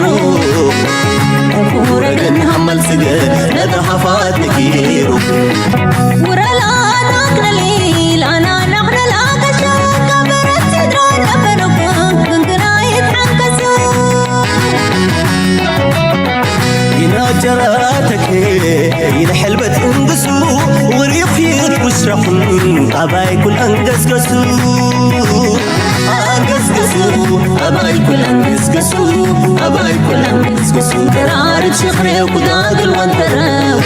ሩ ኩረግን ሃመል ስገ ነተሃፋት ንኪሩ ውረላ ናክነሊ ላና ናክነላ ገሸ ከበረት ስድራ ነበረኩ ክንግና ይትሓንከሱ ኢና ጀራተክ ይንሕልበት እንግሱ ውሪኺት ውስረኹን ኣባይ ኩል ኣንገስገሱ ኣንገስገሱ ኣባይ ኩል ኣንገስገሱ ኣባይ ኩል ኣንገስገሱ ተራርድ ሽኽሬው ኩዳግል ወንተረው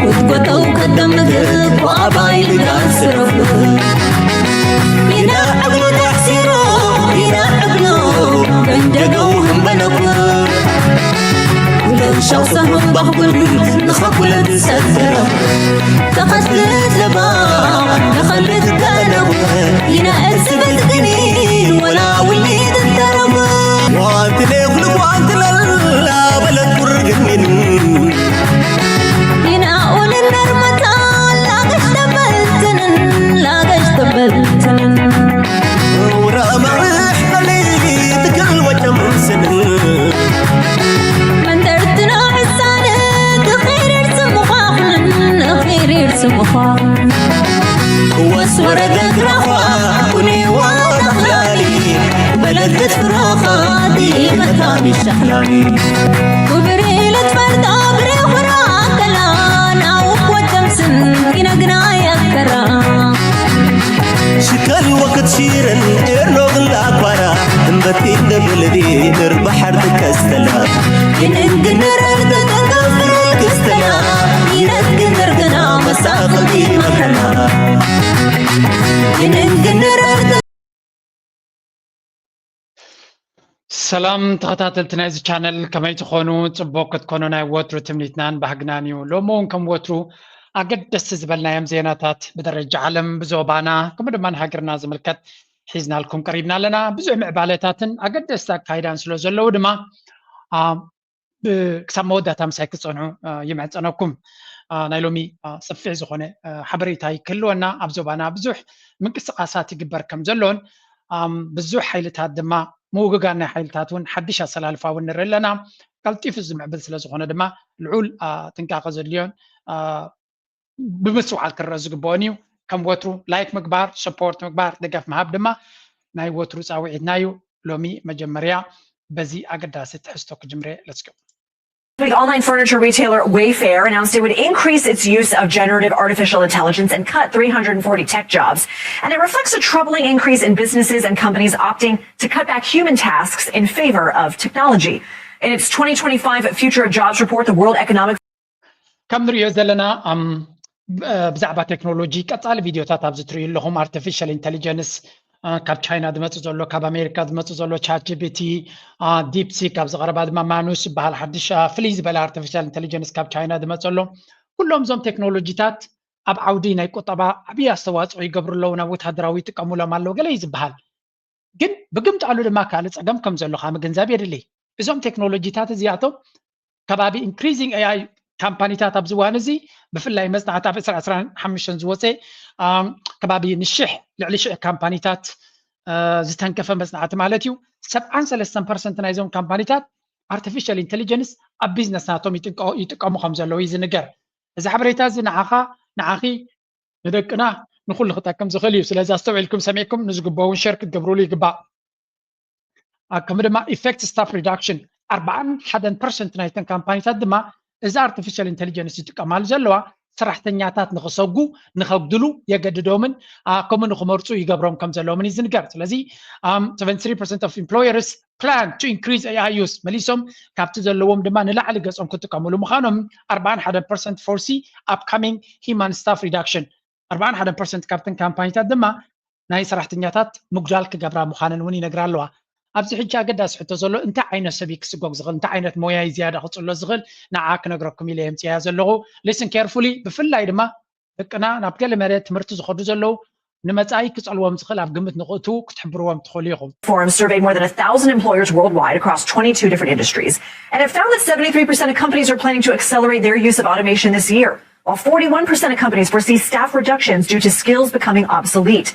ውትጎተው ከደምግብ ወኣባይ ልጋል ስረፉ ኢና ዕብሉ ተሕሲሮ ኢና ዕብሉ መንደገው ህንበለኩ ውለው ሻውሰ ህንባኽጉል ንኸኩለ ዝሰገረ ተኸትልት ለባ ንኸልት ገለቡ ይነእስበት ግኒን ወላ ውሊድ እንተረቡ ዋንትለ ኩልኳንትለላ በለት ቁርግኒን ይናኡልን ነርመታ ላገሽ ተበልትንን ላገሽ ተበልትንን ውራ ማርሕ ለሊ ትክል ወጨምስን መንደርትና ሕሳነ ክኺርር ስምዃኽንን ክኺርር ስምዃኽን ክወስ ወረደ ግራኻ ኩኔዋ ተኽላሊ በለደት ፍራኻ ዲመታ ሚሸኽላኒ ክብሪ ልትፈርዳ ብሬኹራ ከላ ናውክ ወጨምስን ይነግና ያከራ ሽከል ወክት ሺረን ኤርኖግን ላኳራ እምበቲ እንደብልዲ ንር ባሕር ትከስተላ ይንንግንረር ተጠንጋፍረል ክስተላ ይነግንር ግና መሳኽቲ መከላ ይንንግንረር ሰላም ተኸታተልቲ ናይዚ ቻነል ከመይ ትኾኑ? ጽቡቕ ክትኮኑ ናይ ወትሩ ትምኒትናን ባህግናን እዩ። ሎሚ እውን ከም ወትሩ ኣገደስቲ ዝበልናዮም ዜናታት ብደረጃ ዓለም ብዞባና ከምኡ ድማ ንሃገርና ዝምልከት ሒዝናልኩም ቀሪብና ኣለና። ብዙሕ ምዕባለታትን ኣገደስቲ ኣካይዳን ስለ ዘለዉ ድማ ክሳብ መወዳእታ ምሳይ ክትጸንሑ ይምሕጸነኩም። ናይ ሎሚ ሰፊሕ ዝኾነ ሓበሬታ ክህልወና ኣብ ዞባና ብዙሕ ምንቅስቃሳት ይግበር ከም ዘሎን ብዙሕ ሓይልታት ድማ ምውግጋን ናይ ሓይልታት እውን ሓድሽ ኣሰላልፋ እውን ንርኢ ኣለና። ቀልጢፉ ዝምዕብል ስለ ዝኾነ ድማ ልዑል ጥንቃቐ ዘድልዮን ብምስትውዓል ክረአ ዝግበኦን እዩ። ከም ወትሩ ላይክ ምግባር ሰፖርት ምግባር ደገፍ ምሃብ ድማ ናይ ወትሩ ፃውዒትና እዩ። ሎሚ መጀመርያ በዚ ኣገዳሲ ትሕዝቶ ክጅምረ። ለስገው Big online furniture retailer Wayfair announced it would increase its use of generative artificial intelligence and cut three hundred forty tech jobs. And it reflects a troubling increase in businesses and companies opting to cut back human tasks in favor of technology. In its twenty twenty-five Future of Jobs report, the World Economic ከም ንሪኦ ዘለና ብዛዕባ ቴክኖሎጂ ቀፃሊ ቪዲዮታት ኣብዚ ትሪኡ ኣለኹም። ኣርቲፊሻል ኢንቴሊጀንስ ካብ ቻይና ዝመፅእ ዘሎ፣ ካብ ኣሜሪካ ዝመፅእ ዘሎ ቻት ጂፒቲ፣ ዲፕሲክ፣ ኣብዚ ቀረባ ድማ ማኑስ ዝበሃል ሓድሽ ፍልይ ዝበለ ኣርቲፊሻል ኢንቴሊጀንስ ካብ ቻይና ዝመፅእ ኣሎ። ኩሎም እዞም ቴክኖሎጂታት ኣብ ዓውዲ ናይ ቁጠባ ዓብዪ ኣስተዋፅኦ ይገብሩ ኣለዉ፣ ናብ ወታደራዊ ይጥቀሙሎም ኣለዉ ገለ እዩ ዝበሃል። ግን ብግምጣሉ ድማ ካልእ ፀገም ከም ዘሎ ከዓ ምግንዛብ የድሊ። እዞም ቴክኖሎጂታት እዚኣቶም ከባቢ ኢንክሪዚንግ ኤኣይ ካምፓኒታት ኣብዚ እዋን እዚ ብፍላይ መፅናዕቲ ኣብ ዕስራ ዕስራን ሓሙሽተን ዝወፀ ከባቢ ንሽሕ ልዕሊ ሽሕ ካምፓኒታት ዝተንከፈ መፅናዕቲ ማለት እዩ። ሰብዓን ሰለስተን ፐርሰንት ናይዞም ካምፓኒታት ኣርቲፊሻል ኢንቴሊጀንስ ኣብ ቢዝነስ ናቶም ይጥቀሙ ከም ዘለዉ እዩ ዝንገር። እዚ ሓበሬታ እዚ ንዓኻ ንዓኺ ንደቅና ንኹሉ ክጠቅም ዝኽእል እዩ። ስለዚ ኣስተውዒልኩም ሰሚዕኩም ንዝግበውን ሸር ክትገብሩሉ ይግባእ። ከምኡ ድማ ኢፌክት ስታፍ ሪዳክሽን ኣርባዓን ሓደን ፐርሰንት ናይተን ካምፓኒታት ድማ እዚ ኣርቲፊሻል ኢንቴሊጀንስ ዝጥቀማሉ ዘለዋ ሰራሕተኛታት ንኽሰጉ ንኸጉድሉ የገድዶምን ከምኡ ንኽመርፁ ይገብሮም ከም ዘለዎምን እዩ ዝንገር። ስለዚ ሰቨንቲ ትሪ ፐርሰንት ኦፍ ኢምፕሎየርስ plan to increase ኤኣይ use መሊሶም ካብቲ ዘለዎም ድማ ንላዕሊ ገጾም ክጥቀምሉ ምዃኖም ኣርባዓን ሓደን ፐርሰንት ፎርሲ ኣፕካሚንግ ሂማን ስታፍ ሪዳክሽን ኣርባዓን ሓደን ፐርሰንት ካብተን ካምፓኒታት ድማ ናይ ሰራሕተኛታት ምጉዳል ክገብራ ምዃነን እውን ይነግራ ኣለዋ። ኣብዚ ሕጂ ኣገዳሲ ሕቶ ዘሎ እንታይ ዓይነት ሰብ እዩ ክስጎግ ዝኽእል፣ እንታይ ዓይነት ሞያ እዩ ዝያዳ ክፅሎ ዝኽእል ንዓ ክነግረኩም ኢለ የምፅያ ዘለኹ። Listen carefully። ብፍላይ ድማ ደቅና ናብ ገለ መሬት ትምህርቲ ዝኸዱ ዘለዉ ንመጻኢ ክጸልዎም ዝኽእል ኣብ ግምት ንኽእትዉ ክትሕብርዎም ትኽእሉ ኢኹም። Forum surveyed more than a thousand employers worldwide across twenty-two different industries and it found that seventy-three percent of companies are planning to accelerate their use of automation this year. While forty-one percent of companies foresee staff reductions due to skills becoming obsolete.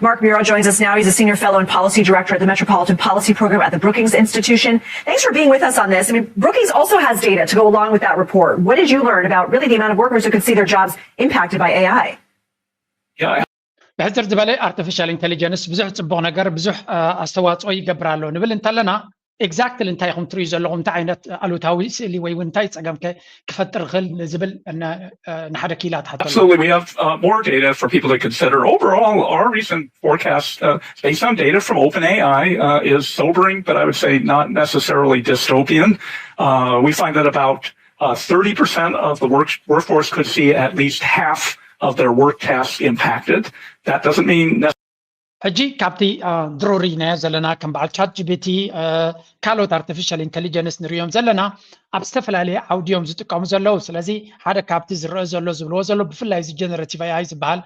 Mark Muro joins us now. He's a senior fellow and policy director at the Metropolitan Policy Program at the Brookings Institution. Thanks for being with us on this. I mean, Brookings also has data to go along with that report. What did you learn about really the amount of workers who could see their jobs impacted by A I? Yeah, ብሕፅር ዝበለ ኣርቲፊሻል ኢንቴሊጀንስ ብዙሕ ፅቡቕ ነገር ብዙሕ ኣስተዋፅኦ ይገብር ኣሎ ንብል እንተለና፣ ኤግዛክትሊ እንታይ ኢኹም ትርእዩ ዘለኹም፣ እንታይ ዓይነት ኣሉታዊ ስእሊ ወይ እውን እንታይ ፀገም ክፈጥር ይኽእል ዝብል ንሓደ ኪላ ትሓተሉ። Absolutely. We have uh, more data for people to consider. Overall, our recent forecast, uh, based on data from OpenAI, uh, is sobering, but I would say not necessarily dystopian. Uh, we find that about uh, thirty percent of the work- workforce could see at least half of their work tasks impacted. That doesn't mean ሕጂ ካብቲ ድሮ ርኢናዮ ዘለና ከም በዓል ቻት ጂቢቲ ካልኦት ኣርቲፊሻል ኢንቴሊጀንስ ንሪኦም ዘለና ኣብ ዝተፈላለየ ዓውዲ እዮም ዝጥቀሙ ዘለዉ። ስለዚ ሓደ ካብቲ ዝረአ ዘሎ ዝብልዎ ዘሎ ብፍላይ እዚ ጀነሬቲቭ ኤኣይ ዝበሃል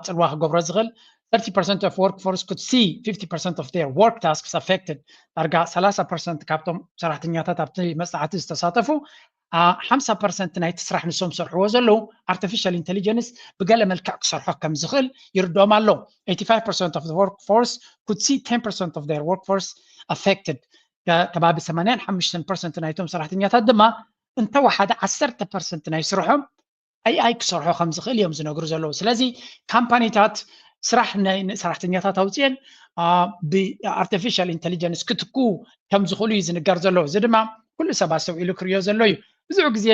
ፅልዋ ክገብሮ ዝኽእል thirty percent of workforce could see fifty percent of their work tasks affected። ዳርጋ ሰላሳ ፐርሰንት ካብቶም ሰራሕተኛታት ኣብቲ መፅናዕቲ ዝተሳተፉ ሓምሳ ፐርሰንት ናይቲ ስራሕ ንሶም ሰርሕዎ ዘለዉ ኣርቲፊሻል ኢንቴሊጀንስ ብገለ መልክዕ ክሰርሖ ከም ዝኽእል ይርድኦም ኣሎ። Eighty-five percent of the workforce could see ten percent of their workforce affected. ከባቢ ሰማንያን ሓሙሽተን ፐርሰንት ናይቶም ሰራሕተኛታት ድማ እንተወሓደ ዓሰርተ ፐርሰንት ናይ ስርሖም ኤኣይ ክሰርሖ ከም ዝኽእል እዮም ዝነግሩ ዘለዉ። ስለዚ ካምፓኒታት ስራሕ ናይ ሰራሕተኛታት ኣውፅኤን ብኣርቲፊሻል ኢንቴሊጀንስ ክትክኡ ከም ዝኽእሉ እዩ ዝንገር ዘሎ። እዚ ድማ ኩሉ ሰብ ኣስተውዒሉ ክርእዮ ዘሎ እዩ። ብዙሕ ግዜ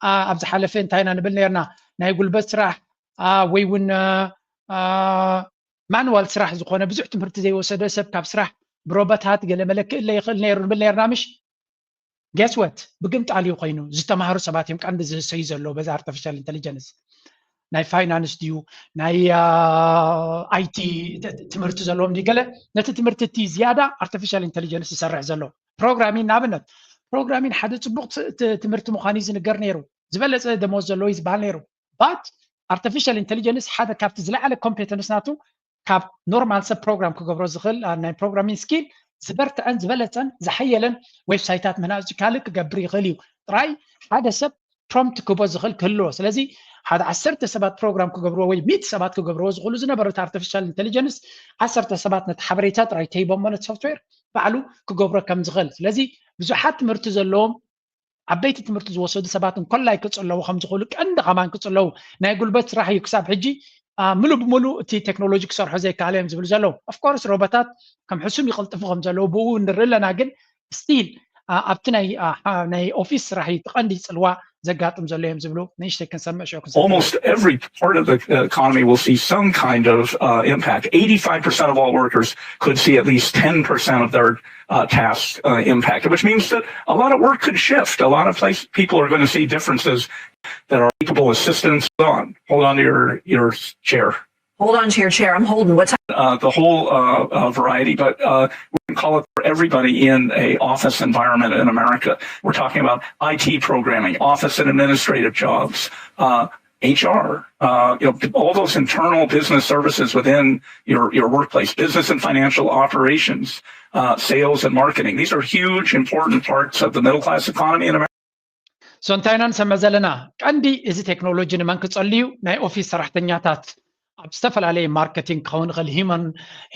ኣብ ዝሓለፈ እንታይ ኢና ንብል ነርና፣ ናይ ጉልበት ስራሕ ወይ እውን ማንዋል ስራሕ ዝኾነ ብዙሕ ትምህርቲ ዘይወሰደ ሰብ ካብ ስራሕ ብሮቦታት ገለ መለ ክእለ ይኽእል ነይሩ ንብል ነርና ምሽ? Guess what? ብግምጣል እዩ ኮይኑ ዝተማሃሩ ሰባት እዮም ቀንዲ ዝህሰዩ ዘለዉ በዚ ኣርቲፊሻል ኢንቴሊጀንስ። ናይ ፋይናንስ ድዩ ናይ ኣይቲ ትምህርቲ ዘለዎም ድዩ ገለ ነቲ ትምህርቲ እቲ ዝያዳ ኣርቲፊሻል ኢንቴሊጀንስ ዝሰርሕ ዘሎ ፕሮግራሚን ንኣብነት ፕሮግራሚን ሓደ ፅቡቕ ትምህርቲ ምዃኑ እዩ ዝንገር ነይሩ። ዝበለፀ ደሞዝ ዘለዎ እዩ ዝበሃል ነይሩ። But ኣርቲፊሻል ኢንቴሊጀንስ ሓደ ካብቲ ዝለዓለ ኮምፔተንስ ናቱ ካብ ኖርማል ሰብ ፕሮግራም ክገብሮ ዝኽእል ናይ ፕሮግራሚንግ ስኪል ዝበርትዐን ዝበለፀን ዝሓየለን ዌብሳይታት ምህናፅ ካልእ ክገብር ይኽእል እዩ። ጥራይ ሓደ ሰብ ፕሮምፕት ክህቦ ዝኽእል ክህልዎ። ስለዚ ሓደ ዓሰርተ ሰባት ፕሮግራም ክገብርዎ ወይ ሚእቲ ሰባት ክገብርዎ ዝኽእሉ ዝነበሩ ኣርቲፊሻል ኢንቴሊጀንስ ዓሰርተ ሰባት ነቲ ሓበሬታ ጥራይ ተሂቦሞ ነቲ ሶፍትዌር ባዕሉ ክገብሮ ከም ዝኽእል። ስለዚ ብዙሓት ትምህርቲ ዘለዎም ዓበይቲ ትምህርቲ ዝወሰዱ ሰባት እንኮላይ ክፅለዉ ከም ዝኽእሉ ቀንዲ ከማን ክፅለዉ ናይ ጉልበት ስራሕ እዩ ክሳብ ሕጂ ምሉእ ብምሉእ እቲ ቴክኖሎጂ ክሰርሖ ዘይከኣለ እዮም ዝብሉ ዘለዉ። ኦፍኮርስ ሮቦታት ከም ሕሱም ይቕልጥፉ ከም ዘለዉ ብኡ ንርኢ ኣለና፣ ግን ስቲል ኣብቲ ናይ ኦፊስ ስራሕ እዩ እቲ ቀንዲ ፅልዋ ዘጋጥም ዘሎ እዮም ዝብሉ ንእሽተይ ክንሰምዕ ሽዑ ክንሰምዕ። Almost every part of the economy will see some kind of uh, impact. Eighty-five percent of all workers could see at least ten percent of their uh, tasks uh, impacted, which means that a lot of work could shift. A lot of places, people are going to see differences that are capable assistance on. Hold on to your, your chair. Hold on to your chair. I'm holding. What time? Uh, the whole uh, uh, variety, but uh, we can call it for everybody in a office environment in America. We're talking about I T programming, office and administrative jobs, uh, H R, uh, you know, all those internal business services within your, your workplace, business and financial operations, uh, sales and marketing. These are huge, important parts of the middle class economy in America. So እንታይ ኢና ንሰምዕ ዘለና? ቀንዲ እዚ ቴክኖሎጂ ንመን ክጸልዩ? ናይ ኦፊስ ሰራሕተኛታት ኣብ ዝተፈላለየ ማርኬቲንግ ክኸውን ይኽእል፣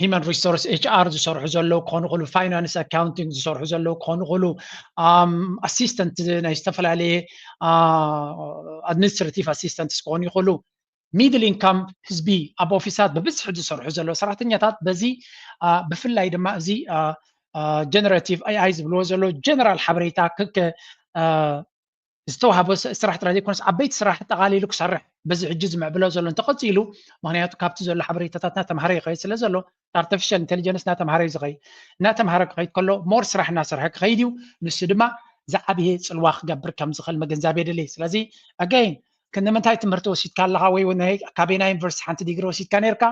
ሂማን ሪሶርስ ኤች ኣር ዝሰርሑ ዘለዉ ክኾኑ ይኽእሉ፣ ፋይናንስ ኣካውንቲንግ ዝሰርሑ ዘለዉ ክኾኑ ይኽእሉ፣ ኣሲስተንት ናይ ዝተፈላለየ ኣድሚኒስትሬቲቭ ኣሲስተንትስ ክኾኑ ይኽእሉ። ሚድል ኢንካም ህዝቢ ኣብ ኦፊሳት ብብዝሒ ዝሰርሑ ዘለዉ ሰራሕተኛታት በዚ ብፍላይ ድማ እዚ ጀነሬቲቭ ኤኣይ ዝብልዎ ዘለዉ ጀነራል ሓበሬታ ዝተዋሃቦ ስራሕ ጥራይ ዘይኮነስ ዓበይቲ ስራሕ ኣጠቓሊሉ ክሰርሕ በዚ ሕጂ ዝምዕብሎ ዘሎ እንተቐፂሉ፣ ምክንያቱ ካብቲ ዘሎ ሓበሬታታትና ተምሃሮ ይኸይድ ስለ ዘሎ ኣርቲፊሻል ኢንቴሊጀንስ እናተምሃረ እዩ ዝኸይድ። እናተምሃረ ክኸይድ ከሎ ሞር ስራሕ እናሰርሐ ክኸይድ እዩ። ንሱ ድማ ዝዓብየ ፅልዋ ክገብር ከም ዝኽእል ምግንዛብ የድሊ። ስለዚ ኣገይን ክንምንታይ ትምህርቲ ወሲድካ ኣለኻ ወይ ካበይ ናይ ዩኒቨርሲቲ ሓንቲ ዲግሪ ወሲድካ ነርካ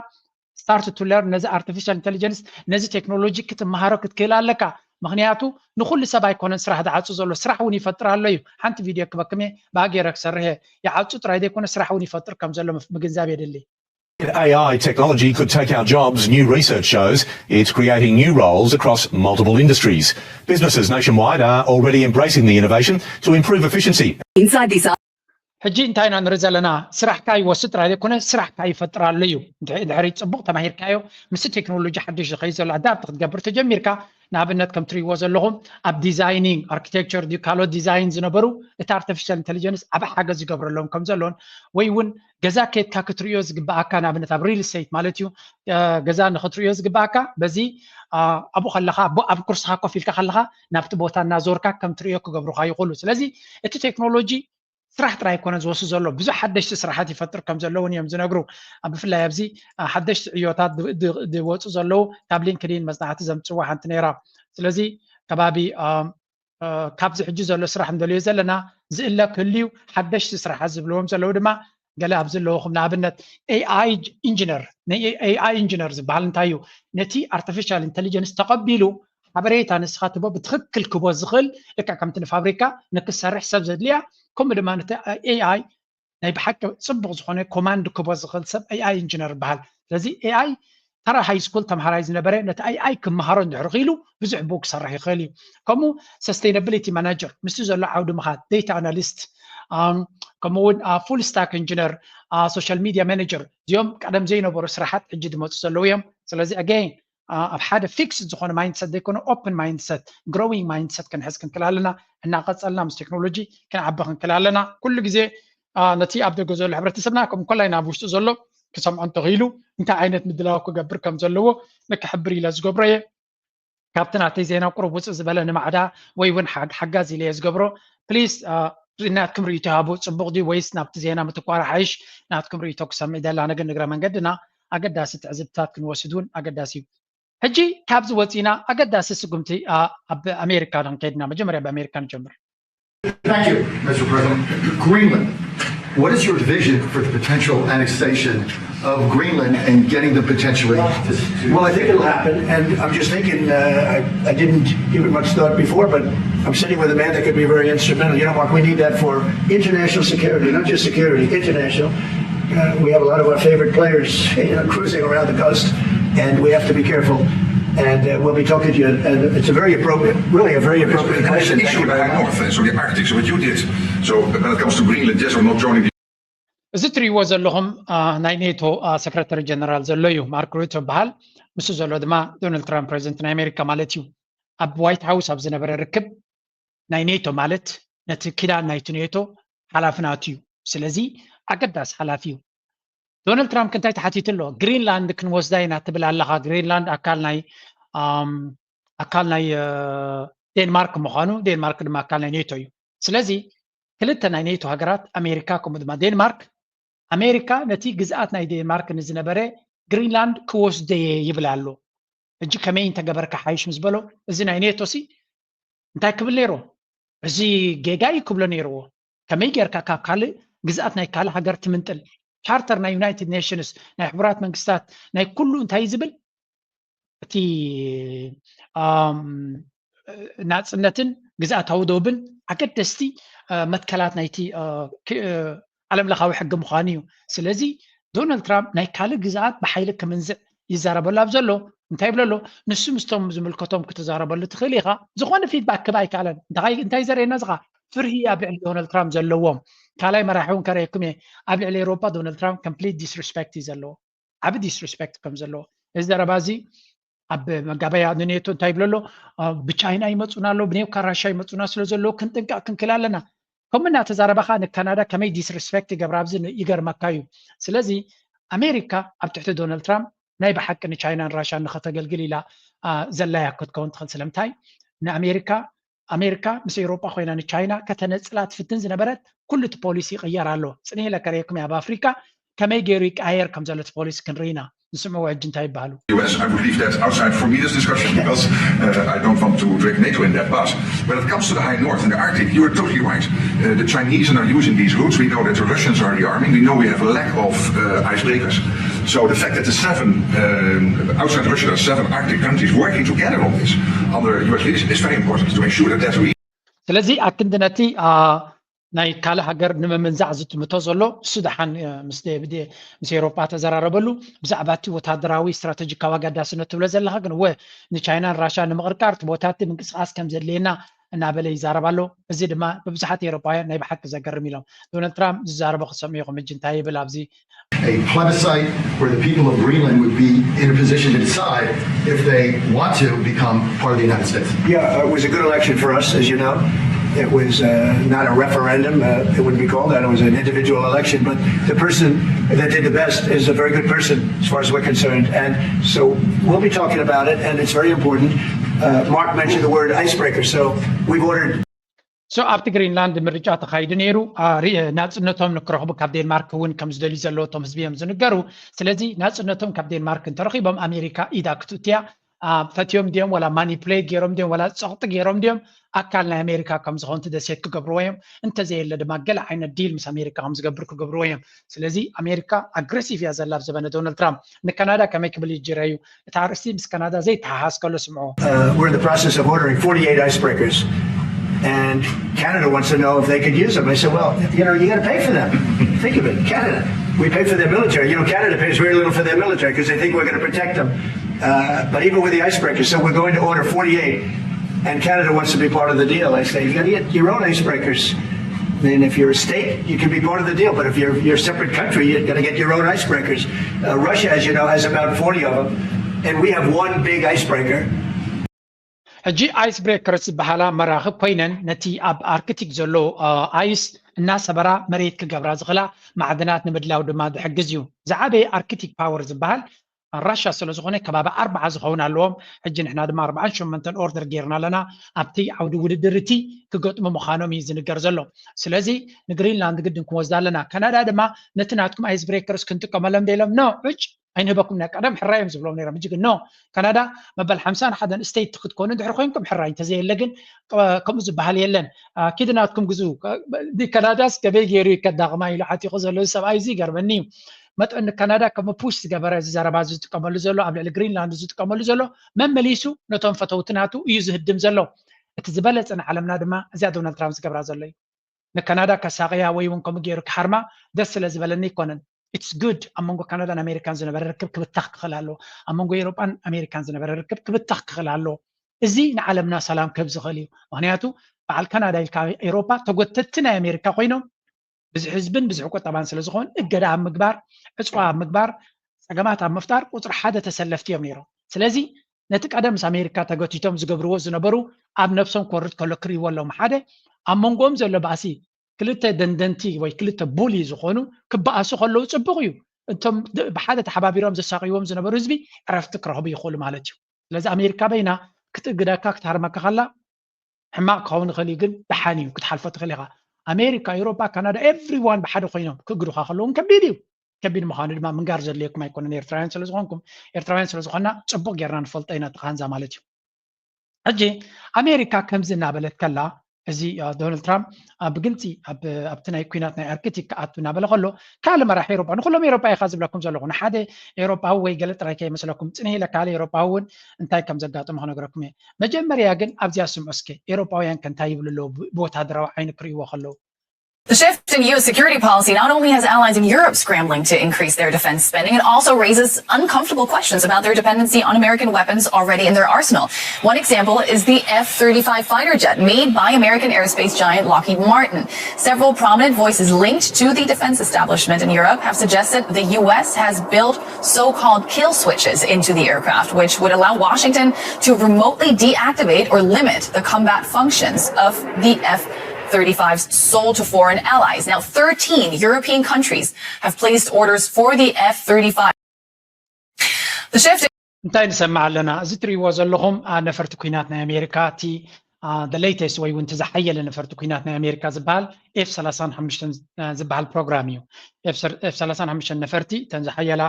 start to learn ነዚ ኣርቲፊሻል ኢንቴሊጀንስ ነዚ ቴክኖሎጂ ክትመሃሮ ክትክእል ኣለካ። ምክንያቱ ንኩሉ ሰብ ኣይኮነን ስራሕ ዝዓፁ ዘሎ፣ ስራሕ እውን ይፈጥር ኣሎ እዩ። ሓንቲ ቪድዮ ክበክም እየ ብኣገይረ ክሰርሕ እየ። ይዓፁ ጥራይ ዘይኮነ ስራሕ እውን ይፈጥር ከም ዘሎ ምግንዛብ የድሊ። AI technology could take our jobs, new research shows. It's creating new roles across multiple industries. Businesses nationwide are already embracing the innovation to improve efficiency. Inside these ሕጂ እንታይ ኢና ንርኢ ዘለና? ስራሕካ ይወስድ ጥራይ ዘይኮነ፣ ስራሕካ ይፈጥር ኣሎ እዩ። እንድሕሪ ጽቡቕ ተማሂርካዮ፣ ምስ ቴክኖሎጂ ሓድሽ ዝኸይድ ዘሎ ኣዳፕት ክትገብር ተጀሚርካ፣ ንኣብነት ከም ትርእይዎ ዘለኹም ኣብ ዲዛይኒንግ፣ ኣርኪቴክቸር ድዩ ካልኦት ዲዛይን ዝነበሩ፣ እቲ ኣርቲፊሻል ኢንቴሊጀንስ ዓቢ ሓገዝ ይገብረሎም ከም ዘሎን፣ ወይ እውን ገዛ ከድካ ክትርእዮ ዝግብኣካ፣ ንኣብነት ኣብ ሪል ስቴት ማለት እዩ፣ ገዛ ንክትርእዮ ዝግብኣካ በዚ ኣብኡ ከለካ ኣብ ኩርስካ ኮፍ ኢልካ ከለካ ናብቲ ቦታ እናዞርካ ከም ትርእዮ ክገብሩካ ይኽእሉ። ስለዚ እቲ ቴክኖሎጂ ስራሕ ጥራይ ኣይኮነ ዝወስድ ዘሎ፣ ብዙሕ ሓደሽቲ ስራሓት ይፈጥር ከም ዘለውን እዮም ዝነግሩ። ብፍላይ ኣብዚ ሓደሽቲ ዕዮታት ዝወፁ ዘለዉ ካብ ሊንክዲን መፅናዕቲ ዘምፅዋ ሓንቲ ነይራ። ስለዚ ከባቢ ካብዚ ሕጂ ዘሎ ስራሕ እንደልዮ ዘለና ዝእለ ክህልዩ ሓደሽቲ ስራሓት ዝብልዎም ዘለዉ ድማ ገለ ኣብዚ ኣለውኹም። ንኣብነት ኤኣይ ኢንጂነር፣ ኤኣይ ኢንጂነር ዝበሃል እንታይ እዩ? ነቲ ኣርቲፊሻል ኢንቴሊጀንስ ተቐቢሉ ሓበሬታ ንስኻ ትቦ ብትኽክል ክቦ ዝኽእል ልክዕ ከምቲ ንፋብሪካ ንክሰርሕ ሰብ ዘድልያ ከምኡ ድማ ነቲ ኤኣይ ናይ ብሓቂ ፅቡቕ ዝኾነ ኮማንድ ክቦ ዝኽእል ሰብ ኤኣይ ኢንጂነር ይበሃል። ስለዚ ኤኣይ ተራ ሃይ ስኩል ተምሃራይ ዝነበረ ነቲ ኤኣይ ክመሃሮ እንድሕር ክኢሉ ብዙሕ ብኡ ክሰርሕ ይኽእል እዩ። ከምኡ ሰስቴናብሊቲ ማናጀር ምስቲ ዘሎ ዓውዲ ምኻድ፣ ዴታ ኣናሊስት፣ ከምኡ እውን ፉል ስታክ ኢንጂነር፣ ሶሻል ሚዲያ ማናጀር፣ እዚኦም ቀደም ዘይነበሩ ስራሓት ሕጂ ዝመፁ ዘለዉ እዮም። ስለዚ ኣገይን ኣብ ሓደ ፊክስድ ዝኾነ ማይንድሰት ዘይኮነ ኦፕን ማይንድሰት፣ ግሮዊንግ ማይንድሰት ክንሕዝ ክንክእል ኣለና። እናቐፀልና ምስ ቴክኖሎጂ ክንዓቢ ክንክእል ኣለና። ኩሉ ግዜ ነቲ ኣብ ደገ ዘሎ ሕብረተሰብና ከም ኮላይ ናብ ውሽጢ ዘሎ ክሰምዖ እንተኽኢሉ እንታይ ዓይነት ምድላው ክገብር ከም ዘለዎ ንክሕብር ኢለ ዝገብሮ እየ። ካብቲ ናተይ ዜና ቁሩብ ውፅእ ዝበለ ንማዕዳ ወይ እውን ሓጋዝ ኢለ እየ ዝገብሮ። ፕሊስ ናትኩም ርእይቶ ሃቡ። ፅቡቕ ድዩ ወይስ ናብቲ ዜና ምትኳር ሓይሽ? ናትኩም ርእይቶ ክሰምዕ ደላ ነገር ንግረ መንገድና ኣገዳሲ ትዕዝብትታት ክንወስድ እውን ኣገዳሲ እዩ። ሕጂ ካብዚ ወፂና ኣገዳሲ ስጉምቲ ኣብ ኣሜሪካ ንከይድና መጀመርያ ብኣሜሪካ ንጀምር። Thank you, Mister President. Greenland. What is your vision for the potential annexation of Greenland and getting them potentially? Well, I think it'll happen, and I'm just thinking, uh, I, I didn't give it much thought before, but I'm sitting with a man that could be very instrumental. You know, Mark, we need that for international security, not just security, international. Uh, we have a lot of our favorite players you know, cruising around the coast, and we have to be careful. And uh, we'll be talking to you. And it's a very appropriate, really a very appropriate question. Issue in the North, so the Arctic, so what you did. So when it comes to Greenland, yes, I'm not joining the እዚ እትሪእዎ ዘለኹም ናይ ኔቶ ሰክረታሪ ጀነራል ዘሎ እዩ። ማርክ ሩተ ይበሃል። ምስ ዘሎ ድማ ዶናልድ ትራምፕ ፕሬዚደንት ናይ ኣሜሪካ ማለት እዩ። ኣብ ዋይት ሃውስ ኣብ ዝነበረ ርክብ ናይ ኔቶ ማለት ነቲ ኪዳን ናይቲ ኔቶ ሓላፊ ናቱ እዩ። ስለዚ ኣገዳሲ ሓላፊ እዩ። ዶናልድ ትራምፕ እንታይ ተሓቲቱ ኣሎ? ግሪንላንድ ክንወስዳ ኢና ትብል ኣለኻ። ግሪንላንድ ኣካል ናይ ኣካል ናይ ዴንማርክ ምዃኑ፣ ዴንማርክ ድማ ኣካል ናይ ኔቶ እዩ። ስለዚ ክልተ ናይ ኔቶ ሃገራት ኣሜሪካ ከምኡ ድማ ዴንማርክ ኣሜሪካ ነቲ ግዝኣት ናይ ዴንማርክ ንዝነበረ ግሪንላንድ ክወስደየ ይብል ኣሎ። ሕጂ ከመይ እንተገበርካ ሓይሽ ምስ በሎ እዚ ናይ ኔቶ ሲ እንታይ ክብል ነይሩ? እዚ ጌጋ እዩ ክብሎ ነይርዎ። ከመይ ጌርካ ካብ ካልእ ግዝኣት ናይ ካልእ ሃገር ትምንጥል? ቻርተር ናይ ዩናይትድ ኔሽንስ ናይ ሕቡራት መንግስታት ናይ ኩሉ እንታይ ዝብል እቲ ናፅነትን ግዝኣታዊ ዶብን ኣገደስቲ መትከላት ናይቲ ዓለም ለኻዊ ሕጊ ምዃኑ እዩ። ስለዚ ዶናልድ ትራምፕ ናይ ካልእ ግዝኣት ብሓይሊ ክምንዝዕ ይዛረበሉ ኣብ ዘሎ እንታይ ይብሎ ኣሎ? ንሱ ምስቶም ዝምልከቶም ክትዛረበሉ ትኽእል ኢኻ። ዝኾነ ፊድባክ ክብ ኣይከኣለን። እንታይ ዘርእየና ዝኻ ፍርሂ ኣብ ልዕሊ ዶናልድ ትራምፕ ዘለዎም ካልኣይ መራሒ እውን ከርእየኩም እየ። ኣብ ልዕሊ ኤሮፓ ዶናልድ ትራምፕ ኮምፕሊት ዲስሪስፔክት እዩ ዘለዎ። ዓቢ ዲስሪስፔክት ከም ዘለዎ እዚ ዘረባ እዚ ኣብ መጋበያ ንኔቶ እንታይ ይብሎ ኣሎ? ብቻይና ይመፁና ኣለዉ፣ ብኔብካ ራሻ ይመፁና ስለ ዘለዉ ክንጥንቀቕ ክንክእል ኣለና። ከምኡ እናተዛረበኻ ንካናዳ ከመይ ዲስሪስፔክት ይገብራ ኣብዚ ይገርመካ እዩ። ስለዚ ኣሜሪካ ኣብ ትሕቲ ዶናልድ ትራምፕ ናይ ብሓቂ ንቻይናን ራሻን ንኸተገልግል ኢላ ዘላያ ክትከውን ትኽእል። ስለምንታይ ንኣሜሪካ ኣሜሪካ ምስ ኤውሮጳ ኮይና ንቻይና ከተነጽላ ትፍትን ዝነበረት ኩሉ እቲ ፖሊሲ ይቕየር ኣሎ። ጽንሕ ኢለ ከርእየኩም እየ ኣብ ኣፍሪካ ከመይ ገይሩ ይቀያየር ከም ዘሎ እቲ ፖሊሲ ክንርኢ ኢና። ንስምዕዎ ሕጂ እንታይ ይበሃሉ። U S, I would leave that outside for me, this discussion, because uh, I don't want to drag NATO in that path. When it comes to the high north and the Arctic, you are totally right. Uh, the Chinese are using these routes. We know that the Russians are rearming. We know we have a lack of uh, icebreakers. So the fact that the seven, um, outside Russia, there are seven Arctic countries working together on this under U S leadership is very important to ensure that that we ስለዚ ኣክንዲ ነቲ ናይ ካልእ ሃገር ንምምንዛዕ ዝጥምቶ ዘሎ እሱ ደሓን ምስ ምስ ኤሮጳ ተዘራረበሉ ብዛዕባ እቲ ወታደራዊ ስትራተጂካዊ ኣገዳስነት ትብሎ ዘለካ ግን እወ ንቻይናን ራሻ ንምቕርቃር እቲ ቦታቲ ምንቅስቃስ ከም ዘድልየና እናበለ ይዛረብ ኣሎ። እዚ ድማ ብብዙሓት ኤውሮጳውያን ናይ ብሓቂ ዘገርም ኢሎም። ዶናልድ ትራምፕ ዝዛረቦ ክትሰምዑ ኢኹም። ሕጂ እንታይ ይብል ኣብዚ a plebiscite where the people of Greenland would be in a position to decide if they want to become part of the United States. Yeah, it was a good election for us, as you know. It was uh, not a referendum, uh, it wouldn't be called that. It was an individual election, but the person that did the best is a very good person as far as we're concerned. And so we'll be talking about it, and it's very important. Uh, Mark mentioned the word icebreaker, so we've ordered so ኣብቲ ግሪንላንድ ምርጫ ተኻይዱ ነይሩ። ናፅነቶም ንክረኽቡ ካብ ዴንማርክ እውን ከም ዝደልዩ ዘለዉ እቶም ህዝቢ እዮም ዝንገሩ። ስለዚ ናፅነቶም ካብ ዴንማርክ እንተረኺቦም ኣሜሪካ ኢዳ ክትእትያ ፈትዮም ድዮም ዋላ ማኒፕሌት ገይሮም ድዮም ዋላ ፀቕጢ ገይሮም ድዮም ኣካል ናይ ኣሜሪካ ከም ዝኾንቲ ደሴት ክገብርዎ እዮም። እንተዘየለ ድማ ገለ ዓይነት ዲል ምስ ኣሜሪካ ከም ዝገብር ክገብርዎ እዮም። ስለዚ ኣሜሪካ ኣግሬሲቭ እያ ዘላ ኣብ ዘበነ ዶናልድ ትራምፕ። ንካናዳ ከመይ ክብል ይጅረዩ? እቲ ኣርእስቲ ምስ ካናዳ ዘይተሓሓዝ ከሎ ስምዖ። Uh, we're in the process of ordering forty-eight icebreakers, and Canada wants to know if they could use them. I said, well, you know, you got to pay for them. Think of it, Canada. We pay for their military. You know, Canada pays very little for their military because they think we're going to protect them. Uh, but even with the icebreakers, so we're going to order forty-eight, and Canada wants to be part of the deal. I say, you got to get your own icebreakers. Then if you're a state, you can be part of the deal. But if you're, you're a separate country, you got to get your own icebreakers. Uh, Russia, as you know, has about forty of them, and we have one big icebreaker. ሕጂ ኣይስ ብሬከርስ ዝበሃላ መራኽብ ኮይነን ነቲ ኣብ ኣርክቲክ ዘሎ ኣይስ እናሰበራ መሬት ክገብራ ዝኽላ ማዕድናት ንምድላው ድማ ዝሕግዝ እዩ። ዝዓበየ ኣርክቲክ ፓወር ዝበሃል ራሻ ስለ ዝኾነ ከባቢ ኣርባዓ ዝኸውን ኣለዎም። ሕጂ ንሕና ድማ ኣርባዓን ሸሞንተን ኦርደር ጌርና ኣለና። ኣብቲ ዓውዲ ውድድር እቲ ክገጥሙ ምዃኖም እዩ ዝንገር ዘሎ። ስለዚ ንግሪንላንድ ግድን ክወስዳ ኣለና። ካናዳ ድማ ነቲ ናትኩም ኣይስ ብሬከርስ ክንጥቀመሎም ደሎም ኖ ዕጭ ኣይንህበኩም ናይ ቀደም ሕራይ እዮም ዝብሎም ነይሮም። ሕጂ ግን ኖ ካናዳ መበል ሓምሳን ሓደን ስቴት ክትኮኑ ድሕሪ ኮይንኩም ሕራይ እንተዘየለ ግን ከምኡ ዝበሃል የለን። ኪድናትኩም ግዙ። ካናዳስ ከመይ ገይሩ ከዳቕማ ኢሉ ዓቲቑ ዘሎ ሰብኣይ እዚ ይገርመኒ እዩ። መጠን ካናዳ ከም ፑሽ ዝገበረ እዚ ዘረባ እዚ ዝጥቀመሉ ዘሎ ኣብ ልዕሊ ግሪንላንድ ዝጥቀመሉ ዘሎ መመሊሱ ነቶም ፈተውቲ ናቱ እዩ ዝህድም ዘሎ። እቲ ዝበለፀ ንዓለምና ድማ እዚኣ ዶናልድ ትራምፕ ዝገብራ ዘሎ እዩ። ንካናዳ ከሳቕያ ወይ እውን ከምኡ ገይሩ ክሓርማ ደስ ስለ ዝበለኒ ኣይኮነን። ኢትስ ጉድ ኣብ መንጎ ካናዳን ኣሜሪካን ዝነበረ ርክብ ክብታኽ ክኽእል ኣለዎ። ኣብ መንጎ ኤውሮጳን ኣሜሪካን ዝነበረ ርክብ ክብታኽ ክኽእል ኣለዎ። እዚ ንዓለምና ሰላም ክህብ ዝኽእል እዩ። ምክንያቱ በዓል ካናዳ ኢልካ ኤውሮጳ ተጎተትቲ ናይ ኣሜሪካ ኮይኖም ብዙሕ ህዝብን ብዙሕ ቁጠባን ስለ ዝኾን እገዳ ኣብ ምግባር ዕፅዋ ኣብ ምግባር ፀገማት ኣብ ምፍጣር ቁፅሪ ሓደ ተሰለፍቲ እዮም ነይሮም። ስለዚ ነቲ ቀደም ምስ ኣሜሪካ ተጎቲቶም ዝገብርዎ ዝነበሩ ኣብ ነብሶም ክወርድ ከሎ ክርእይዎ ኣለዎም። ሓደ ኣብ መንጎኦም ዘሎ ባእሲ ክልተ ደንደንቲ ወይ ክልተ ቡሊ ዝኾኑ ክበኣሱ ከለዉ ፅቡቕ እዩ። እቶም ብሓደ ተሓባቢሮም ዘሳቕይዎም ዝነበሩ ህዝቢ ዕረፍቲ ክረኽቡ ይኽእሉ ማለት እዩ። ስለዚ ኣሜሪካ በይና ክትእግደካ ክትሃርመካ ከላ ሕማቕ ክኸውን ይኽእል እዩ፣ ግን ደሓን እዩ ክትሓልፎ ትኽእል ኢኻ። ኣሜሪካ፣ ኤውሮጳ፣ ካናዳ ኤቭሪዋን ብሓደ ኮይኖም ክእግዱኻ ከለዉ ከቢድ እዩ። ከቢድ ምዃኑ ድማ ምንጋር ዘድልየኩም ኣይኮነን። ኤርትራውያን ስለ ዝኾንኩም ኤርትራውያን ስለ ዝኾንና ፅቡቕ ጌርና ንፈልጦ ኢና እቲ ቃንዛ ማለት እዩ። ሕጂ ኣሜሪካ ከምዚ እናበለት ከላ እዚ ዶናልድ ትራምፕ ብግልፂ ኣብቲ ናይ ኩናት ናይ ኣርክቲክ ክኣቱ እናበለ ከሎ ካልእ መራሒ ኤሮጳ ንኩሎም ኤሮጳ ኢኻ ዝብለኩም ዘለኹ ንሓደ ኤሮጳዊ ወይ ገለ ጥራይ ከይመስለኩም ፅንሕ ኢለ ካልእ ኤሮጳዊ እውን እንታይ ከም ዘጋጥሞ ክነግረኩም እየ። መጀመርያ ግን ኣብዚኣ ስምዑ እስከ ኤሮጳውያን ከ እንታይ ይብሉ ኣለዉ ብወታደራዊ ዓይኒ ክርእይዎ ከለዉ። The shift in U S security policy not only has allies in Europe scrambling to increase their defense spending, it also raises uncomfortable questions about their dependency on American weapons already in their arsenal. One example is the F thirty-five fighter jet made by American aerospace giant Lockheed Martin. Several prominent voices linked to the defense establishment in Europe have suggested the U S has built so called kill switches into the aircraft, which would allow Washington to remotely deactivate or limit the combat functions of the F thirty-five's sold to foreign allies. Now, thirteen European countries have placed orders for the F thirty-five. The shift. እንታይ ንሰምዕ ኣለና? እዚ ትሪእዎ ዘለኹም ነፈርቲ ኩናት ናይ ኣሜሪካ እቲ the latest ወይ እውን እቲ ዝሓየለ ነፈርቲ ኩናት ናይ ኣሜሪካ ዝበሃል ኤፍ ሰላሳን ሓሙሽተን ዝበሃል ፕሮግራም እዩ። ኤፍ ሰላሳን ሓሙሽተን ነፈርቲ እተን ዝሓየላ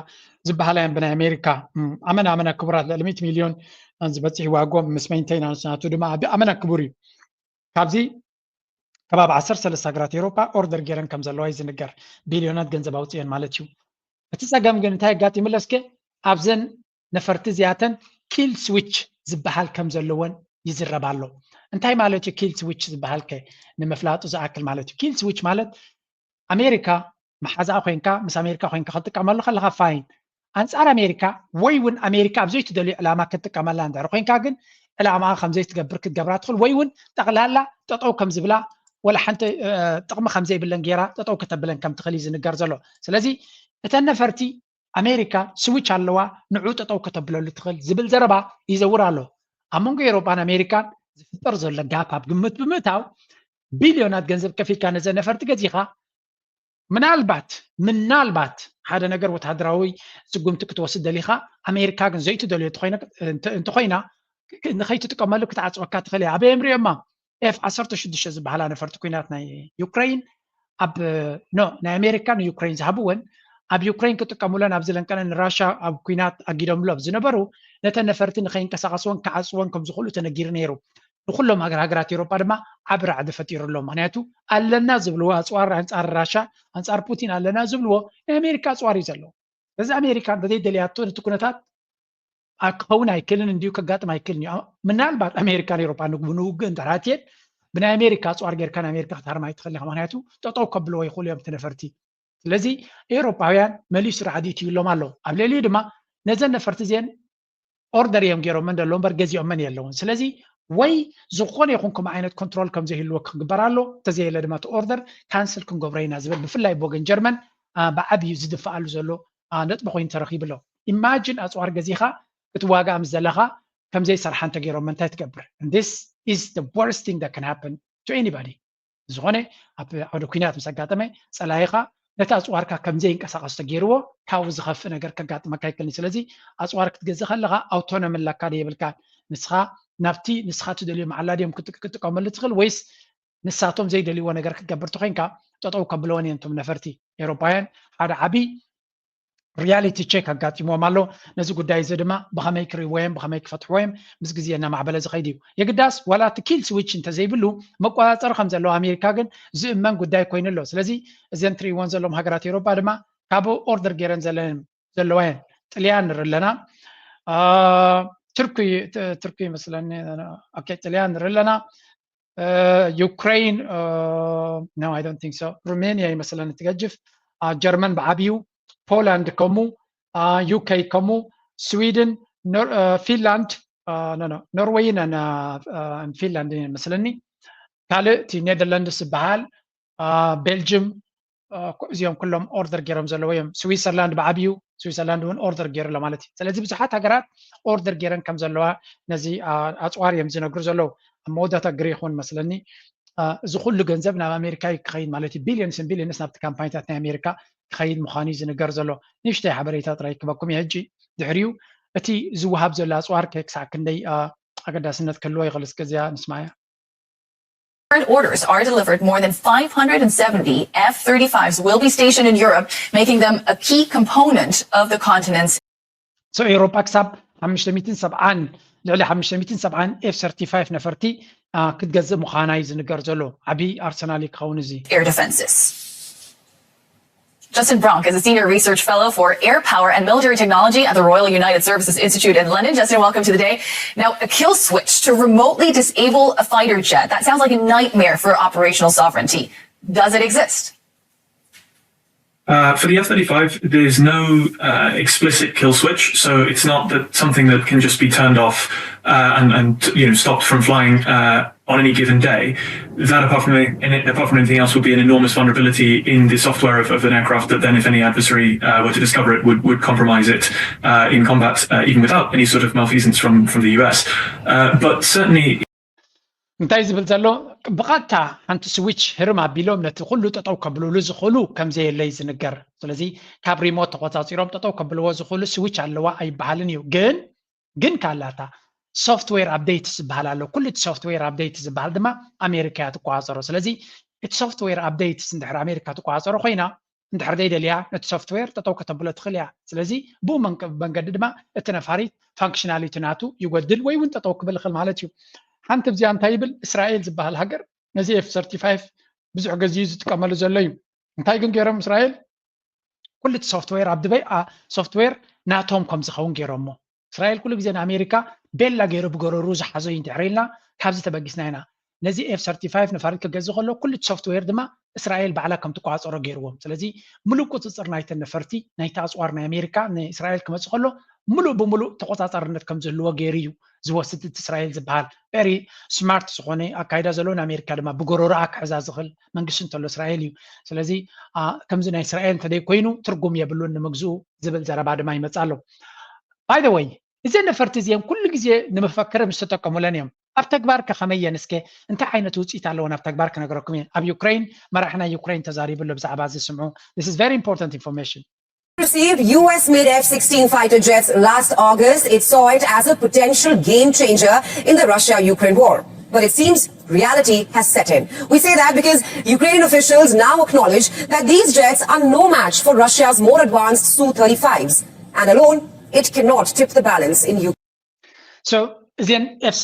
ዝበሃላ እየን ብናይ ኣሜሪካ። ኣመና ኣመና ክቡራት ልዕሊ ሚእቲ ሚልዮን ዝበፅሕ ዋጎም ምስ ሜንቴናንስ ናቱ ድማ ኣመና ክቡር እዩ። ካብዚ ከባቢ ዓሰርተ ሰለስተ ሃገራት ኤውሮጳ ኦርደር ገይረን ከም ዘለዋ እዩ ዝንገር። ቢልዮናት ገንዘብ ኣውፅኤን ማለት እዩ። እቲ ፀገም ግን እንታይ ኣጋጢሙለስከ ኣብዘን ነፈርቲ እዚኣተን ኪል ስዊች ዝበሃል ከም ዘለወን ይዝረብ ኣሎ። እንታይ ማለት እዩ ኪል ስዊች ዝበሃል ከ? ንምፍላጡ ዝኣክል ማለት እዩ። ኪል ስዊች ማለት ኣሜሪካ መሓዛኣ ኮይንካ ምስ ኣሜሪካ ኮይንካ ክትጥቀመሉ ከለካ ፋይን፣ ኣንፃር ኣሜሪካ ወይ እውን ኣሜሪካ ኣብ ዘይትደልዮ ዕላማ ክትጥቀመላ እንድሕር ኮይንካ ግን ዕላማኣ ከም ዘይትገብር ክትገብራ ትኽእል፣ ወይ እውን ጠቕላላ ጠጠው ከም ዝብላ፣ ወላ ሓንቲ ጥቕሚ ከም ዘይብለን ገይራ ጠጠው ከተብለን ከም ትኽእል እዩ ዝንገር ዘሎ። ስለዚ እተን ነፈርቲ ኣሜሪካ ስዊች ኣለዋ፣ ንዑ ጠጠው ከተብለሉ ትኽእል ዝብል ዘረባ ይዘውር ኣሎ። ኣብ መንጎ ኤውሮጳን ኣሜሪካን ዝፍጠር ዘሎ ጋፕ ኣብ ግምት ብምእታው፣ ቢልዮናት ገንዘብ ከፊልካ ነዘን ነፈርቲ ገዚኻ፣ ምናልባት ምናልባት ሓደ ነገር ወታደራዊ ስጉምቲ ክትወስድ ደሊኻ፣ ኣሜሪካ ግን ዘይትደልዮ እንተኾይና፣ ንኸይትጥቀመሉ ክትዓፅወካ ትኽእል እያ። ኣበይ እዮም ሪኦማ? ኤፍ ዓሰርተ ሽዱሽተ ዝበሃላ ነፈርቲ ኩናት ናይ ዩክሬን ኣብ ኖ ናይ ኣሜሪካ ንዩክሬን ዝሃብወን፣ ኣብ ዩክሬን ክጥቀሙለን ኣብ ዝለንቀነ ንራሻ ኣብ ኩናት ኣጊዶምሎም ዝነበሩ፣ ነተን ነፈርቲ ንኸይንቀሳቐስወን ክዓፅወን ከም ዝኽእሉ ተነጊሩ ነይሩ። ንኩሎም ሃገር ሃገራት ኤውሮጳ ድማ ዓቢ ራዕዲ ፈጢሩ ኣሎ። ምክንያቱ ኣለና ዝብልዎ ኣፅዋር ኣንፃር ራሻ፣ ኣንፃር ፑቲን ኣለና ዝብልዎ ናይ ኣሜሪካ ኣፅዋር እዩ ዘለዎ። ስለዚ ኣሜሪካ እንተዘይደልያቶ ነቲ ኩነታት ክኸውን ኣይክልን እንድዩ፣ ከጋጥም ኣይክልን እዩ። ምናልባት ኣሜሪካን ኤውሮጳ ንውግእ እንድሕር ኣትየን፣ ብናይ ኣሜሪካ ኣፅዋር ጌርካ ንኣሜሪካ ክትሃርማ ኣይትኽእልን ኢኻ። ምክንያቱ ጠጠው ከብልዎ ይኽእሉ እዮም እቲ ነፈርቲ። ስለዚ ኤውሮጳውያን መሊሱ ራዕዲ ይትይሎም ኣሎ። ኣብ ልዕሊኡ ድማ ነዘን ነፈርቲ እዚአን ኦርደር እዮም ገይሮመን ዘለዉ እምበር ገዚኦመን የለውን። ስለዚ ወይ ዝኾነ ይኹን ከምኡ ዓይነት ኮንትሮል ከም ዘይህልዎ ክግበር ኣሎ፣ እንተዘየለ ድማ እቲ ኦርደር ካንስል ክንገብሮ ኢና ዝብል ብፍላይ ብወገን ጀርመን ብዓብዩ ዝድፍኣሉ ዘሎ ነጥቢ ኮይኑ ተረኺቡ ኣሎ። ኢማጂን ኣፅዋር ገዚኻ ክትዋጋእ ምስ ዘለኻ ከም ዘይሰርሓ እንተገይሮመ እንታይ ትገብር? This is the worst thing that can happen to anybody። ዝኾነ ኣብ ዓውደ ኩናት ምስ ኣጋጠመ ፀላኢኻ ነቲ ኣፅዋርካ ከም ዘይንቀሳቐስ ተገይርዎ ካብኡ ዝኸፍእ ነገር ከጋጥመካ ኣይክእልን። ስለዚ ኣፅዋር ክትገዝእ ከለኻ ኣውቶኖሚ ኣለካ ዶ የብልካን? ንስኻ ናብቲ ንስኻ ትደልዮ መዓላ ድዮም ክጥቀመሉ ትኽእል ወይስ ንሳቶም ዘይደልይዎ ነገር ክትገብር ተኮይንካ ጠጠው ከብለወን እዮም እቶም ነፈርቲ ኤውሮጳውያን ሓደ ዓብዪ ሪያሊቲ ቼክ ኣጋጢምዎም ኣሎ። ነዚ ጉዳይ እዚ ድማ ብኸመይ ክርእይዎ እዮም ብኸመይ ክፈትሕዎ እዮም ምስ ግዜ እናማዕበለ ዝኸይድ እዩ። የግዳስ ዋላ እቲ ኪል ስዊች እንተዘይብሉ መቆፃፀሪ ከም ዘለዎ ኣሜሪካ ግን ዝእመን ጉዳይ ኮይኑ ኣሎ። ስለዚ እዘን ትርእይዎን ዘለዎም ሃገራት ኤውሮጳ ድማ ካብ ኦርደር ገይረን ዘለዋ እየን። ጥልያን ንርኢ ኣለና፣ ቱርኪ ይመስለኒ፣ ጥልያን ንርኢ ኣለና፣ ዩክሬን no I don't think so፣ ሩሜንያ ይመስለኒ ትገጅፍ፣ ጀርመን ብዓብዩ፣ ፖላንድ ከሙ፣ ዩኬ ከሙ፣ ስዊድን፣ ፊንላንድ፣ ኖርዌይን ፊንላንድ ይመስለኒ፣ ካልእ እቲ ኔደርላንድስ ዝበሃል፣ ቤልጅም፣ እዚኦም ኩሎም ኦርደር ገይሮም ዘለዉ እዮም። ስዊዘርላንድ ብዓብዩ ስዊዘርላንድ እውን ኦርደር ገይሩ ኣሎ ማለት እዩ። ስለዚ ብዙሓት ሃገራት ኦርደር ገይረን ከም ዘለዋ ነዚ ኣፅዋር እዮም ዝነግሩ ዘለዉ። ኣብ መወዳእታ ግሪክ እውን መስለኒ እዚ ኩሉ ገንዘብ ናብ ኣሜሪካ እዩ ክኸይድ ማለት እዩ። ቢልዮንስን ቢልዮንስ ናብቲ ካምፓኒታት ናይ ኣሜሪካ ክኸይድ ምዃኑ እዩ ዝንገር ዘሎ። ንእሽተይ ሓበሬታ ጥራይ ክበኩም እየ ሕጂ። ድሕሪኡ እቲ ዝወሃብ ዘሎ ኣፅዋር ክሳዕ ክንደይ ኣገዳስነት ክህልዎ ይኽእል እስከ እዚኣ ንስማያ። Orders are delivered, more than five hundred seventy F thirty-fives will be stationed in Europe, making them a key component of the continent's So ኤውሮጳ ክሳብ ሓሙሽተ ሚእትን ሰብዓን ልዕሊ ሓሙሽተ ሚእትን ሰብዓን ኤፍ ሰርቲፋይቭ ነፈርቲ ክትገዝእ ምዃና እዩ ዝንገር ዘሎ። ዓብዪ ኣርሰናል እዩ ክኸውን እዚ። Air defenses. Justin Bronk is a senior research fellow for air power and military technology at the Royal United Services Institute in London. Justin, welcome to the day. Now, a kill switch to remotely disable a fighter jet. That sounds like a nightmare for operational sovereignty. Does it exist? Uh, for the F thirty-five, there's no uh, explicit kill switch, so it's not that something that can just be turned off uh, and, and you know stopped from flying uh, on any given day. That, apart from any, apart from anything else, would be an enormous vulnerability in the software of, of an aircraft that then, if any adversary uh, were to discover it, would, would compromise it uh, in combat, uh, even without any sort of malfeasance from, from the U S. Uh, but certainly. እንታይ ዝብል ዘሎ ብቐጥታ ሓንቲ ስዊች ህርም ኣቢሎም ነቲ ኩሉ ጠጠው ከብልሉ ዝኽእሉ ከም ዘየለ እዩ ዝንገር። ስለዚ ካብ ሪሞት ተቆፃፂሮም ጠጠው ከብልዎ ዝኽእሉ ስዊች ኣለዋ ኣይበሃልን እዩ። ግን ግን ካላታ ሶፍትዌር ኣፕዴት ዝበሃል ኣሎ። ኩሉ እቲ ሶፍትዌር ኣፕዴት ዝበሃል ድማ ኣሜሪካ እያ ትቆፃፀሮ። ስለዚ እቲ ሶፍትዌር ኣፕዴትስ እንድሕር ኣሜሪካ ትቆፃፀሮ ኮይና እንድሕር ዘይደልያ ነቲ ሶፍትዌር ጠጠው ከተብሎ ትኽእል እያ። ስለዚ ብኡ መንገዲ ድማ እቲ ነፋሪት ፋንክሽናሊቲ ናቱ ይጎድል ወይ እውን ጠጠው ክብል ይኽእል ማለት እዩ። ሓንቲ እዚኣ እንታይ ይብል? እስራኤል ዝበሃል ሃገር ነዚ ኤፍ ሰርቲፋይቭ ብዙሕ ግዜ እዩ ዝጥቀመሉ ዘሎ እዩ። እንታይ ግን ገይሮም እስራኤል? ኩሉ እቲ ሶፍትዌር ኣብ ድበይ ሶፍትዌር ናቶም ከም ዝኸውን ገይሮሞ። እስራኤል ኩሉ ግዜ ንኣሜሪካ ቤላ ገይሩ ብገረሩ ዝሓዞ እዩ እንድሕር ኢልና ካብዚ ተበጊስና ኢና። ነዚ ኤፍ ሰርቲፋይቭ ነፋሪት ክገዝእ ከሎ ኩሉ እቲ ሶፍትዌር ድማ እስራኤል ባዕላ ከም ትቆፃፀሮ ገይርዎም። ስለዚ ሙሉእ ቁፅፅር ናይተን ነፈርቲ ናይቲ ኣፅዋር ናይ ኣሜሪካ ንእስራኤል ክመፅእ ከሎ ምሉእ ብምሉእ ተቆፃፃርነት ከም ዝህልዎ ገይሩ እዩ ዝወስድ እቲ እስራኤል ዝበሃል። ቨሪ ስማርት ዝኾነ ኣካይዳ ዘለዎ፣ ንኣሜሪካ ድማ ብጎረሮኣ ክሕዛ ዝኽእል መንግስቲ እንተሎ እስራኤል እዩ። ስለዚ ከምዚ ናይ እስራኤል እንተደይ ኮይኑ ትርጉም የብሉን ንምግዝኡ ዝብል ዘረባ ድማ ይመፅእ ኣሎ። ባይ ወይ እዘን ነፈርቲ እዚአን ኩሉ ግዜ ንመፈክር ምስ ተጠቀሙለን እዮም። ኣብ ተግባር ከኸመየን እስከ እንታይ ዓይነት ውፅኢት ኣለዎን ኣብ ተግባር ክነግረኩም እየ። ኣብ ዩክሬን መራሒ ናይ ዩክሬን ተዛሪቡ ኣሎ ብዛዕባ እዚ ስምዑ። This is very important information. Received U S made F sixteen fighter jets last August. It saw it as a potential game changer in the Russia Ukraine war. But it seems reality has set in. We say that because Ukrainian officials now acknowledge that these jets are no match for Russia's more advanced Su thirty-fives. And alone, it cannot tip the balance in Ukraine. So እዚን ኤፍ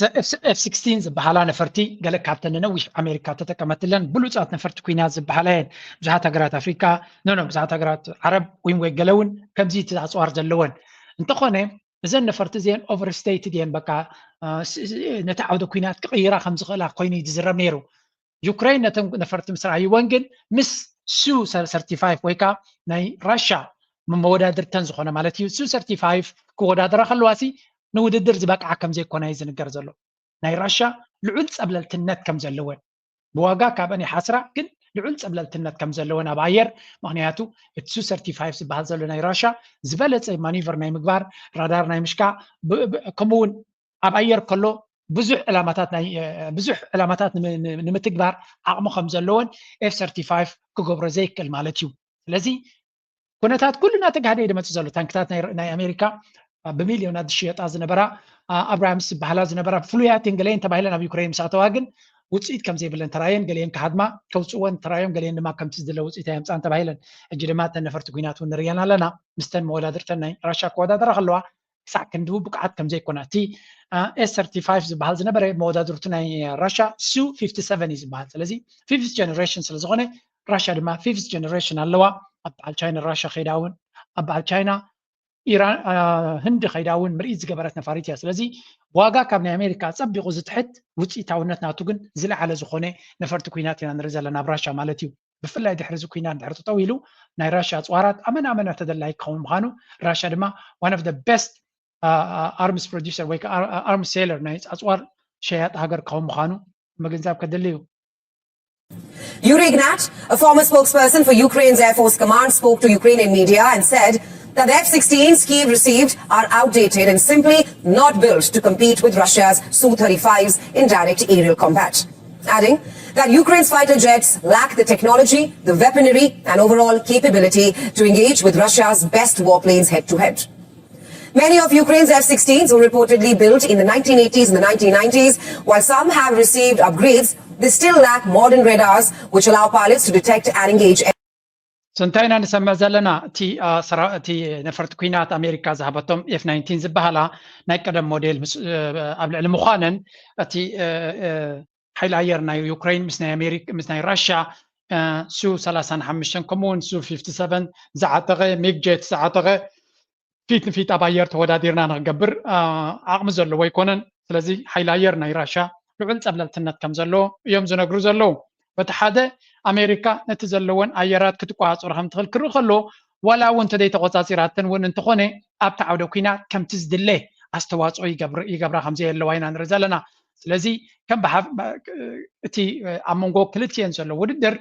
ስክስቲን ዝበሃላ ነፈርቲ ገለ ካብተን ነነዊሕ ኣሜሪካ ተጠቀመትለን ብሉፃት ነፈርቲ ኩናት ዝበሃላ እየን። ብዙሓት ሃገራት ኣፍሪካ ኖኖ ብዙሓት ሃገራት ዓረብ ወይም ወይ ገለ እውን ከምዚ እቲ ኣፅዋር ዘለወን እንተኾነ እዘን ነፈርቲ እዚአን ኦቨር ስቴይትድ እየን። በቃ ነቲ ዓውደ ኩናት ክቕይራ ከም ዝኽእላ ኮይኑ እዩ ዝዝረብ ነይሩ። ዩክሬን ነተን ነፈርቲ ምስ ረኣይወን ግን ምስ ሱ ሰርቲፋይቭ ወይ ከዓ ናይ ራሻ መወዳድርተን ዝኾነ ማለት እዩ። ሱ ሰርቲፋይቭ ክወዳደራ ከለዋ ሲ ንውድድር ዝበቅዓ ከም ዘይኮና እዩ ዝንገር ዘሎ። ናይ ራሻ ልዑል ፀብለልትነት ከም ዘለወን ብዋጋ ካብአን ይሓስራ ግን ልዑል ፀብለልትነት ከም ዘለወን ኣብ ኣየር ምክንያቱ እቲ ሱ ሰርቲፋይቭ ዝበሃል ዘሎ ናይ ራሻ ዝበለፀ ማኒቨር ናይ ምግባር ራዳር ናይ ምሽካዕ ከምኡውን ኣብ ኣየር ከሎ ብዙሕ ዕላማታት ናይ ብዙሕ ዕላማታት ንምትግባር ዓቕሚ ከም ዘለዎን ኤፍ ሰርቲፋይቭ ክገብሮ ዘይክእል ማለት እዩ። ስለዚ ኩነታት ኩሉ እናተጋህደ እዩ ዝመፅእ ዘሎ። ታንክታት ናይ ኣሜሪካ ብሚልዮናት ዝሽየጣ ዝነበራ ኣብራምስ ዝበሃላ ዝነበራ ፍሉያትን ገለየን ተባሂለን ኣብ ዩክሬን ምስ ኣተዋ ግን ውፅኢት ከም ዘይብለን ተራየን ገለየን ክሃድማ ከውፅወን ተራዮም ገለየን ድማ ከምቲ ዝድለ ውፅኢት ኣየምፃን ተባሂለን። ሕጂ ድማ እተን ነፈርቲ ኩናት እውን ንርእየን ኣለና። ምስተን መወዳድርተን ናይ ራሻ ክወዳደራ ከለዋ ክሳዕ ክንድቡ ብቅዓት ከም ዘይኮና እቲ ኤስ ሰርቲፋይቭ ዝበሃል ዝነበረ መወዳድርቱ ናይ ራሻ ሱ ፊፍቲ ሰቨን እዩ ዝበሃል። ስለዚ ፊፍት ጀነሬሽን ስለዝኾነ ራሻ ድማ ፊፍት ጀነሬሽን ኣለዋ። ኣብ በዓል ቻይና ራሻ ከይዳ እውን ኣብ በዓል ቻይና ኢራን ህንዲ ከይዳ እውን ምርኢት ዝገበረት ነፋሪት እያ። ስለዚ ዋጋ ካብ ናይ ኣሜሪካ ጸቢቑ ዝትሕት ውፅኢታውነት ናቱ ግን ዝለዓለ ዝኾነ ነፈርቲ ኩናት ኢና ንርኢ ዘለና ኣብ ራሻ ማለት እዩ። ብፍላይ ድሕሪ እዚ ኩናት ድሕሪ ተጠው ኢሉ ናይ ራሻ ኣፅዋራት ኣመና ኣመና ተደላይ ክኸውን ምዃኑ ራሻ ድማ one of the best arms producer ወይ arms seller ናይ ኣፅዋር ሸያጥ ሃገር ክኸውን ምዃኑ ምግንዛብ ከድሊ እዩ። Yuri Ignat, a former spokesperson for Ukraine's Air Force Command, spoke to Ukrainian media and said that the F sixteens Kyiv received are outdated and simply not built to compete with Russia's Su thirty-fives in direct aerial combat, adding that Ukraine's fighter jets lack the technology, the weaponry, and overall capability to engage with Russia's best warplanes head to head. Many of Ukraine's F sixteens were reportedly built in the nineteen eighties and the nineteen nineties. While some have received upgrades, they still lack modern radars which allow pilots to detect and engage. So እንታይ ኢና ንሰምዕ ዘለና? እቲ እቲ ነፈርቲ ኩናት ኣሜሪካ ዝሃበቶም ኤፍ ናይንቲን ዝበሃላ ናይ ቀደም ሞዴል ኣብ ልዕሊ ምዃነን እቲ ሓይሊ ኣየር ናይ ዩክሬን ምስ ናይ ኣሜሪካ ምስ ናይ ራሽያ ሱ ሰላሳን ሓሙሽተን ከምኡውን ሱ ፊፍቲ ሰቨን ዝዓጠቐ ሚግ ጀት ዝዓጠቐ ፊት ንፊት ኣብ ኣየር ተወዳዲርና ንክገብር ዓቕሚ ዘለዎ ኣይኮነን። ስለዚ ሓይሊ ኣየር ናይ ራሻ ልዑል ፀብለልትነት ከም ዘለዎ እዮም ዝነግሩ ዘለዉ። በቲ ሓደ ኣሜሪካ ነቲ ዘለወን ኣየራት ክትቆፃፀሮ ከም ትኽእል ክርኢ ከሎ ዋላ እውን እንተደይ ተቆፃፂራተን እውን እንተኾነ ኣብቲ ዓውደ ኩናት ከምቲ ዝድለ ኣስተዋፅኦ ይገብራ ከም ዘየለዋ ኢና ንርኢ ዘለና። ስለዚ ከም እቲ ኣብ መንጎ ክልቲኤን ዘሎ ውድድር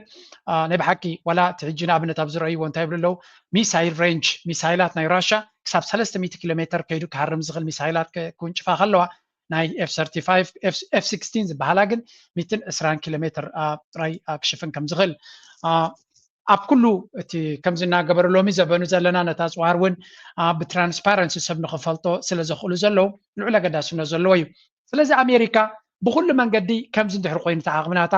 ናይ ብሓቂ ዋላ እቲ ሕጂ ንኣብነት ኣብ ዝረእይዎ እንታይ ይብሉ ኣለዉ ሚሳይል ሬንጅ ሚሳይላት ናይ ራሻ ክሳብ ሰለስተ ሚእቲ ኪሎ ሜትር ከይዱ ክሃርም ዝኽእል ሚሳይላት ክውንጭፋ ከለዋ ናይ ኤፍ ሰርቲፋይቭ ኤፍ ሲክስቲን ዝበሃላ ግን ሚእትን ዕስራን ኪሎ ሜትር ጥራይ ክሽፍን ከም ዝኽእል ኣብ ኩሉ እቲ ከምዚ እናገበሩ ሎሚ ዘበኑ ዘለና ነታ ኣፅዋር እውን ብትራንስፓረንሲ ሰብ ንክፈልጦ ስለ ዘኽእሉ ዘለዉ ልዑል ኣገዳስነት ዘለዎ እዩ። ስለዚ ኣሜሪካ ብኩሉ መንገዲ ከምዚ እንድሕር ኮይኑ እቲ ዓቕምናታ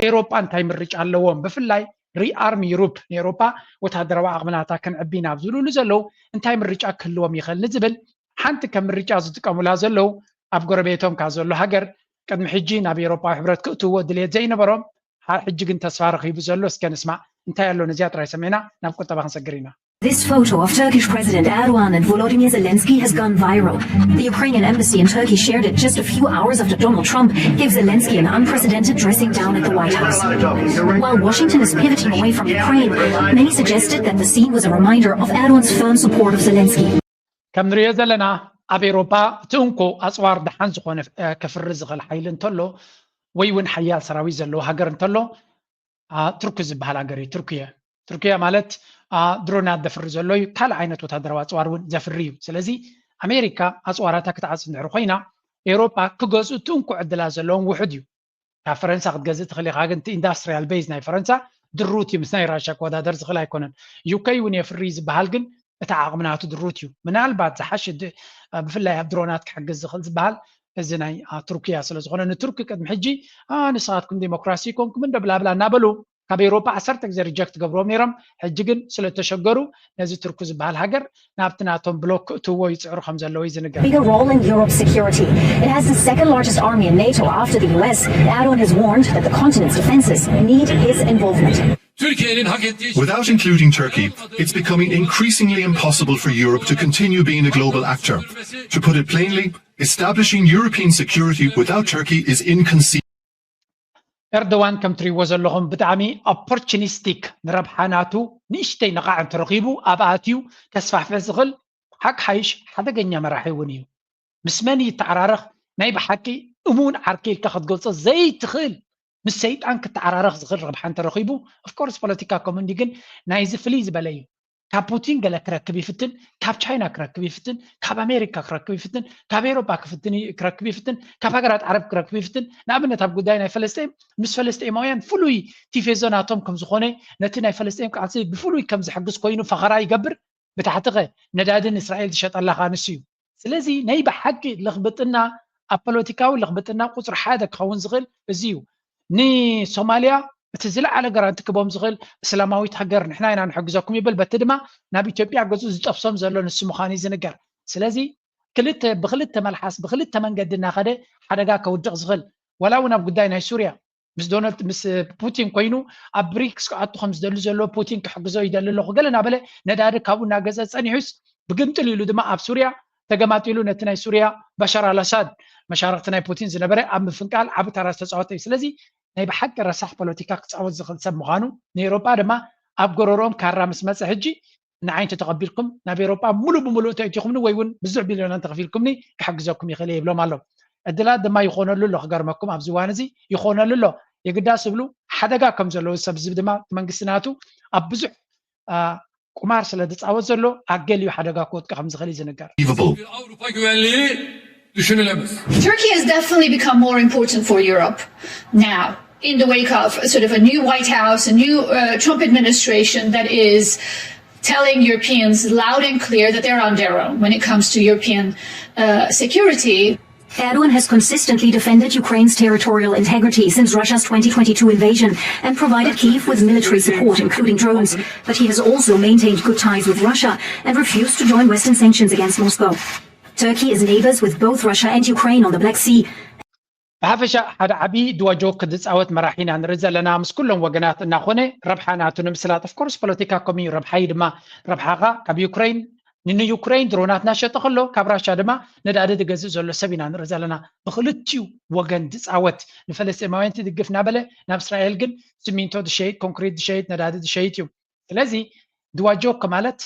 ኤሮጳ እንታይ ምርጫ ኣለዎም ብፍላይ ሪኣርም ዩሩፕ ንኤሮጳ ወታደራዊ ዓቕምናታ ክንዕቢ ናብ ዝብልሉ ዘለዉ እንታይ ምርጫ ክህልዎም ይኽእል ንዝብል ሓንቲ ከም ምርጫ ዝጥቀሙላ ዘለዉ ኣብ ጎረቤቶም ካብ ዘሎ ሃገር ቅድሚ ሕጂ ናብ ኤሮጳዊ ሕብረት ክእትውዎ ድልየት ዘይነበሮም ሕጂ ግን ተስፋ ረኺቡ ዘሎ እስከ ንስማዕ እንታይ ኣሎ ነዚኣ ጥራይ ሰሚዕና ናብ ቁጠባ ክንሰግር ኢና። This photo of Turkish President Erdogan and Volodymyr Zelensky has gone viral. The Ukrainian embassy in Turkey shared it just a few hours after Donald Trump gave Zelensky an unprecedented dressing down at the White House. While Washington is pivoting away from Ukraine, many suggested that the scene was a reminder of Erdogan's firm support of Zelensky. ከም ንሪኦ ዘለና ኣብ ኤውሮጳ እቲ እንኮ ኣፅዋር ደሓን ዝኾነ ከፍሪ ዝኽእል ሓይሊ እንተሎ ወይ እውን ሓያል ሰራዊት ዘለዎ ሃገር እንተሎ ቱርኪ ዝበሃል ሃገር እዩ። ቱርክየ ቱርክያ ማለት ድሮናት ዘፍሪ ዘሎ እዩ። ካልእ ዓይነት ወታደራዊ ኣፅዋር እውን ዘፍሪ እዩ። ስለዚ ኣሜሪካ ኣፅዋራታ ክትዓፅ እንድሕር ኮይና ኤውሮጳ ክገዝኡ እቲ እንኮ ዕድላት ዘለዎም ውሑድ እዩ። ካብ ፈረንሳ ክትገዝእ ትኽእል ኢኻ፣ ግን እቲ ኢንዳስትሪያል ቤዝ ናይ ፈረንሳ ድሩት እዩ፣ ምስ ናይ ራሻ ክወዳደር ዝኽእል ኣይኮነን። ዩከይ እውን የፍሪ ዝበሃል ግን እቲ ዓቕሚ ናቱ ድሩት እዩ። ምናልባት ዝሓሸ ብፍላይ ኣብ ድሮናት ክሕግዝ ዝኽእል ዝበሃል እዚ ናይ ቱርክያ ስለ ዝኾነ ንቱርኪ ቅድሚ ሕጂ ንስኻትኩም ዴሞክራሲ ይኮንኩም እንደ ብላብላ እናበሉ ካብ ኤውሮጳ ዓሰርተ ግዜ ሪጀክት ገብርዎም ነይሮም። ሕጂ ግን ስለተሸገሩ ነዚ ቱርኪ ዝበሃል ሃገር ናብቲ ናቶም ብሎክ ክእትዎ ይፅዕሩ ከም ዘለዉ እዩ ዝንገር። Bigger role in Europe's security. It has the second largest army in NATO after the U S. Erdogan has warned that the continent's defenses need his involvement. Without including Turkey, it's becoming increasingly impossible for Europe to continue being a global actor. To put it plainly, establishing European security without Turkey is inconceivable. ኤርዶዋን ከም ትሪእዎ ዘለኹም ብጣዕሚ ኦፖርቹኒስቲክ ንረብሓ ናቱ ንእሽተይ ነቓዕ እንተረኺቡ ኣብ ኣትዩ ከስፋሕፍሕ ዝኽእል ሓቂ ሓይሽ ሓደገኛ መራሒ እውን እዩ። ምስ መን ይተዓራረኽ ናይ ብሓቂ እሙን ዓርከይ ኢልካ ክትገልጾ ዘይትኽእል ምስ ሰይጣን ክተዓራረኽ ዝኽእል ረብሓ እንተረኺቡ ኦፍኮርስ ፖለቲካ ኮሙኒ ግን ናይዚ ፍልይ ዝበለ እዩ። ካብ ፑቲን ገለ ክረክብ ይፍትን፣ ካብ ቻይና ክረክብ ይፍትን፣ ካብ ኣሜሪካ ክረክብ ይፍትን፣ ካብ ኤውሮጳ ክፍትን ክረክብ ይፍትን፣ ካብ ሃገራት ዓረብ ክረክብ ይፍትን። ንኣብነት ኣብ ጉዳይ ናይ ፈለስጤም ምስ ፈለስጤማውያን ፍሉይ ቲፌዞ ናቶም ከም ዝኾነ ነቲ ናይ ፈለስጤም ቃልሲ ብፍሉይ ከም ዝሕግዝ ኮይኑ ፈኸራ ይገብር። ብታሕቲ ኸ ነዳዲ ንእስራኤል ዝሸጠላ ኻንስ እዩ። ስለዚ ናይ ብሓቂ ልኽብጥና ኣብ ፖለቲካዊ ልኽብጥና ቁፅሪ ሓደ ክኸውን ዝኽእል እዚ እዩ። ንሶማልያ እቲ ዝለዓለ ገራንቲ ክቦም ዝኽእል እስላማዊት ሃገር ንሕና ኢና ንሕግዘኩም ይብል። በቲ ድማ ናብ ኢትዮጵያ ገፁ ዝጠብሶም ዘሎ ንሱ ምዃኑ እዩ ዝንገር። ስለዚ ክልተ ብክልተ መልሓስ ብክልተ መንገዲ እናኸደ ሓደጋ ከውድቕ ዝኽእል ዋላ እውን ኣብ ጉዳይ ናይ ሱርያ ምስ ዶናልድ ምስ ፑቲን ኮይኑ ኣብ ብሪክስ ክኣቱ ከም ዝደሊ ዘሎ ፑቲን ክሕግዞ ይደሊ ኣለኹ ገለ እናበለ ነዳዲ ካብኡ እናገዘ ፀኒሑስ ብግምጥል ኢሉ ድማ ኣብ ሱርያ ተገማጢሉ ነቲ ናይ ሱርያ በሻር ኣልኣሳድ መሻርክቲ ናይ ፑቲን ዝነበረ ኣብ ምፍንቃል ዓቢ ተራ ዝተፃወተ እዩ። ስለዚ ናይ ብሓቂ ረሳሕ ፖለቲካ ክፃወት ዝኽእል ሰብ ምዃኑ ንኤውሮጳ ድማ ኣብ ጎረሮኦም ካራ ምስ መፀ ሕጂ ንዓይ እንተተቐቢልኩም ናብ ኤውሮጳ ሙሉእ ብሙሉእ እንተእቲኹምኒ ወይ እውን ብዙሕ ቢልዮናት እንተኸፊልኩምኒ ክሕግዘኩም ይኽእል እየ ይብሎም ኣሎ። ዕድላት ድማ ይኾነሉ ኣሎ። ክገርመኩም ኣብዚ እዋን እዚ ይኾነሉ ኣሎ። የግዳስ ዝብሉ ሓደጋ ከም ዘለዎ ሰብ ዝብ ድማ እቲ መንግስቲ ናቱ ኣብ ብዙሕ ቁማር ስለ ዝፃወት ዘሎ ኣብ ገሊኡ ሓደጋ ክወድቅ ከም ዝኽእል እዩ ዝንገር። Unbelievable. Avrupa güvenliği düşünülemez. Turkey has definitely become more important for Europe now in the wake of sort of a new White House, a new uh, Trump administration that is telling Europeans loud and clear that they're on their own when it comes to European uh, security. Erdogan has consistently defended Ukraine's territorial integrity since Russia's twenty twenty-two invasion and provided Kyiv with military support, including drones. But he has also maintained good ties with Russia and refused to join Western sanctions against Moscow. Turkey is neighbors with both Russia and Ukraine on the Black Sea. ብሓፈሻ ሓደ ዓብዪ ድዋ ጆክ ዝፃወት መራሒ ኢና ንርኢ ዘለና ምስ ኩሎም ወገናት እናኾነ ረብሓ ናቱ ንምስላጥ ኦፍኮርስ ፖለቲካ ከምኡ እዩ። ረብሓይ ድማ ረብሓኻ ካብ ዩክሬን ንዩክሬን ድሮናት እናሸጠ ከሎ ካብ ራሻ ድማ ነዳዲ ዝገዝእ ዘሎ ሰብ ኢና ንርኢ ዘለና። ብክልቲኡ ወገን ዝፃወት ንፈለስጤማውያን ትድግፍ እናበለ ናብ እስራኤል ግን ሲሚንቶ ዝሸይጥ ኮንክሪት ዝሸይጥ ነዳዲ ዝሸይጥ እዩ። ስለዚ ድዋ ጆክ ማለት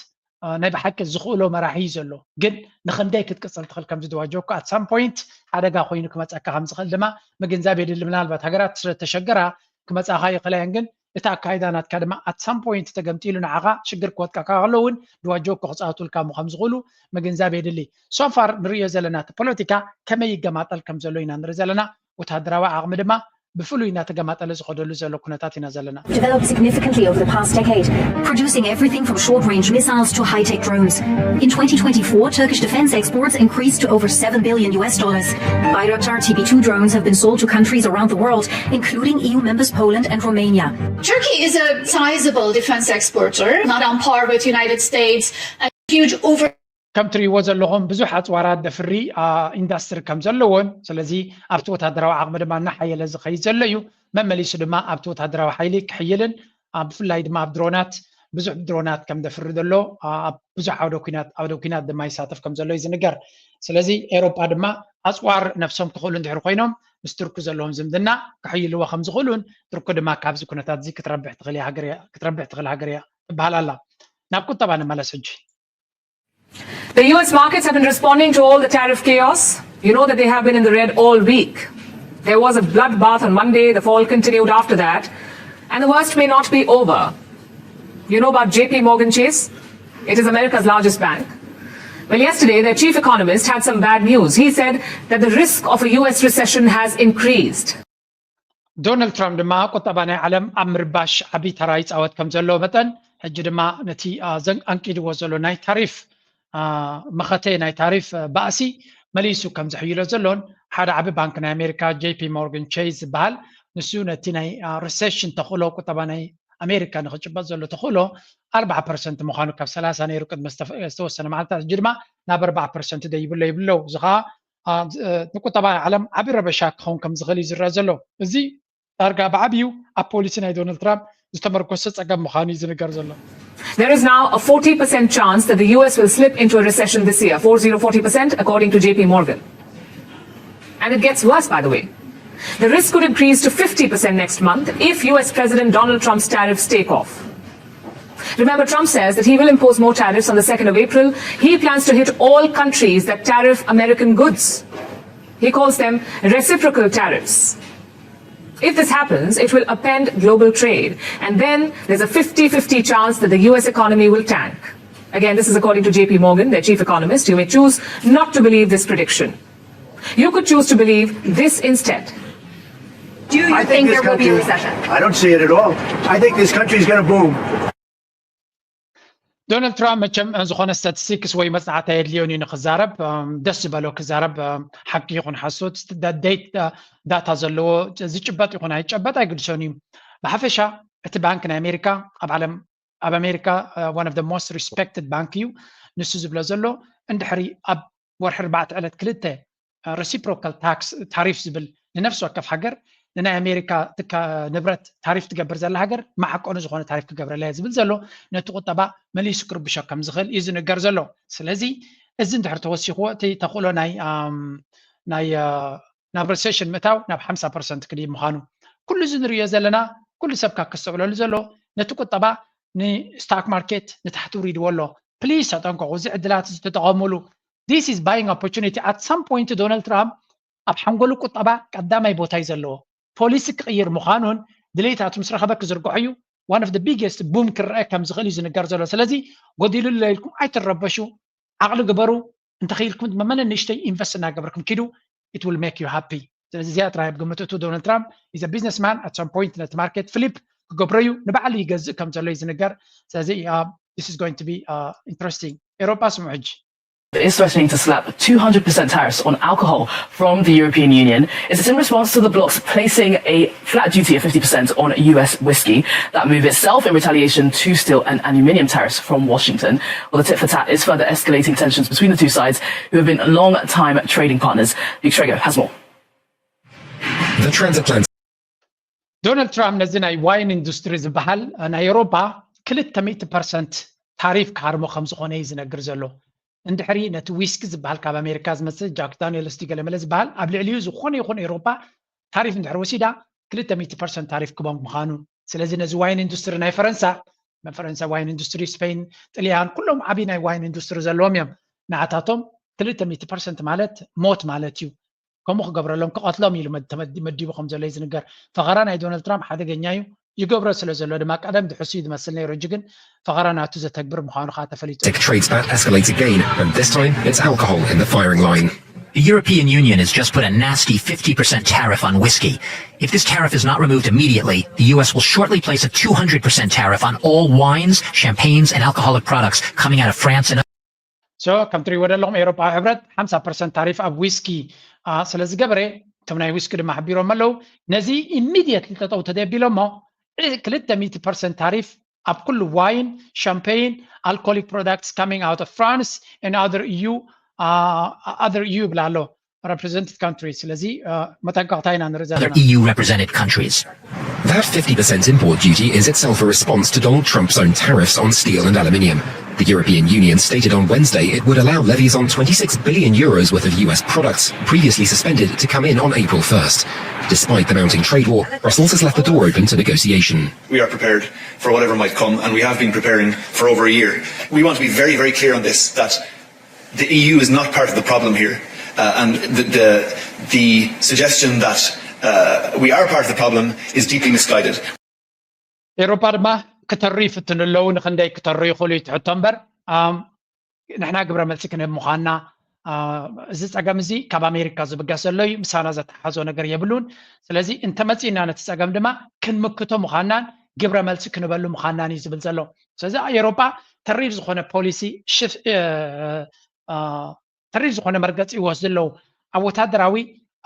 ናይ ብሓቂ ዝኽእሎ መራሒ እዩ ዘሎ። ግን ንኽንደይ ክትቅፅል ትኽእል ከምዚ ድዋ ጆክ at some point ሓደጋ ኮይኑ ክመፀካ ከም ዝኽእል ድማ ምግንዛብ የድሊ። ምናልባት ሃገራት ስለተሸገራ ክመፃኻ ይኽእላ እየን፣ ግን እቲ ኣካይዳ ናትካ ድማ at some point ተገምጢሉ ንዓኻ ሽግር ክወጥቀካ ከሎ እውን ድዋ ጆክ ክፃወቱልካ ከም ዝኽእሉ ምግንዛብ የድሊ። So far ንሪኦ ዘለና እቲ ፖለቲካ ከመይ ይገማጠል ከም ዘሎ ኢና ንርኢ ዘለና። ወታደራዊ ዓቕሚ ድማ ብፍሉይ እናተገማጠለ ዝኸደሉ ዘሎ ኩነታት ኢና ዘለና። Developed significantly over the past decade, producing everything from short-range missiles to high-tech drones. In twenty twenty-four, Turkish defense exports increased to over seven billion U S dollars. Bayraktar T B two drones have been sold to countries around the world, including E U members Poland and Romania. Turkey is a sizable defense exporter, not on par with the United States, a huge over ከም ትሪእዎ ዘለኹም ብዙሕ ኣፅዋራት ደፍሪ ኢንዳስትሪ ከም ዘለዎን ስለዚ ኣብቲ ወታደራዊ ዓቕሚ ድማ እናሓየለ ዝኸይድ ዘሎ እዩ። መመሊሱ ድማ ኣብቲ ወታደራዊ ሓይሊ ክሕይልን ብፍላይ ድማ ኣብ ድሮናት ብዙሕ ድሮናት ከም ደፍሪ ዘሎ ኣብ ብዙሕ ዓውደ ኩናት ዓውደ ኩናት ድማ ይሳተፍ ከም ዘሎ እዩ ዝንገር። ስለዚ ኤውሮጳ ድማ ኣፅዋር ነብሶም ክኽእሉ እንድሕር ኮይኖም ምስ ቱርኪ ዘለዎም ዝምድና ክሕይልዎ ከም ዝኽእሉን ቱርኪ ድማ ካብዚ ኩነታት እዚ ክትረብሕ ትኽእል ሃገር እያ ክትበሃል ኣላ። ናብ ቁጠባ ንመለስ ሕጂ። The U S markets have been responding to all the tariff chaos. You know that they have been in the red all week. There was a bloodbath on Monday, the fall continued after that, and the worst may not be over. You know about J P Morgan Chase? It is America's largest bank. Well, yesterday, their chief economist had some bad news. He said that the risk of a U S recession has increased. ዶናልድ ትራምፕ ድማ ቁጠባ ናይ ዓለም ኣብ ምርባሽ ዓብዪ ተራ ይፃወት ከም ዘሎ መጠን ሕጂ ድማ ነቲ ኣንቂድዎ ዘሎ ናይ ታሪፍ መኸተ ናይ ታሪፍ ባእሲ መሊሱ ከም ዝሕይሎ ዘሎን ሓደ ዓቢ ባንክ ናይ ኣሜሪካ ጄፒ ሞርጋን ቼዝ ዝበሃል ንሱ ነቲ ናይ ሪሴሽን ተኽእሎ ቁጠባ ናይ ኣሜሪካ ንክጭበጥ ዘሎ ተኽእሎ ኣርባዓ ፐርሰንት ምዃኑ ካብ ሰላሳ ነይሩ ቅድሚ ዝተወሰነ መዓልታት ሕጂ ድማ ናብ ኣርባዓ ፐርሰንት ደይብሎ ይብለው እዚ ከዓ ንቁጠባ ዓለም ዓቢ ረበሻ ክኸውን ከም ዝኽእል እዩ ዝረአ ዘሎ። እዚ ዳርጋ ብዓብዩ ኣብ ፖሊሲ ናይ ዶናልድ ትራምፕ ዝተመርኮሰ ጸገም ምዃኑ እዩ ዝንገር ዘሎ። There is now a forty percent chance that the U S will slip into a recession this year, forty percent according to J P Morgan. And it gets worse, by the way. The risk could increase to fifty percent next month if U S President Donald Trump's tariffs take off. Remember, Trump says that he will impose more tariffs on the second of April. He plans to hit all countries that tariff American goods. He calls them reciprocal tariffs. If this happens, it will upend global trade, and then there's a fifty fifty chance that the U S economy will tank. Again, this is according to J P Morgan, their chief economist. You may choose not to believe this prediction. You could choose to believe this instead. Do you think there will be a recession? I don't see it at all. I think this country is going to boom. ዶናልድ ትራምፕ መቸም ዝኾነ ስታቲስቲክስ ወይ መፅናዕቲ ኣየድልዮን እዩ ንክዛረብ ደስ ዝበሎ ክዛረብ ሓቂ ይኹን ሓሶት ዳታ ዘለዎ ዝጭበጥ ይኹን ኣይጨበጥ ኣይግድሶን እዩ። ብሓፈሻ እቲ ባንክ ናይ ኣሜሪካ ኣብ ዓለም ኣብ ኣሜሪካ one of the most respected ባንክ እዩ። ንሱ ዝብሎ ዘሎ እንድሕሪ ኣብ ወርሒ ኣርባዕተ ዕለት ክልተ reciprocal tax ታሪፍ ዝብል ንነፍሲ ወከፍ ሃገር ንናይ ኣሜሪካ ንብረት ታሪፍ ትገብር ዘላ ሃገር መዓቀኑ ዝኾነ ታሪፍ ክገብረላ እየ ዝብል ዘሎ ነቲ ቁጠባ መሊሱ ክርብሾ ከም ዝኽእል እዩ ዝንገር ዘሎ። ስለዚ እዚ እንድሕር ተወሲኽዎ እቲ ተኽእሎ ናይ ናይ ናብ recession ምእታው ናብ ሓምሳ ፐርሰንት ክድይብ ምዃኑ ኩሉ እዚ ንርእዮ ዘለና ኩሉ ሰብ ካብ ከስተውዕለሉ ዘሎ ነቲ ቁጠባ ንስታክ ማርኬት ንታሕቲ ውሪድዎ ኣሎ። ፕሊስ ተጠንቀቑ፣ እዚ ዕድላት እዚ ተጠቐሙሉ። This is buying opportunity. At some point ዶናልድ ትራምፕ ኣብ ሓንጎሉ ቁጠባ ቀዳማይ ቦታ እዩ ዘለዎ። ፖሊሲ ክቕይር ምዃኑን ድሌታቱ ምስ ረኸበ ክዝርግሖ እዩ። One of the biggest boom ክረአ ከም ዝኽእል እዩ ዝንገር ዘሎ። ስለዚ ጎዲሉሎ ኢልኩም ኣይትረበሹ፣ ዓቕሊ ግበሩ። እንተኽኢልኩም ድማ መነ ንእሽተይ ኢንቨስት እናገበርኩም ኪዱ፣ it will make you happy። ስለዚ እዚኣ ጥራይ ኣብ ግምት እቱ። ዶናልድ ትራምፕ is a businessman, at some point ነቲ ማርኬት ፍሊፕ ክገብሮ እዩ፣ ንባዕሉ ይገዝእ ከም ዘሎ እዩ ዝንገር። ስለዚ this is going to be interesting። ኤሮጳ ስምዑ ሕጂ። Is threatening to slap two hundred percent tariffs on alcohol from the European Union. Is it in response to the bloc's placing a flat duty of fifty percent on U S whiskey? That move itself in retaliation to steel and aluminium tariffs from Washington. Well, the tit for tat is further escalating tensions between the two sides, who have been long-time trading partners. Luke Trego has more. The transatlantic ዶናልድ ትራምፕ ነዚ ናይ ዋይን ኢንዱስትሪ ዝበሃል ናይ ኤውሮፓ ክልተ ሚእቲ ፐርሰንት ታሪፍ ክሃርሞ ከም ዝኾነ እዩ ዝነግር ዘሎ። እንድሕሪ ነቲ ዊስኪ ዝበሃል ካብ ኣሜሪካ ዝመፅእ ጃክ ዳንኤልስ ድዩ ገለመለ ዝበሃል ኣብ ልዕሊኡ ዝኾነ ይኹን ኤውሮፓ ታሪፍ እንድሕር ወሲዳ ክልተ ሚእቲ ፐርሰንት ታሪፍ ክቦም ምዃኑ። ስለዚ ነዚ ዋይን ኢንዱስትሪ ናይ ፈረንሳ ፈረንሳ ዋይን ኢንዱስትሪ፣ ስፔን፣ ጥልያን ኩሎም ዓብዪ ናይ ዋይን ኢንዱስትሪ ዘለዎም እዮም። ንዓታቶም ክልተ ሚእቲ ፐርሰንት ማለት ሞት ማለት እዩ። ከምኡ ክገብረሎም ክቐትሎም ኢሉ መዲቡ ከም ዘሎ እዩ ዝንገር። ፈኸራ ናይ ዶናልድ ትራምፕ ሓደገኛ እዩ። ይገብሮ ስለ ዘሎ ድማ ቀደም ድሕሱ እዩ ዝመስል ነይሩ። ሕጂ ግን ፈኸራ ናቱ ዘተግብር ምዃኑ ከዓ ተፈሊጡ። Trade spat escalates again, and this time it's alcohol in the firing line. The European Union has just put a nasty fifty percent tariff on whiskey. If this tariff is not removed immediately, the U S will shortly place a two hundred percent tariff on all wines, champagnes, and alcoholic products coming out of France and so ከም ትሪእዎ ዘለኹም ኤውሮጳዊ ሕብረት ሓምሳ ፐርሰንት ታሪፍ ኣብ ዊስኪ ስለ ዝገበረ እቶም ናይ ዊስኪ ድማ ሓቢሮም ኣለዉ። ነዚ ኢሚድየትሊ ጠጠው ተደቢሎሞ ክልተ ሚእቲ ፐርሰንት ታሪፍ ኣብ ኩሉ ዋይን፣ ሻምፔይን፣ alcoholic products coming out of France and other E U, uh, other E U ይብላ ኣሎ represented countries። ስለዚ መጠንቀቕታ ኢና ንርኢ ዘለና። E U represented countries. That fifty percent import duty is itself a response to Donald Trump's own tariffs on steel and aluminium. The European Union stated on Wednesday it would allow levies on twenty-six billion euros worth of U S products previously suspended to come in on April first. Despite the mounting trade war, Brussels has left the door open to negotiation. We are prepared for whatever might come, and we have been preparing for over a year. We want to be very, very clear on this, that The E U is not part of the problem here, uh, and the, the, the suggestion that uh, we are part of the problem is deeply misguided. ኤውሮጳ ድማ ክተሩ ይፍትኑ ኣለዉ። ንክንደይ ክተሩ ይኽእሉ ይትሕቶ እምበር፣ ኣም፣ ንሕና ግብረ መልሲ ክንህብ ምዃንና፣ ኣ፣ እዚ ጸገም እዚ ካብ ኣሜሪካ ዝብገስ ዘሎ እዩ። ምሳና ዘተሓዞ ነገር የብሉን። ስለዚ እንተመጺእና ነቲ ጸገም ድማ ክንምክቶ ምዃንናን ግብረ መልሲ ክንበሉ ምዃንናን እዩ ዝብል ዘሎ። ስለዚ ኤውሮጳ ተሪር ዝኾነ ፖሊሲ ሽፍ-፣ እ፣ እ፣ ተሪር ዝኾነ መርገጺ ይወስዱ ኣለዉ። ኣብ ወታደራዊ፣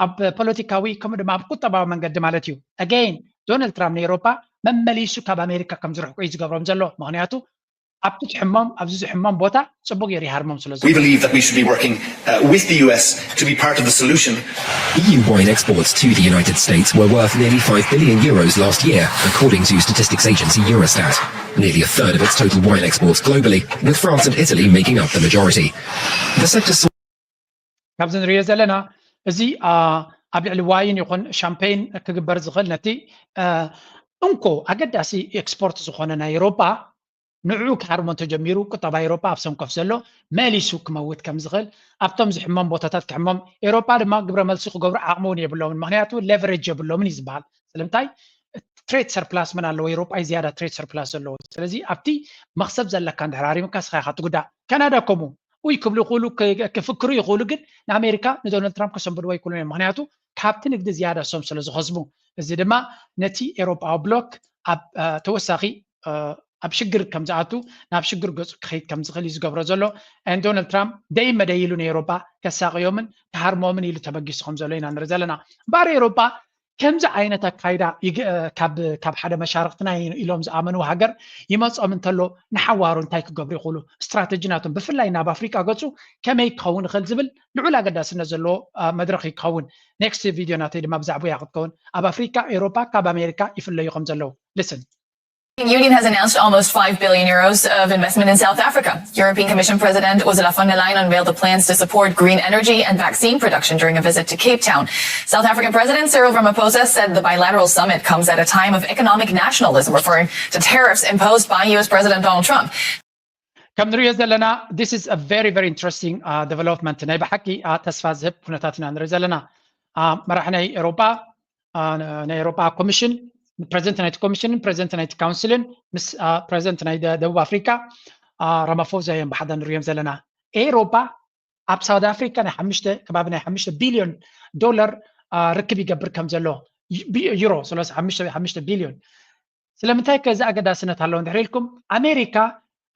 ኣብ ፖለቲካዊ፣ ከምኡ ድማ ኣብ ቁጠባዊ መንገዲ ማለት እዩ። ኣገይን ዶናልድ ትራምፕ ንኤውሮጳ መመሊሱ ካብ ኣሜሪካ ከም ዝርሕቁ እዩ ዝገብሮም ዘሎ። ምኽንያቱ ኣብቲ ትሕሞም፣ ኣብዚ ዝሕሞም ቦታ ጽቡቅ ገይሩ ይሃርሞም ስለ ዘሎ። We believe that we should be working uh, with the U S to be part of the solution. E U wine exports to the United States were worth nearly five billion euros last year, according to statistics agency Eurostat. Nearly a third of its total wine exports globally, with France and Italy making up the majority. The sector saw ካብዚ ንሪኦ ዘለና እዚ፣ ኣ፣ ኣብ ልዕሊ ዋይን ይኹን ሻምፔን ክግበር ዝኽእል ነቲ፣ እ፣ እንኮ ኣገዳሲ ኤክስፖርት ዝኾነ ናይ ኤውሮጳ ንዕኡ ክሃርሞ እንተጀሚሩ ቁጠባ ኤውሮጳ ኣብ ሰንኮፍ ዘሎ መሊሱ ክመውት ከም ዝኽእል ኣብቶም ዝሕሞም ቦታታት ክሕሞም ኤውሮጳ ድማ ግብረ መልሲ ክገብሩ ዓቕሚ እውን የብሎምን። ምኽንያቱ ሌቨሬጅ የብሎምን እዩ ዝበሃል። ስለምንታይ? ትሬድ ሰርፕላስ መን ኣለዎ? ኤውሮጳ እዩ ዝያዳ ትሬድ ሰርፕላስ ዘለዎ። ስለዚ ኣብቲ መኽሰብ ዘለካ እንድሕር ሃሪምካ ስኻ ኢኻ ትጉዳእ። ካናዳ ከምኡ ውይ ክብሉ ይኽእሉ፣ ክ-፣ ክፍክሩ ይኽእሉ፣ ግን ንኣሜሪካ ንዶናልድ ትራምፕ ከሰንብድዎ ኣይክእሉን እዮም። ምኽንያቱ ካብቲ ንግዲ ዝያዳ እሶም ስለ ዝኸስቡ። እዚ ድማ ነቲ ኤውሮጳዊ ብሎክ ኣብ፣ እ፣ ተወሳኺ፣ እ፣ ኣብ ሽግር ከም ዝኣቱ፣ ናብ ሽግር ገጹ ክኸይድ ከም ዝኽእል እዩ ዝገብሮ ዘሎ። And ዶናልድ ትራምፕ ደይ መደይ ኢሉ ንኤውሮጳ ከሳቕዮምን ክሃርሞምን ኢሉ ተበጊሱ ከም ዘሎ ኢና ንርኢ ዘለና። እምበኣር ኤውሮጳ ከምዚ ዓይነት ኣካይዳ ይግ-፣ እ፣ ካብ፣ ካብ ሓደ መሻርኽትና ኢ-፣ ኢሎም ዝኣመንዎ ሃገር ይመጾም እንተሎ ንሓዋሩ እንታይ ክገብሩ ይኽእሉ? ስትራተጂ ናቶም ብፍላይ ናብ ኣፍሪቃ ገጹ ከመይ ክኸውን ይኽእል ዝብል ልዑል ኣገዳስነት ዘለዎ፣ እ፣ መድረኽ እዩ ክኸውን። ኔክስት ቪድዮ ናተይ ድማ ብዛዕባ እያ ክትከውን። ኣብ ኣፍሪቃ ኤውሮጳ ካብ ኣሜሪካ ይፍለዩ ከም ዘለዉ። Listen. The Union has announced almost five billion euros of investment in South Africa. European Commission President Ursula von der Leyen unveiled the plans to support green energy and vaccine production during a visit to Cape Town. South African President Cyril Ramaphosa said the bilateral summit comes at a time of economic nationalism, referring to tariffs imposed by U S President Donald Trump. ከም ንሪኦ ዘለና this is a very very interesting, uh, development። ናይ ብሓቂ፣ uh፣ ተስፋ ዝህብ ኩነታት ኢና ንርኢ ዘለና። Uh፣ መራሒ ናይ ኤውሮጳ፣ uh፣ ናይ ኤውሮጳ ኮሚሽን፣ ፕሬዚደንት ናይቲ ኮሚሽንን ፕሬዚደንት ናይቲ ካውንስልን ምስ፣ uh፣ ፕሬዚደንት ናይ ደ-፣ ደቡብ ኣፍሪካ፣ uh፣ ራማፎዛ እዮም ብሓደ ንሪኦም ዘለና። ኤውሮጳ ኣብ ሳውት ኣፍሪካ ናይ ሓሙሽተ፣ ከባቢ ናይ ሓሙሽተ ቢልዮን ዶላር፣ uh፣ ርክብ ይገብር ከም ዘሎ፣ ዩ-፣ ቢ-፣ ዩሮ፣ ስለዚ ሓሙሽተ፣ ሓሙሽተ ቢልዮን። ስለምንታይ ከ እዚ ኣገዳስነት ኣለዎ እንድሕር ኢልኩም፣ ኣሜሪካ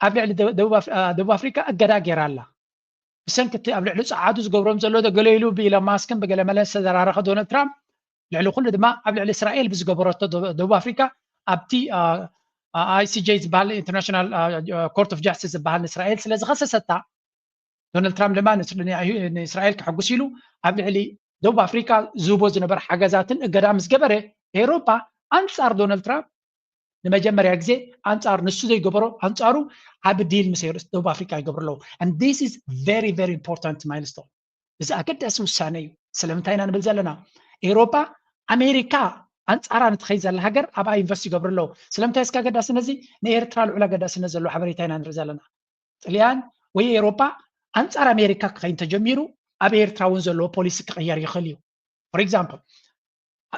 ኣብ ልዕሊ ደ-፣ ደቡብ ኣፍ-፣ አ፣ ደቡብ ኣፍሪካ እገዳ ገይራ ኣላ። ብሰንኪ እቲ ኣብ ልዕሊ ጸዓዱ ዝገብሮም ዘሎ፣ ገለ ኢሉ ብኢሎን ማስክን ብገለ መለን ዝተዘራረኸ ዶናልድ ትራምፕ፣ ልዕሊ ኩሉ ድማ ኣብ ልዕሊ እስራኤል ብዝገበረቶ ደ-፣ ደቡብ ኣፍሪካ ኣብቲ፣ አ፣ አ፣ ኣይ ሲ ጄ ዝበሃል፣ ኢንተርናሽናል፣ አ፣ ኮርት ኦፍ ጃስቲስ ዝበሃል፣ ንእስራኤል ስለ ዝኸሰሰታ፣ ዶናልድ ትራምፕ ድማ ንስ-፣ ን-፣ ንእስራኤል ከሐጉስ ኢሉ ኣብ ልዕሊ ደቡብ ኣፍሪካ ዝህቦ ዝነበረ ሓገዛትን እገዳ ምስ ገበረ፣ ኤውሮጳ ኣንጻር ዶናልድ ትራምፕ ንመጀመርያ ግዜ ኣንጻር ንሱ ዘይገበሮ ኣንጻሩ ዓቢ ዲል ምስ ኤውሮ-፣ ደቡብ ኣፍሪካ ይገብሩ ኣለዉ። And this is very very important milestone። እዚ ኣገዳሲ ውሳነ እዩ። ስለምንታይ ኢና ንብል ዘለና? ኤውሮጳ ኣሜሪካ ኣንጻራ ንትኸይድ ዘላ ሃገር ኣብኣ ኢንቨስት ይገብሩ ኣለዉ። ስለምንታይ እስካ ኣገዳሲ ነዚ ንኤርትራ ልዑል ኣገዳስነት ዘለዎ ሓበሬታ ኢና ንርኢ ዘለና። ጥልያን ወይ ኤውሮጳ ኣንጻር ኣሜሪካ ክኸይድ እንተጀሚሩ ኣብ ኤርትራ እውን ዘለዎ ፖሊሲ ክቕየር ይኽእል እዩ። For example፣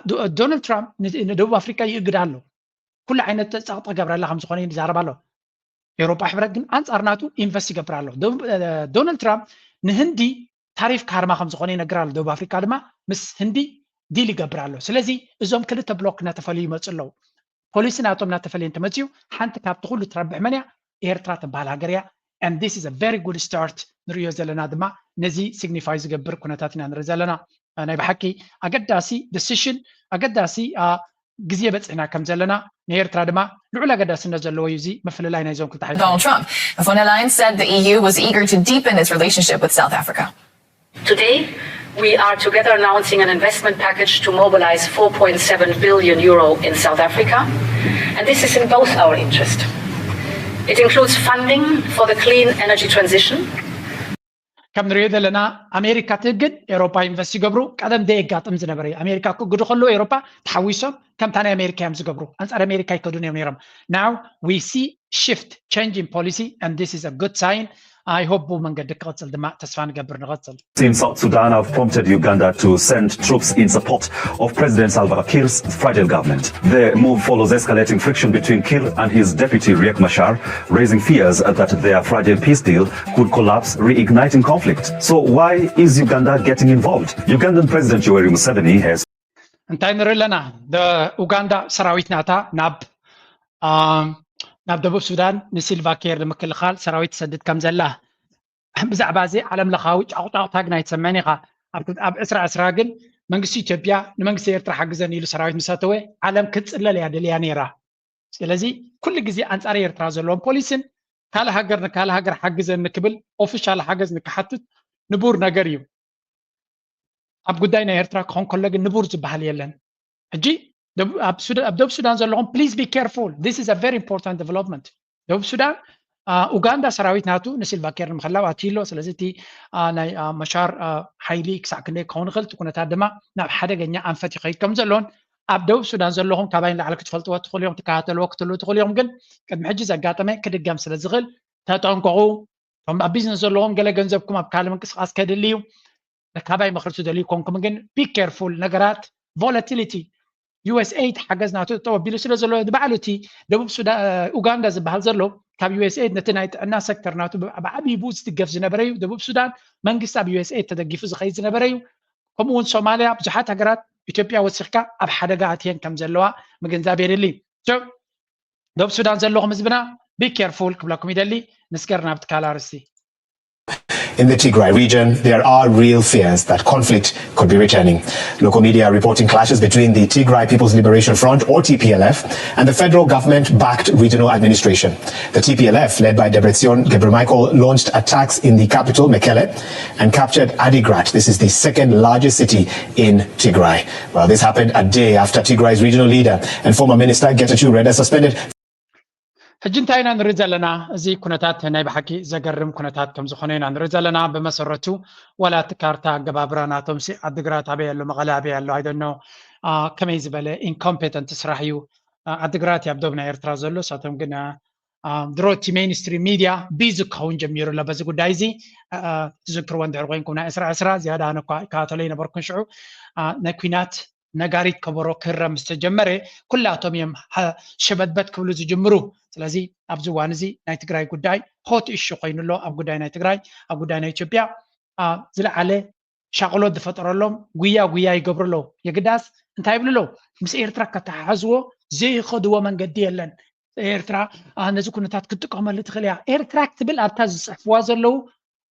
ዶ-፣ ዶናልድ ትራምፕ ን-፣ ንደቡብ ኣፍሪካ ይእግድ ኣሎ። ኩሉ ዓይነት ጸቕጢ ገብረላ ከም ዝኾነ ይዛረብ ኣሎ። ኤውሮጳ ሕብረት ግን ኣንጻር ናቱ ኢንቨስት ይገብር ኣሎ። ዶ-፣ እ፣ ዶናልድ ትራምፕ ንህንዲ ታሪፍ ክሃርማ ከም ዝኾነ ይነግር ኣሎ። ደቡብ ኣፍሪካ ድማ ምስ ህንዲ ዲል ይገብር ኣሎ። ስለዚ እዞም ክልተ ብሎክ እናተፈለዩ ይመጹ ኣለዉ። ፖሊሲ ናቶም እናተፈለየ እንተመጺኡ ሓንቲ ካብቲ ኩሉ ትረብሕ መን እያ? ኤርትራ ትበሃል ሃገር እያ። And this is a very good start። ንርእዮ ዘለና ድማ ነዚ ሲግኒፋይ ዝገብር ኩነታት ኢና ንርኢ ዘለና። እ፣ ናይ ብሓቂ ኣገዳሲ ዲሲሽን፣ ኣገዳሲ፣ አ፣ ግዜ በጺሕና ከም ዘለና፣ ንኤርትራ ድማ ልዑል ኣገዳስነት ዘለዎ እዩ እዚ ምፍልላይ ናይዞም ክልተ ሓይልታት። Donald Trump. Von der Leyen said the E U was eager to deepen its relationship with South Africa. Today, we are together announcing an investment package to mobilize four point seven billion euro in South Africa. And this is in both our interest. It includes funding for the clean energy transition. ከም ንሪኦ ዘለና ኣሜሪካ ትእግድ፣ ኤውሮፓ ኢንቨስት ይገብሩ። ቀደም ደየጋጥም ዝነበረ እዩ። ኣሜሪካ ክእግዱ ከለዉ ኤውሮፓ ተሓዊሶም ከምታ ናይ ኣሜሪካ እዮም ዝገብሩ። ኣንጻር ኣሜሪካ ይከዱን እዮም ነይሮም። Now we see shift, change in policy, and this is a good sign. I hope ብኡ መንገዲ ክቕጽል ድማ ተስፋ ንገብር። ንቐጽል። In South Sudan have prompted Uganda to send troops in support of President Salva Kiir's fragile government. The move follows escalating friction between Kiir and his deputy Riek Machar, raising fears that their fragile peace deal could collapse, reigniting conflict. So why is Uganda getting involved? Ugandan President Yoweri Museveni has እንታይ ንርኢ ኣለና? ኡጋንዳ ሰራዊት ናታ ናብ ናብ ደቡብ ሱዳን ንሲልቫ ኬር ንምክልኻል ሰራዊት ትሰድድ ከም ዘላ ብዛዕባ እዚ ዓለም ለኻዊ ጫቑጫቑታ ግን ኣይትሰምዕን ኢኻ። ኣብ ዕስራ ዕስራ ግን መንግስቲ ኢትዮጵያ ንመንግስቲ ኤርትራ ሓግዘን ኢሉ ሰራዊት ምስ ኣተወ ዓለም ክትፅለል እያ ደልያ ነይራ። ስለዚ ኩሉ ግዜ ኣንፃር ኤርትራ ዘለዎም ፖሊስን ካልእ ሃገር ንካልእ ሃገር ሓግዘን ንክብል ኦፊሻል ሓገዝ ንክሓትት ንቡር ነገር እዩ። ኣብ ጉዳይ ናይ ኤርትራ ክኾን ከሎ ግን ንቡር ዝበሃል የለን። ሕጂ ኣብ ደቡብ ሱዳን ዘለኹም please be careful, this is a very important development. ደቡብ ሱዳን ኡጋንዳ ሰራዊት ናቱ ንሲልቫ ኬር ንምሕላው ኣትዩ ኣሎ። ስለዚ እቲ ናይ መሻር ሓይሊ ክሳዕ ክንደይ ክኸውን ይኽእል፣ እቲ ኩነታት ድማ ናብ ሓደገኛ ኣንፈት ይኸይድ ከም ዘሎን ኣብ ደቡብ ሱዳን ዘለኹም ካባይ ንላዕሊ ክትፈልጥዎ ትኽእሉ ኢኹም፣ ትከታተልዎ ክትህልዉ ትኽእሉ ኢኹም። ግን ቅድሚ ሕጂ ዘጋጠመ ክድገም ስለ ዝኽእል ተጠንቀቑ። እቶም ኣብ ቢዝነስ ዘለኹም ገለ ገንዘብኩም ኣብ ካልእ ምንቅስቓስ ከድሊ እዩ። ካባይ ምኽሪ ትደልዩ ኮንኩም ግን be careful፣ ነገራት volatility። ዩኤስኤይድ ሓገዝ ናቱ ጠጠው ኣቢሉ ስለ ዘሎ ንባዕሉ እቲ ደቡብ ሱዳን ኡጋንዳ ዝበሃል ዘሎ ካብ ዩኤስኤይድ ነቲ ናይ ጥዕና ሴክተር ናቱ ብዓብዪ ብኡ ዝድገፍ ዝነበረ እዩ። ደቡብ ሱዳን መንግስቲ ኣብ ዩኤስኤይድ ተደጊፉ ዝኸይድ ዝነበረ እዩ። ከምኡ እውን ሶማልያ ብዙሓት ሃገራት ኢትዮጵያ ወሲኽካ ኣብ ሓደጋ ኣትየን ከም ዘለዋ ምግንዛብ የድሊ። ደቡብ ሱዳን ዘለኹም ህዝብና be careful ክብለኩም ይደሊ። ንስገር ናብቲ ካልእ ኣርእስቲ። In the Tigray region, there are real fears that conflict could be returning. Local media are reporting clashes between the Tigray People's Liberation Front, or T P L F, and the federal government-backed regional administration. The T P L F, led by Debretsion Gebremichael, launched attacks in the capital, Mekelle, and captured Adigrat. This is the second largest city in Tigray. Well, this happened a day after Tigray's regional leader and former minister Getachew Reda suspended ሕጂ እንታይ ኢና ንርኢ ዘለና? እዚ ኩነታት ናይ ብሓቂ ዘገርም ኩነታት ከም ዝኾነ ኢና ንርኢ ዘለና። ብመሰረቱ ዋላ እቲ ካርታ ኣገባብራ ናቶም ሲ ዓድግራት ኣበይ ኣሎ፣ መቐለ ኣበይ ኣሎ፣ I don't know። ከመይ ዝበለ ኢንኮምፔተንት ስራሕ እዩ። ዓድግራት እዩ ኣብ ዶብ ናይ ኤርትራ ዘሎ፣ እሳቶም ግን ድሮ እቲ ሜይንስትሪም ሚድያ ቢዚ ክኸውን ጀሚሩ ኣሎ በዚ ጉዳይ እዚ። ትዝክርዎ እንድሕር ኮይንኩም ናይ ዕስራ ዕስራ ዝያዳ ኣነ እኳ ይከታተሎ ይነበርኩን ሽዑ ናይ ኩናት ነጋሪት ከበሮ ክህረም ምስ ተጀመረ ኩላቶም እዮም ሸበትበት ክብሉ ዝጅምሩ። ስለዚ ኣብዚ እዋን እዚ ናይ ትግራይ ጉዳይ ሆት ኢሹ ኮይኑ ኣሎ። ኣብ ጉዳይ ናይ ትግራይ፣ ኣብ ጉዳይ ናይ ኢትዮጵያ ዝለዓለ ሻቕሎት ዝፈጠረሎም ጉያ ጉያ ይገብሩ ኣለዉ። የግዳስ እንታይ ይብሉ ኣለዉ? ምስ ኤርትራ ከተሓሕዝዎ ዘይኸድዎ መንገዲ የለን። ኤርትራ ነዚ ኩነታት ክትጥቀመሉ ትኽእል እያ። ኤርትራ ክትብል ኣብታ ዝፅሕፍዋ ዘለዉ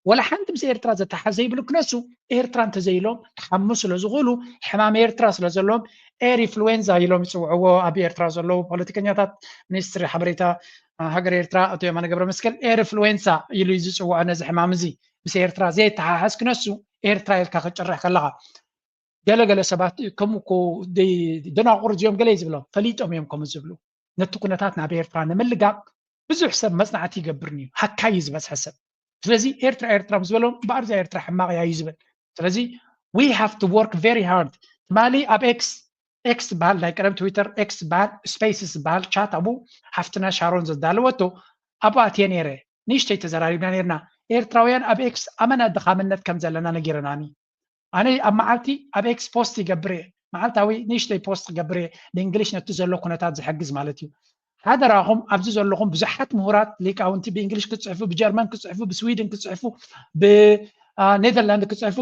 ወላ ሓንቲ ምስ ኤርትራ ዘተሓዘ ይብሉ ክነሱ ኤርትራ እንተዘይሎም ክሓሙ ስለ ዝኽእሉ ሕማም ኤርትራ ስለ ዘለዎም ኤር ኢንፍሉዌንዛ ኢሎም ይፅውዕዎ። ኣብ ኤርትራ ዘለዉ ፖለቲከኛታት ሚኒስትሪ ሓበሬታ ሃገር ኤርትራ ኣቶ የማነ ገብረ መስቀል ኤር ኢንፍሉዌንሳ ኢሉ እዩ ዝፅውዖ ነዚ ሕማም እዚ። ምስ ኤርትራ ዘየተሓሓዝ ክነሱ ኤርትራ ኢልካ ክትጭርሕ ከለኻ ገለገለ ሰባት ከምኡ እኮ ደናቑር እዚኦም ገለ ዝብሎም ፈሊጦም እዮም ከምኡ ዝብሉ። ነቲ ኩነታት ናብ ኤርትራ ንምልጋብ ብዙሕ ሰብ መጽናዕቲ ይገብር እዩ። ሃካይ እዩ ዝበዝሐ ሰብ። ስለዚ ኤርትራ ኤርትራ ምስ ዝበሎም እምበኣር እዛ ኤርትራ ሕማቕ እያ እዩ ዝብል። ስለዚ we have to work very hard። ትማሊ ኣብ ኤክስ ኤክስ ዝበሃል ናይ ቀደም ትዊተር ኤክስ ዝበሃል ስፔስስ ዝበሃል ቻት ኣብኡ ሓፍትና ሻሮን ዘዳለወቶ ኣብኡ ኣትየ ነይረ። ንእሽተይ ተዘራሪብና ነይርና። ኤርትራውያን ኣብ ኤክስ ኣመና ድኻምነት ከም ዘለና ነጊረናኒ። ኣነ ኣብ መዓልቲ ኣብ ኤክስ ፖስት ይገብር እየ። መዓልታዊ ንእሽተይ ፖስት ክገብር እየ ብእንግሊሽ ነቲ ዘሎ ኩነታት ዝሕግዝ ማለት እዩ። ሓደራኹም ኣብዚ ዘለኹም ብዙሓት ምሁራት ሊቃውንቲ ብእንግሊሽ ክትፅሕፉ፣ ብጀርመን ክትፅሕፉ፣ ብስዊድን ክትፅሕፉ፣ ብኔዘርላንድ ክትፅሕፉ፣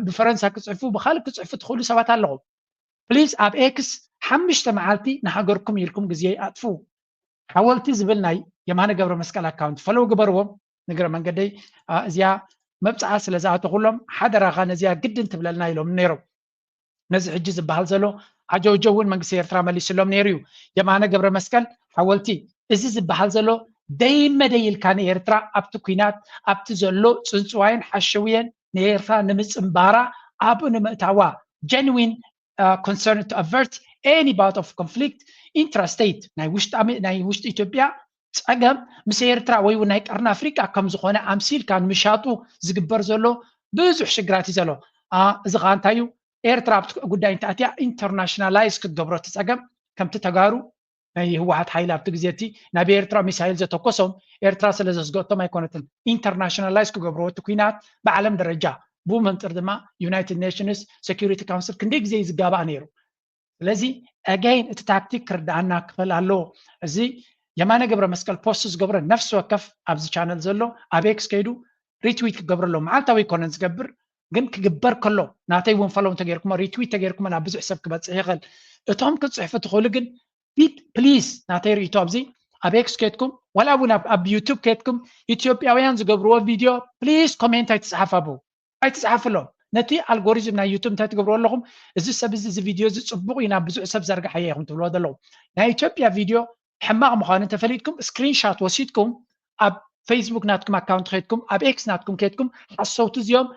ብፈረንሳ ክትፅሕፉ፣ ብካልእ ክትፅሕፉ ትኽእሉ ሰባት ኣለኹም። ፕሊዝ ኣብ ኤክስ ሓሙሽተ መዓልቲ ንሃገርኩም ኢልኩም ግዜ ኣጥፍኡ። ሓወልቲ ዝብል ናይ የማነ ገብረ መስቀል ኣካውንት ፈለው ግበርዎም። ንግረ መንገደይ እዚኣ መብፅዓ ስለ ዝኣተኹሎም ሓደራኻ ነዚኣ ግድን ትብለልና ኢሎም ነይሮም። ነዚ ሕጂ ዝበሃል ዘሎ ዓጀውጀው እውን መንግስቲ ኤርትራ መሊስሎም ነይሩ እዩ። የማነ ገብረ መስቀል ሓወልቲ እዚ ዝበሃል ዘሎ ደይመደይ ኢልካ ንኤርትራ ኣብቲ ኩናት ኣብቲ ዘሎ ፅንፅዋይን ሓሸውየን ንኤርትራ ንምፅንባራ ኣብኡ ንምእታዋ genuine concern to avert any bout of conflict intra-state ናይ ውሽጢ ኢትዮጵያ ፀገም ምስ ኤርትራ ወይ እውን ናይ ቀርኒ ኣፍሪቃ ከም ዝኾነ ኣምሲልካ ንምሻጡ ዝግበር ዘሎ ብዙሕ ሽግራት እዩ ዘሎ። እዚ ከዓ እንታይ እዩ? ኤርትራ ኣብቲ ጉዳይ እንተኣትያ ኢንተርናሽናላይዝ ክትገብሮ እቲ ፀገም ከምቲ ተጋሩ ናይ ህወሓት ሓይሊ ኣብቲ ግዜ እቲ ናብ ኤርትራ ሚሳይል ዘተኮሶም ኤርትራ ስለ ዘስገቶም ኣይኮነትን። ኢንተርናሽናላይዝ ክገብርዎ እቲ ኩናት ብዓለም ደረጃ፣ ብኡ መንፅር ድማ ዩናይትድ ኔሽንስ ሴኩሪቲ ካውንስል ክንደይ ግዜ እዩ ዝጋባእ ነይሩ። ስለዚ ኣጋይን እቲ ታክቲክ ክርዳኣና ክኽእል ኣለዎ። እዚ የማነ ገብረ መስቀል ፖስት ዝገብሮ ነፍሲ ወከፍ ኣብዚ ቻነል ዘሎ ኣብ ኤክስ ከይዱ ሪትዊት ክገብር ኣለዎ። መዓልታዊ ኣይኮነን ዝገብር፣ ግን ክግበር ከሎ ናተይ እውን ፈለው እንተገይርኩሞ፣ ሪትዊት ተገይርኩሞ ናብ ብዙሕ ሰብ ክበፅሕ ይኽእል። እቶም ክትፅሕፉ ትኽእሉ ግን ፕሊዝ ናተይ ርእይቶ ኣብዚ ኣብ ኤክስ ከድኩም ዋላ እውን ኣብ ዩቱብ ከድኩም ኢትዮጵያውያን ዝገብርዎ ቪድዮ ፕሊዝ ኮሜንት ኣይትፅሓፉ ኣብኡ። ኣይትፅሓፍሎም። ነቲ ኣልጎሪዝም ናይ ዩቱብ እንታይ ትገብርዎ ኣለኹም? እዚ ሰብ እዚ እዚ ቪድዮ እዚ ፅቡቕ እዩ ናብ ብዙሕ ሰብ ዘርግሓዮ ኢኹም ትብልዎ ዘለኹም። ናይ ኢትዮጵያ ቪድዮ ሕማቕ ምዃኑ እንተፈሊጥኩም ስክሪንሻት ወሲድኩም ኣብ ፌስቡክ ናትኩም ኣካውንት ከድኩም ኣብ ኤክስ ናትኩም ከድኩም ሓሰውቲ እዚኦም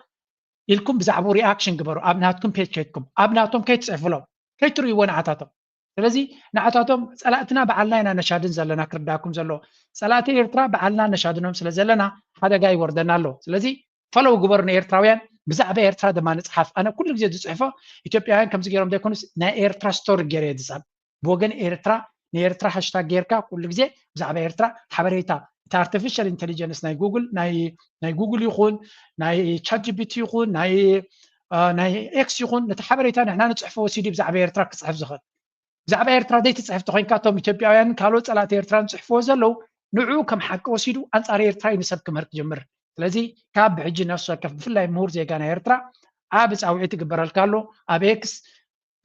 ኢልኩም ብዛዕባኡ ሪኣክሽን ግበሩ። ኣብ ናትኩም ፔጅ ከድኩም ኣብ ናቶም ከይትፅሕፍሎም ከይትርእይዎ ንዓታቶም። ስለዚ ንዓታቶም ፀላእትና በዓልና ኢና ነሻድን ዘለና ክርዳኩም ዘለዎ ፀላእቲ ኤርትራ በዓልና ነሻድኖም ስለ ዘለና ሓደጋ ይወርደና ኣሎ። ስለዚ ፈለው ግበሩ ንኤርትራውያን ብዛዕባ ኤርትራ ድማ ንፅሓፍ። ኣነ ኩሉ ግዜ ዝፅሕፎ ኢትዮጵያውያን ከምዚ ገይሮም ዘይኮኑስ ናይ ኤርትራ ስቶሪ ገይረ እየ ዝፅሕፍ። ብወገን ኤርትራ ንኤርትራ ሃሽታግ ጌርካ ኩሉ ግዜ ብዛዕባ ኤርትራ ሓበሬታ እቲ ኣርቲፊሻል ኢንቴሊጀንስ ናይ ጉግል ናይ ናይ ጉግል ይኹን ናይ ቻት ጂፒቲ ይኹን ናይ ናይ ኤክስ ይኹን ነቲ ሓበሬታ ንሕና ንፅሕፎ ወሲዱ ብዛዕባ ኤርትራ ክፅሕፍ ዝኽእል ብዛዕባ ኤርትራ ዘይትፅሕፍ ተኮይንካ እቶም ኢትዮጵያውያን ካልኦት ፀላእቲ ኤርትራ ዝፅሕፍዎ ዘለዉ ንዕኡ ከም ሓቂ ወሲዱ ኣንፃር ኤርትራ እዩ ንሰብ ክምህር ክጅምር። ስለዚ ካብ ብሕጂ ነፍሲ ወከፍ ብፍላይ ምሁር ዜጋ ናይ ኤርትራ ዓቢ ፃውዒት ይግበረልካ ኣሎ። ኣብ ኤክስ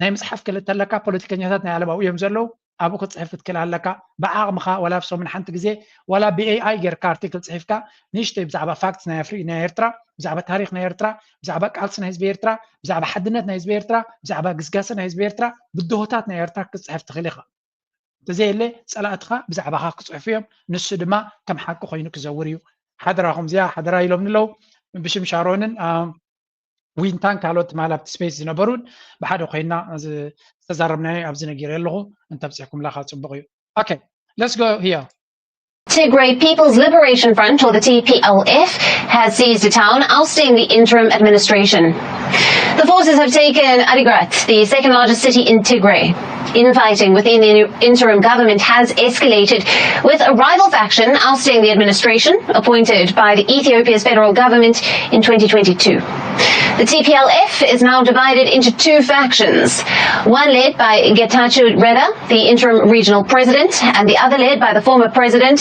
ናይ ምፅሓፍ ክልተ ኣለካ። ፖለቲከኛታት ናይ ኣለባኡ እዮም ዘለዉ። ኣብኡ ክትፅሕፍ ክትክእል ኣለካ። ብዓቕምኻ ዋላ ኣብ ሰሙን ሓንቲ ግዜ ዋላ ብኤኣይ ጌርካ ኣርቲክል ፅሒፍካ ንእሽተይ ብዛዕባ ፋክት ናይ ኣፍሪ ናይ ኤርትራ ብዛዕባ ታሪክ ናይ ኤርትራ ብዛዕባ ቃልሲ ናይ ህዝቢ ኤርትራ ብዛዕባ ሓድነት ናይ ህዝቢ ኤርትራ ብዛዕባ ግስጋሰ ናይ ህዝቢ ኤርትራ ብድሆታት ናይ ኤርትራ ክትፅሕፍ ትኽእል ኢኻ። እንተዘየለ ፀላእትኻ ብዛዕባኻ ክፅሕፉ እዮም። ንሱ ድማ ከም ሓቂ ኮይኑ ክዘውር እዩ። ሓደራኹም እዚኣ ሓደራ ኢሎም ንለው ብሽም ሻሮንን ዊንታን ካልኦት ትማል ኣብቲ ስፔስ ዝነበሩን ብሓደ ኮይና ዝተዛረብናዮ ኣብዚ ነጊረ ኣለኹ። እንተብፂሕኩምላ ካብ ፅቡቅ እዩ። Okay, let's go here. Tigray People's Liberation Front, or the T P L F, has seized a town, ousting the interim administration. The forces have taken Adigrat, the second largest city in Tigray. Infighting within the interim government has escalated, with a rival faction ousting the administration appointed by the Ethiopia's federal government in twenty twenty-two. The T P L F is now divided into two factions, one led by Getachew Reda, the interim regional president, and the other led by the former president.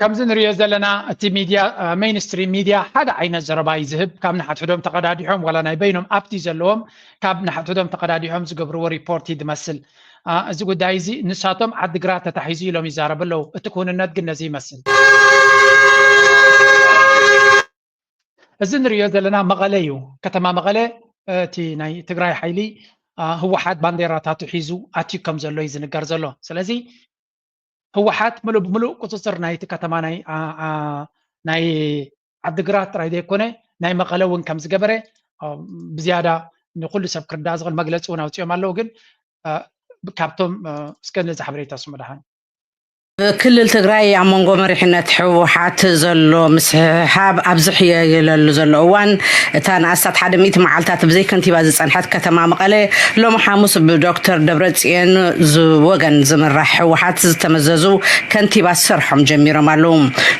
ከምዚ ንሪኦ ዘለና እቲ ሚድያ ሜይንስትሪም ሚድያ ሓደ ዓይነት ዘረባ እዩ ዝህብ። ካብ ንሓድሕዶም ተቐዳዲሖም ዋላ ናይ በይኖም ኣብቲ ዘለዎም ካብ ንሓድሕዶም ተቐዳዲሖም ዝገብርዎ ሪፖርት እዩ ዝመስል። እዚ ጉዳይ እዚ ንሳቶም ዓድግራት ተታሒዙ ኢሎም ይዛረቡ ኣለዉ። እቲ ክውንነት ግን ነዚ ይመስል። እዚ ንሪኦ ዘለና መቐለ እዩ። ከተማ መቐለ እቲ ናይ ትግራይ ሓይሊ ህወሓት ባንዴራታቱ ሒዙ ኣትዩ ከም ዘሎ እዩ ዝንገር ዘሎ። ስለዚ ህወሓት ምሉእ ብምሉእ ቁፅፅር ናይቲ ከተማ ናይ ዓድግራት ጥራይ ዘይኮነ ናይ መቐለ እውን ከም ዝገበረ ብዝያዳ ንኩሉ ሰብ ክርዳእ ዝኽእል መግለፂ እውን ኣውፅኦም ኣለዉ። ግን ካብቶም እስከ ነዚ ሓበሬታ ስሙ ደሓን። ክልል ትግራይ ኣብ መንጎ መሪሕነት ህወሓት ዘሎ ምስሕሓብ ኣብ ዝሕየለሉ ዘሎ እዋን እታ ንኣስታት ሓደ ሚእቲ መዓልታት ብዘይ ከንቲባ ዝፀንሐት ከተማ መቐለ ሎሚ ሓሙስ ብዶክተር ደብረፅዮን ዝወገን ዝምራሕ ህወሓት ዝተመዘዙ ከንቲባ ስርሖም ጀሚሮም ኣለዉ።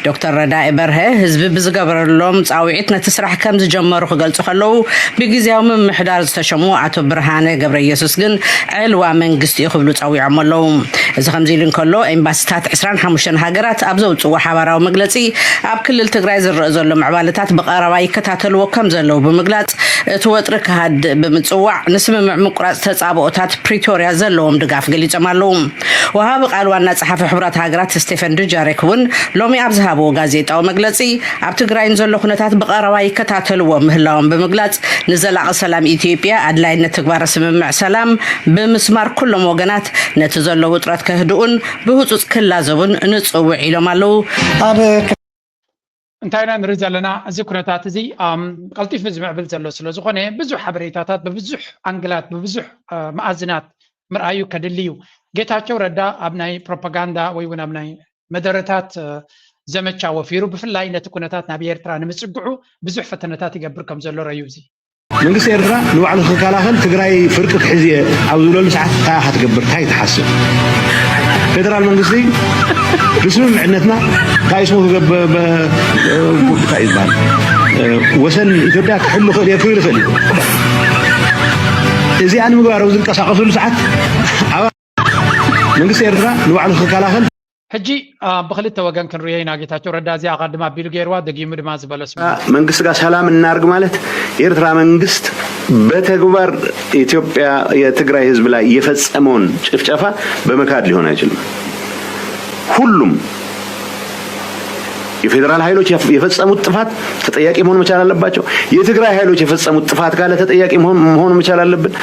ዶክተር ረዳኢ በርሀ ህዝቢ ብዝገበረሎም ፃውዒት ነቲ ስራሕ ከም ዝጀመሩ ክገልፁ ከለዉ ብግዝያዊ ምምሕዳር ዝተሸሙ ኣቶ ብርሃነ ገብረየሱስ ግን ዕልዋ መንግስቲ እዩ ክብሉ ፀዊዖም ኣለዉ። እዚ ከምዚ ኢሉ እንከሎ ኤምባሲታት ዕስራን ሓሙሽተን ሃገራት ኣብ ዘውፅዎ ሓባራዊ መግለፂ ኣብ ክልል ትግራይ ዝረአ ዘሎ ምዕባለታት ብቐረባ ይከታተልዎ ከም ዘለዉ ብምግላፅ እቲ ወጥሪ ክሃድእ ብምፅዋዕ ንስምምዕ ምቁራፅ ተፃብኦታት ፕሪቶርያ ዘለዎም ድጋፍ ገሊፆም ኣለዉ። ወሃቢ ቃል ዋና ጸሓፊ ሕቡራት ሃገራት ስቴፈን ዱጃሪክ እውን ሎሚ ኣብ ዝሃብዎ ጋዜጣዊ መግለጺ ኣብ ትግራይ ንዘሎ ኩነታት ብቐረባ ይከታተልዎ ምህላዎም ብምግላጽ ንዘላቒ ሰላም ኢትዮጵያ ኣድላይነት ትግባረ ስምምዕ ሰላም ብምስማር ኩሎም ወገናት ነቲ ዘሎ ውጥረት ከህድኡን ብህጹጽ ክላዘቡን ንጽውዕ ኢሎም ኣለዉ። ኣብ እንታይ ኢና ንርኢ ዘለና? እዚ ኩነታት እዚ ቀልጢፉ ዝምዕብል ዘሎ ስለ ዝኾነ ብዙሕ ሓበሬታታት ብብዙሕ ኣንግላት ብብዙሕ መኣዝናት ምርኣዩ ከድሊ እዩ። ጌታቸው ረዳ ኣብ ናይ ፕሮፓጋንዳ ወይ እውን ኣብ ናይ መደረታት ዘመቻ ወፊሩ ብፍላይ ነቲ ኩነታት ናብ ኤርትራ ንምፅግዑ ብዙሕ ፈተነታት ይገብር ከም ዘሎ ረዩ እዚ መንግስቲ ኤርትራ ንባዕሉ ክከላኸል ትግራይ ፍርቂ ክሕዝ እየ ኣብ ዝብለሉ ሰዓት እንታይ ኢኻ ትገብር? እንታይ ትሓስብ? ፌደራል መንግስቲ ብስምምዕነትና እንታይ ስሙ ክገብር እንታይ ይባል ወሰን ኢትዮጵያ ክሕሉ ክእል እየ ክብል ይኽእል እዩ። እዚኣ ንምግባር ኣብ ዝንቀሳቀስሉ ሰዓት ኣብ መንግስቲ ኤርትራ ንባዕሉ ክከላኸል ሕጂ ብክልተ ወገን ክንርዮ ኢና። ጌታቸው ረዳ እዚኣ ኣቐድም ኣቢሉ ገይርዋ፣ ደጊሙ ድማ ዝበለስ መንግስት ጋር ሰላም እናርግ ማለት የኤርትራ መንግስት በተግባር ኢትዮጵያ የትግራይ ህዝብ ላይ የፈጸመውን ጭፍጨፋ በመካድ ሊሆን አይችልም። ሁሉም የፌዴራል ኃይሎች የፈጸሙት ጥፋት ተጠያቂ መሆን መቻል አለባቸው። የትግራይ ኃይሎች የፈጸሙት ጥፋት ካለ ተጠያቂ መሆን መቻል አለብን።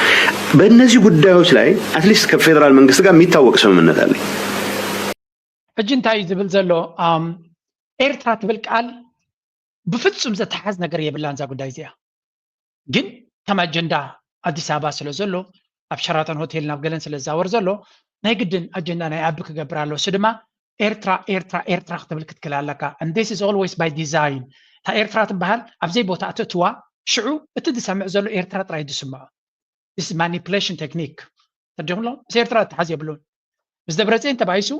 በእነዚህ ጉዳዮች ላይ አትሊስት ከፌዴራል መንግስት ጋር የሚታወቅ ስምምነት አለኝ። ሕጂ እንታይ እዩ ዝብል ዘሎ? ኤርትራ ትብል ቃል ብፍጹም ዘተሓዝ ነገር የብላን እዛ ጉዳይ እዚኣ። ግን ከም ኣጀንዳ ኣዲስ ኣበባ ስለ ዘሎ ኣብ ሸራተን ሆቴል ናብ ገለን ስለ ዝዛወር ዘሎ ናይ ግድን ኣጀንዳ ናይ ኣቢ ክገብር ኣሎ። እሱ ድማ ኤርትራ ኤርትራ ኤርትራ ክትብል ክትክል ኣለካ። And this is always by design። እታ ኤርትራ ትበሃል ኣብዘይ ቦታ እትእትዋ ሽዑ እቲ ዝሰምዕ ዘሎ ኤርትራ ጥራይ ዝስምዖ። This is manipulation technique። ተዲኹሎ ምስ ኤርትራ እተሓዝ የብሉን። ምስ ደብረፅዮን ተባይሱ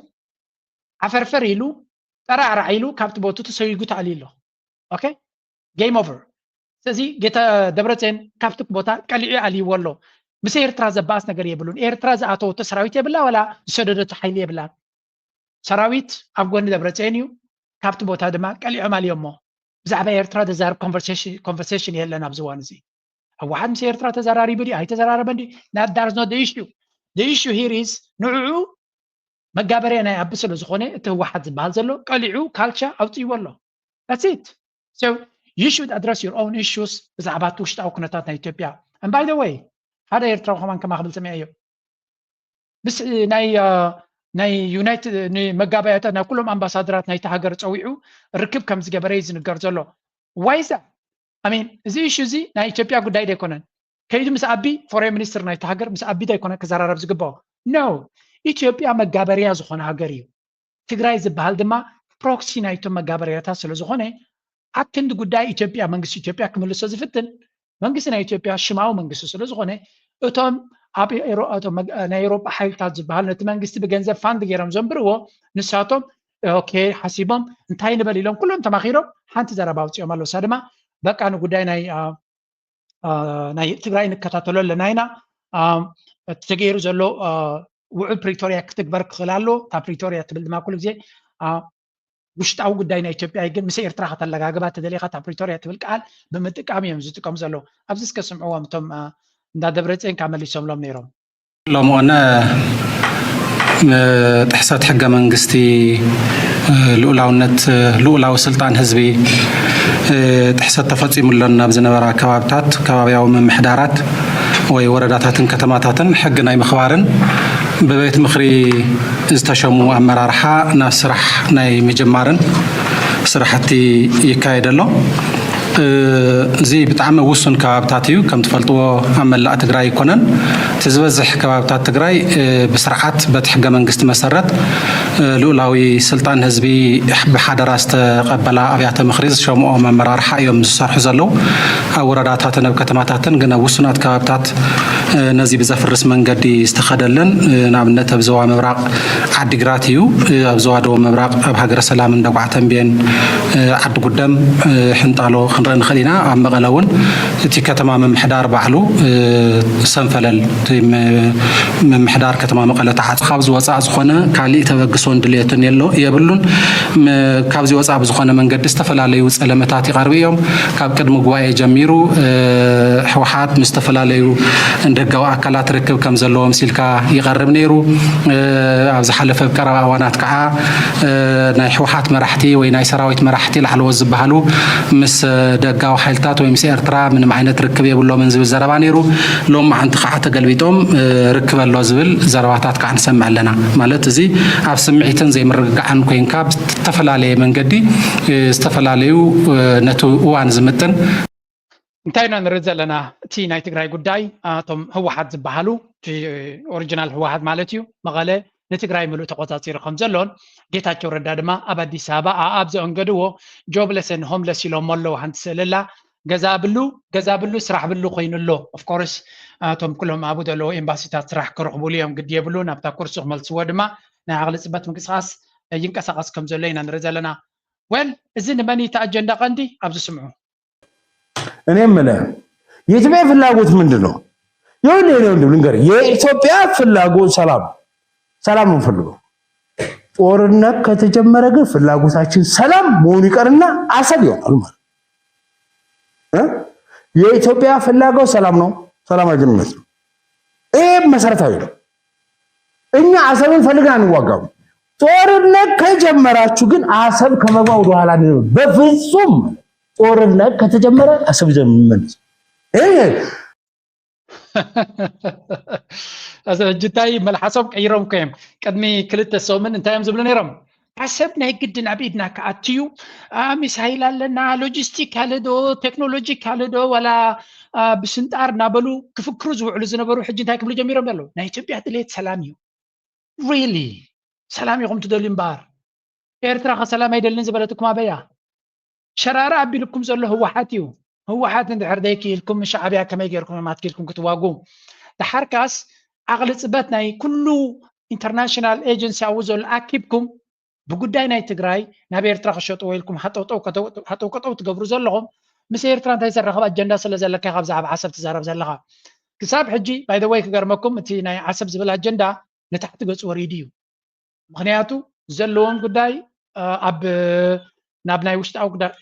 ዓፈርፈር ኢሉ ጠራዕራዕ ኢሉ ካብቲ ቦቱ ተሰዊጉ ተኣልዩ ኣሎ። ኦኬ game over። ስለዚ ጌታ ደብረፅዮን ካብቲ ቦታ ቀሊዑ ኣልይዎ ኣሎ። ምስ ኤርትራ ዘባእስ ነገር የብሉን። ኤርትራ ዝኣተወቶ ሰራዊት የብላ ዋላ ዝሰደደቶ ሓይሊ የብላን። ሰራዊት ኣብ ጎኒ ደብረፅዮን እዩ። ካብቲ ቦታ ድማ ቀሊዖም ኣልዮሞ። ብዛዕባ ኤርትራ ዘዛርብ conversation የለን ኣብዚ እዋን እዚ። ህወሓት ምስ ኤርትራ ተዘራሪቡ ድዩ ኣይተዘራረበን ድዩ? That is not the issue. The issue here is ንዕዑ መጋበርያ ናይ ኣቢ ስለ ዝኾነ እቲ ህወሓት ዝበሃል ዘሎ ቀሊዑ ካልቻ ኣውፅይዎ ኣሎ። That's it. So you should address your own issues ብዛዕባ እቲ ውሽጣዊ ኩነታት ናይ ኢትዮጵያ። And by the way ሓደ ኤርትራዊ ከማን ከማ ክብል ሰሚዐዮ ምስ ናይ ናይ ዩናይትድ ንመጋባያታት ናይ ኩሎም ኣምባሳደራት ናይቲ ሃገር ፀዊዑ ርክብ ከም ዝገበረ እዩ ዝንገር ዘሎ። ዋይዛ ኣሚን እዚ ኢሹ እዚ ናይ ኢትዮጵያ ጉዳይ ዶ ኣይኮነን። ከይዱ ምስ ኣቢ ፎሬን ሚኒስትር ናይቲ ሃገር ምስ ኣቢ ዶ ኣይኮነ ክዘራረብ ዝግባኦ። No ኢትዮጵያ መጋበርያ ዝኾነ ሃገር እዩ። ትግራይ ዝበሃል ድማ ፕሮክሲ ናይቶም መጋበርያታት ስለ ዝኾነ ኣብ ክንዲ ጉዳይ ኢትዮጵያ መንግስቲ ኢትዮጵያ ክምልሶ ዝፍትን መንግስቲ ናይ ኢትዮጵያ ሽማዊ መንግስቲ ስለ ዝኾነ እቶም ኣብ ናይ ኤሮጳ ሓይልታት ዝበሃል ነቲ መንግስቲ ብገንዘብ ፋንድ ገይሮም ዘንብርዎ ንሳቶም ኦኬ ሓሲቦም እንታይ ንበል ኢሎም ኩሎም ተማኺሮም ሓንቲ ዘረባ ኣውፅኦም ኣለዉ። እሳ ድማ በቃ ንጉዳይ ናይ ናይ ትግራይ ንከታተሎ ኣለና ኢና። እቲ ተገይሩ ዘሎ ውዕል ፕሪቶርያ ክትግበር ክኽእል ኣሎ። እታ ፕሪቶርያ ትብል ድማ ኩሉ ግዜ ውሽጣዊ ጉዳይ ናይ ኢትዮጵያ እዩ። ግን ምስ ኤርትራ ከተለጋግባ ተደሊኻ እታ ፕሪቶርያ ትብል ቃል ብምጥቃም እዮም ዝጥቀሙ ዘለዉ። ኣብዚ እስከ ስምዕዎም እቶም እንዳ ደብረፅዮን ካብ መሊሶምሎም ነይሮም። ሎምኦነ ጥሕሰት ሕገ መንግስቲ ልኡላውነት ልኡላዊ ስልጣን ህዝቢ ጥሕሰት ተፈፂሙሎን ናብ ዝነበራ ከባብታት ከባቢያዊ ምምሕዳራት ወይ ወረዳታትን ከተማታትን ሕጊ ናይ ምኽባርን ብቤት ምኽሪ ዝተሸሙ ኣመራርሓ ናብ ስራሕ ናይ ምጅማርን ስራሕቲ ይካየድ ኣሎ። እዚ ብጣዕሚ ውሱን ከባብታት እዩ። ከም ትፈልጥዎ ኣብ መላእ ትግራይ ኣይኮነን። እቲ ዝበዝሕ ከባብታት ትግራይ ብስርዓት በቲ ሕገ መንግስቲ መሰረት ልኡላዊ ስልጣን ህዝቢ ብሓደራ ዝተቐበላ ኣብያተ ምኽሪ ዝሸምኦም ኣመራርሓ እዮም ዝሰርሑ ዘለዉ። ኣብ ወረዳታትን ኣብ ከተማታትን ግን ኣብ ውሱናት ከባብታት ነዚ ብዘፍርስ መንገዲ ዝተኸደለን ንኣብነት ኣብ ዞባ ምብራቕ ዓዲግራት እዩ። ኣብ ዞባ ደቡብ ምብራቕ ኣብ ሃገረ ሰላምን ደጉዓ ተንቤን ዓዲ ጉደም ሕንጣሎ ክንርኢ ንኽእል ኢና። ኣብ መቐለ እውን እቲ ከተማ ምምሕዳር ባዕሉ ሰንፈለል ምምሕዳር ከተማ መቐለ ተዓፅ ካብ ዝወፃእ ዝኾነ ካሊእ ተበግሶን ድልየትን የብሉን። ካብዚ ወፃእ ብዝኾነ መንገዲ ዝተፈላለዩ ፀለመታት ይቐርቡ እዮም። ካብ ቅድሚ ጉባኤ ጀሚሩ ህወሓት ምስ ዝተፈላለዩ ደጋዊ ኣካላት ርክብ ከም ዘለዎ ምስ ኢልካ ይቐርብ ነይሩ። ኣብ ዝሓለፈ ቀረባ እዋናት ከዓ ናይ ህወሓት መራሕቲ ወይ ናይ ሰራዊት መራሕቲ ላዕለዎት ዝበሃሉ ምስ ደጋዊ ሓይልታት ወይ ምስ ኤርትራ ምንም ዓይነት ርክብ የብሎምን ዝብል ዘረባ ነይሩ። ሎም መዓንቲ ከዓ ተገልቢጦም ርክብ ኣሎ ዝብል ዘረባታት ከዓ ንሰምዕ ኣለና። ማለት እዚ ኣብ ስምዒትን ዘይምርግጋዕን ኮይንካ ብዝተፈላለየ መንገዲ ዝተፈላለዩ ነቲ እዋን ዝምጥን እንታይ ኢና ንርኢ ዘለና? እቲ ናይ ትግራይ ጉዳይ እቶም ህወሓት ዝበሃሉ ኦሪጂናል ህወሓት ማለት እዩ መቐለ ንትግራይ ምሉእ ተቆፃፂሩ ከም ዘሎን ጌታቸው ረዳ ድማ ኣብ ኣዲስ ኣበባ ኣኣብ ዘአንገድዎ jobless and homeless ኢሎሞ ኣለዉ። ሓንቲ ስእሊ ኣላ ገዛ ብሉ ገዛ ብሉ ስራሕ ብሉ ኮይኑ ኣሎ። Of course እቶም ኩሎም ኣብኡ ዘለዉ ኤምባሲታት ስራሕ ክረኽቡሉ እዮም ግዲ የብሉ ናብታ ኩርሲ ክመልስዎ ድማ ናይ ዓቕሊ ጽበት ምንቅስቓስ ይንቀሳቐስ ከም ዘሎ ኢና ንርኢ ዘለና። ወል እዚ ንመን እዩ እቲ ኣጀንዳ ቀንዲ? ኣብዚ ስምዑ። እኔ የምልህ የኢትዮጵያ ፍላጎት ምንድን ነው? ይኸውልህ የኔ ወንድም ልንገርህ፣ የኢትዮጵያ ፍላጎት ሰላም፣ ሰላም ነው የምንፈልገው። ጦርነት ከተጀመረ ግን ፍላጎታችን ሰላም መሆኑ ይቀርና አሰብ ይሆናል ማለት ነው። የኢትዮጵያ ፍላጎት ሰላም ነው፣ ሰላም አግኝነት ነው። ይህ መሰረታዊ ነው። እኛ አሰብን ፈልገን አንዋጋም። ጦርነት ከጀመራችሁ ግን አሰብ ከመግባት ወደኋላ አንልም በፍጹም። ጦርነት ከተጀመረ አሰብ ይዘን እንመለስ። ይሄ ሕጂ እንታይ መልሓሶም ቀይሮም እኮ እዮም። ቅድሚ ክልተ ሰሙን እንታይ እዮም ዝብሉ ነይሮም? ዓሰብ ናይ ግድን ኣብ ኢድና ክኣትዩ፣ ሚሳይል ኣለና፣ ሎጂስቲክ ኣለ ዶ፣ ቴክኖሎጂክ ኣለ ዶ፣ ዋላ ብስንጣር እናበሉ ክፍክሩ ዝውዕሉ ዝነበሩ ሕጂ እንታይ ክብሉ ጀሚሮም ኣለዉ? ናይ ኢትዮጵያ ድሌት ሰላም እዩ። ሪሊ ሰላም ኢኹም ትደልዩ እምበኣር፣ ኤርትራ ከ ሰላም ኣይደልን ዝበለትኩም ኣበያ? ሸራራ ኣቢልኩም ዘሎ ህወሓት እዩ። ህወሓት እንድሕር ዘይክኢልኩም፣ ሻዕብያ ከመይ ገይርኩም እዮም ኣትኪልኩም ክትዋጉ? ደሓርካስ ዓቕሊ ጽበት ናይ ኩሉ ኢንተርናሽናል ኤጀንሲ ኣብኡ ዘሎ ኣኪብኩም ብጉዳይ ናይ ትግራይ ናብ ኤርትራ ክሸጥዎ ኢልኩም ሃጠውቀጠው ትገብሩ ዘለኹም፣ ምስ ኤርትራ እንታይ ዘራኽብ ኣጀንዳ ስለ ዘለካ ኢኻ ብዛዕባ ዓሰብ ትዛረብ ዘለኻ? ክሳብ ሕጂ ባይ ዘ ወይ ክገርመኩም፣ እቲ ናይ ዓሰብ ዝብል ኣጀንዳ ንታሕቲ ገጹ ወሪዱ እዩ። ምኽንያቱ ዘለዎም ጉዳይ ኣብ ናብ ናይ ውሽጣዊ ጉዳይ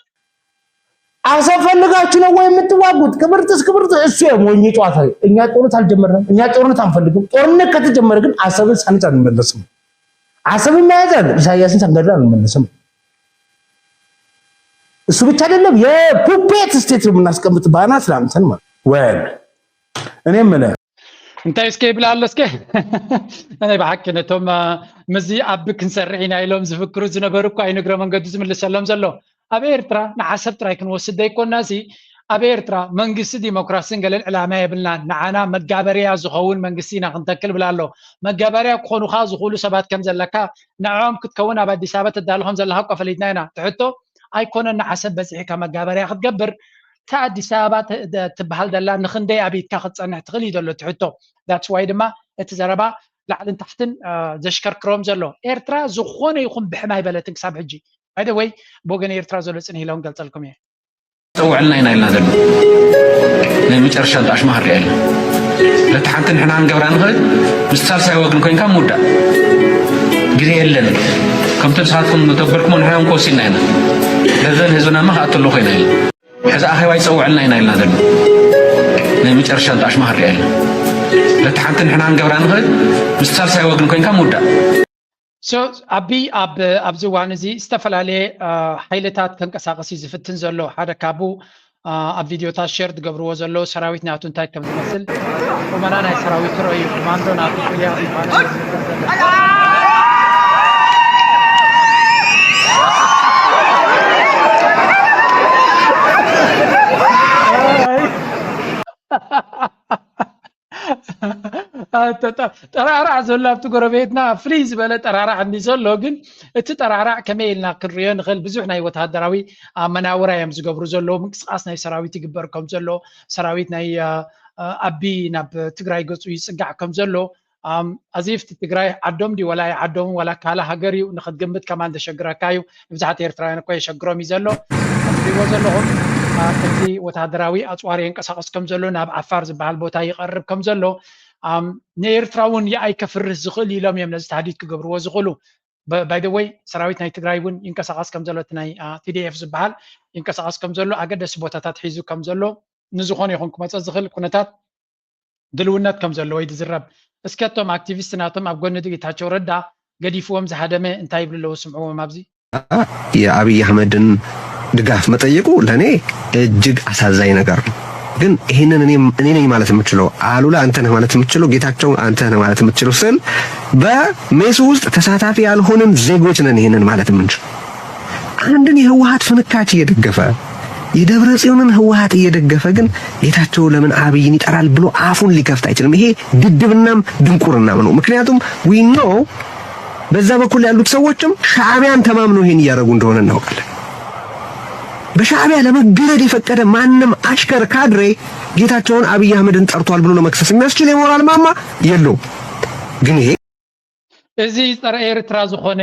አሰብ ፈልጋችሁ ነው ወይ የምትዋጉት? ክብርትስ ክብርት እሱ የሞኝ ጨዋታ። እኛ ጦርነት አልጀመርንም። እኛ ጦርነት አንፈልግም። ጦርነት ከተጀመረ ግን አሰብን ሳንይዝ አንመለስም። አሰብን መያዝ አለ። ኢሳያስን ሳንገድል አንመለስም። እሱ ብቻ አይደለም የፑፔት ስቴት የምናስቀምጥ ባና ስላምተን ማለት ወል እኔ የምልህ እንታይ እስከ ይብላ ኣሎ እስከ ናይ ብሓቂ ነቶም ምዚ ኣብ ክንሰርሕ ኢና ኢሎም ዝፍክሩ ዝነበሩ እኳ እዩ ንግረ መንገዱ ዝምልሰሎም ዘሎ። ኣብ ኤርትራ ንዓሰብ ጥራይ ክንወስድ ዘይኮና ሲ ኣብ ኤርትራ መንግስቲ ዲሞክራሲን ገለን ዕላማ የብልናን፣ ንዓና መጋበርያ ዝኸውን መንግስቲ ኢና ክንተክል ብላ ኣሎ። መጋበርያ ክኾኑኻ ዝኽእሉ ሰባት ከም ዘለካ ንዕኦም ክትከውን ኣብ ኣዲስ ኣበባ ተዳሉ ከም ዘለካ እኳ ፈሊጥና ኢና። ትሕቶ ኣይኮነን ንዓሰብ በፂሕካ መጋበርያ ክትገብር እታ ኣዲስ ኣበባ ትበሃል ዘላ ንክንደይ ኣብ ኢድካ ክትፀንሕ ትኽእል እዩ ዘሎ እቲ ሕቶ። That's why ድማ እቲ ዘረባ ላዕልን ታሕትን ዘሽከርክሮም ዘሎ። ኤርትራ ዝኾነ ይኹን ብሕም ኣይበለትን ክሳብ ሕጂ። By the way ብወገን ኤርትራ ዘሎ ፅንሂ ኢለ እውን ገልፀልኩም እየ። ፀውዕልና ኢና ኢልና ዘሎ ናይ መጨረሻ እንጣሽ ማህር ኢልና ለቲ ሓንቲ ንሕና ንገብራ ንኽእል ምስ ሳልሳይ ወግን ኮይንካ ምውዳእ ግዜ የለን። ከምቲ ንስኻትኩም ንተበልኩሞ ንሕና እውን ከወሲና ኢና። ለዘን ህዝብና ማ ክኣተሎ ኮይና ኢልና ሕዚ ኣኼባ ይፀውዕልና ኢና ኢልና ዘሎ ናይ መጨረሻ እንጣሽ ማህር ኢልና ለቲ ሓንቲ ንሕና ንገብራ ንኽእል ምስ ሳልሳይ ወግን ኮይንካ ምውዳእ So ኣቢ ኣብ ኣብዚ እዋን እዚ ዝተፈላለየ ሓይልታት ከንቀሳቀስ እዩ ዝፍትን ዘሎ። ሓደ ካብኡ ኣብ ቪድዮታት ሸር ዝገብርዎ ዘለዉ ሰራዊት ናቱ እንታይ ከም ዝመስል ቁመና ናይ ሰራዊቱ ረእዩ። ኮማንዶ ናቱ ቁልያ ዝኾነ እዩ ዝነግር ዘሎ። ጠራዕራዕ ዘሎ ኣብቲ ጎረቤትና ፍልይ ዝበለ ጠራራዕ እንዲ ዘሎ ግን እቲ ጠራራዕ ከመይ ኢልና ክንሪኦ ንኽእል? ብዙሕ ናይ ወተሃደራዊ ኣመናውራ እዮም ዝገብሩ ዘለዉ። ምንቅስቃስ ናይ ሰራዊት ይግበር ከም ዘሎ ሰራዊት ናይ ኣቢ ናብ ትግራይ ገፁ ይፅጋዕ ከም ዘሎ ኣዚፍቲ ትግራይ ዓዶም ድዩ ወላ ዓዶም ወላ ካላ ሃገር እዩ ንክትግምት ከማን ዘሸግረካ እዩ። ንብዛሓት ኤርትራውያን እኮ የሸግሮም እዩ ዘሎ። ከምትሪእዎ ዘለኹም ከምዚ ወተሃደራዊ ኣፅዋር የንቀሳቀስ ከም ዘሎ ናብ ዓፋር ዝበሃል ቦታ ይቀርብ ከም ዘሎ ንኤርትራ እውን የኣይ ከፍርህ ዝኽእል ኢሎም እዮም ነዚ ታህዲድ ክገብርዎ ዝኽእሉ። By the way ሰራዊት ናይ ትግራይ እውን ይንቀሳቀስ ከም ዘሎ እቲ ናይ ቲዲኤፍ ዝበሃል ይንቀሳቀስ ከም ዘሎ ኣገደሲ ቦታታት ሒዙ ከም ዘሎ ንዝኾነ ይኹን ክመፀ ዝኽእል ኩነታት ድልውነት ከም ዘሎ ወይ ዝዝረብ። እስከ እቶም ኣክቲቪስት ናቶም ኣብ ጎኒ ጌታቸው ረዳ ገዲፍዎም ዝሃደመ እንታይ ይብሉ ኣለዉ ስምዕዎም ኣብዚ። የአብይ አህመድን ድጋፍ መጠየቁ ለእኔ እጅግ አሳዛኝ ነገር ነው። ግን ይህንን እኔ ነኝ ማለት የምችለው፣ አሉላ አንተ ነህ ማለት የምችለው፣ ጌታቸው አንተ ነህ ማለት የምችለው ስል በሜሱ ውስጥ ተሳታፊ ያልሆንን ዜጎች ነን ይህንን ማለት የምንችል። አንድን የህወሀት ፍንካች እየደገፈ የደብረ ጽዮንን ህወሀት እየደገፈ ግን ጌታቸው ለምን አብይን ይጠራል ብሎ አፉን ሊከፍት አይችልም። ይሄ ድድብናም ድንቁርናም ነው። ምክንያቱም we know በዛ በኩል ያሉት ሰዎችም ሻዕቢያን ተማምነው ይሄን እያደረጉ እንደሆነ እናውቃለን። በሻዕቢያ ለመገረድ የፈቀደ ማንም አሽከር ካድሬ ጌታቸውን አብይ አህመድን ጠርቷል ብሎ ለመክሰስ የሚያስችል የሞራል ማማ የለውም። ግን ይሄ እዚ ጸረ ኤርትራ ዝኾነ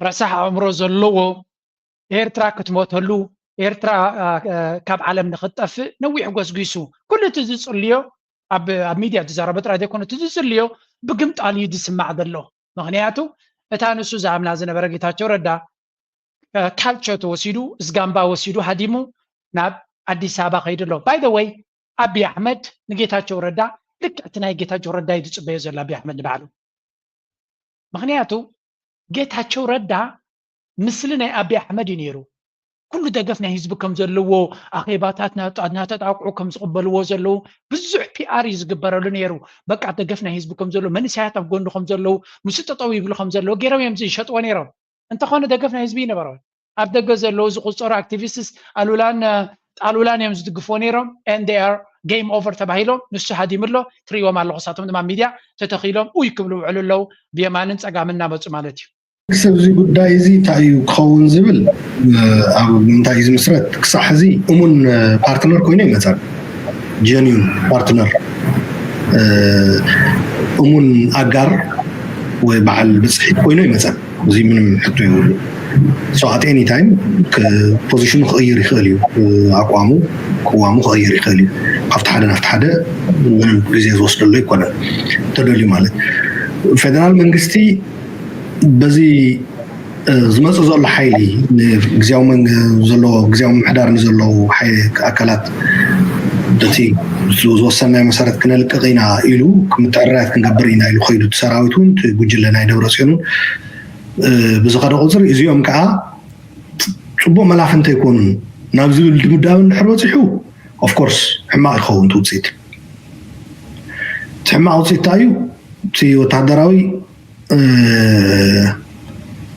ረሳሕ ኣእምሮ ዘለዎ፣ ኤርትራ ክትሞተሉ፣ ኤርትራ ካብ ዓለም ንክትጠፍእ ነዊሕ ጎስጒሱ፣ ኩሉ እቲ ዝጽልዮ፣ ኣብ ሚድያ ዝዛረቦ ጥራይ ዘይኮነ እቲ ዝጽልዮ ብግምጣል እዩ ዝስማዕ ዘሎ። ምኽንያቱ እታ ንሱ ዝኣምና ዝነበረ ጌታቸው ረዳ ካልቸር ተወሲዱ፣ ዝጋምባ ወሲዱ ሃዲሙ ናብ ኣዲስ ኣበባ ከይዱ ኣሎ። ባይ ዘ ወይ፣ ኣቢ ኣሕመድ ንጌታቸው ረዳ ልክዕ እቲ ናይ ጌታቸው ረዳ እዩ ዝፅበዮ ዘሎ። ኣቢ ኣሕመድ ንባዕሉ፣ ምክንያቱ ጌታቸው ረዳ ምስሊ ናይ ኣቢ ኣሕመድ እዩ ነይሩ። ኩሉ ደገፍ ናይ ህዝቢ ከም ዘለዎ፣ ኣኼባታት እናተጣቅዑ ከም ዝቕበልዎ ዘለዉ ብዙሕ ፒኣር እዩ ዝግበረሉ ነይሩ። በቃ ደገፍ ናይ ህዝቢ ከም ዘለዎ፣ መንእሰያት ኣብ ጎንዱ ከም ዘለዉ፣ ምስ ጠጠው ይብሉ ከም ዘለዉ ገይሮም እዮም ዝሸጥዎ ነይሮም። እንተኾነ ደገፍ ናይ ህዝቢ ይነበሮ። ኣብ ደገ ዘለዉ ዝቁፀሩ ኣክቲቪስትስ ኣሉላን ጣሉላን እዮም ዝድግፍዎ ነይሮም። And they are game over ተባሂሎም፣ ንሱ ሃዲሙ ኣሎ። ትርእይዎም ኣለኹ። ንሳቶም ድማ ሚድያ ተተኺሎም ኡይ ክብሉ ውዕሉ ኣለዉ፣ ብየማንን ፀጋምን እናመፁ ማለት እዩ። ሰብ እዚ ጉዳይ እዚ እንታይ እዩ ክኸውን ዝብል ኣብ ምንታይ እዩ ዝምስረት? ክሳዕ ሕዚ እሙን ፓርትነር ኮይኑ ይመፀን፣ ጀኒን ፓርትነር፣ እሙን ኣጋር ወይ በዓል ብፅሒት ኮይኑ ይመፀን። እዚ ምንም ሕቶ የብሉ። So at any time ፖዚሽኑ ክቕይር ይኽእል እዩ። ኣቋሙ ቅዋሙ ክቕይር ይኽእል እዩ። ካብቲ ሓደ ናብቲ ሓደ ምንም ግዜ ዝወስደሉ ኣይኮነን። ተደልዩ ማለት ፌደራል መንግስቲ በዚ ዝመፁ ዘሎ ሓይሊ፣ ንግዝያዊ መንግ- ዘሎ ግዝያዊ ምምሕዳር ንዘለዉ ሓይ- ኣካላት በቲ ዝወሰናዮ መሰረት ክነልቅቕ ኢና ኢሉ፣ ምትዕርራያት ክንገብር ኢና ኢሉ ከይዱ፣ እቲ ሰራዊት እውን እቲ ጉጅለ ናይ ደብረፅዮን እውን ብዝኸደ ቁፅሪ እዚኦም ከዓ ፅቡቕ መላፍንቲ ኣይኮኑን ናብ ዝብል ድምዳመ እንድሕር በፂሑ፣ ኦፍኮርስ ሕማቕ ይኸውን እቲ ውፅኢት። እቲ ሕማቕ ውፅኢት እንታይ እዩ? እቲ ወታደራዊ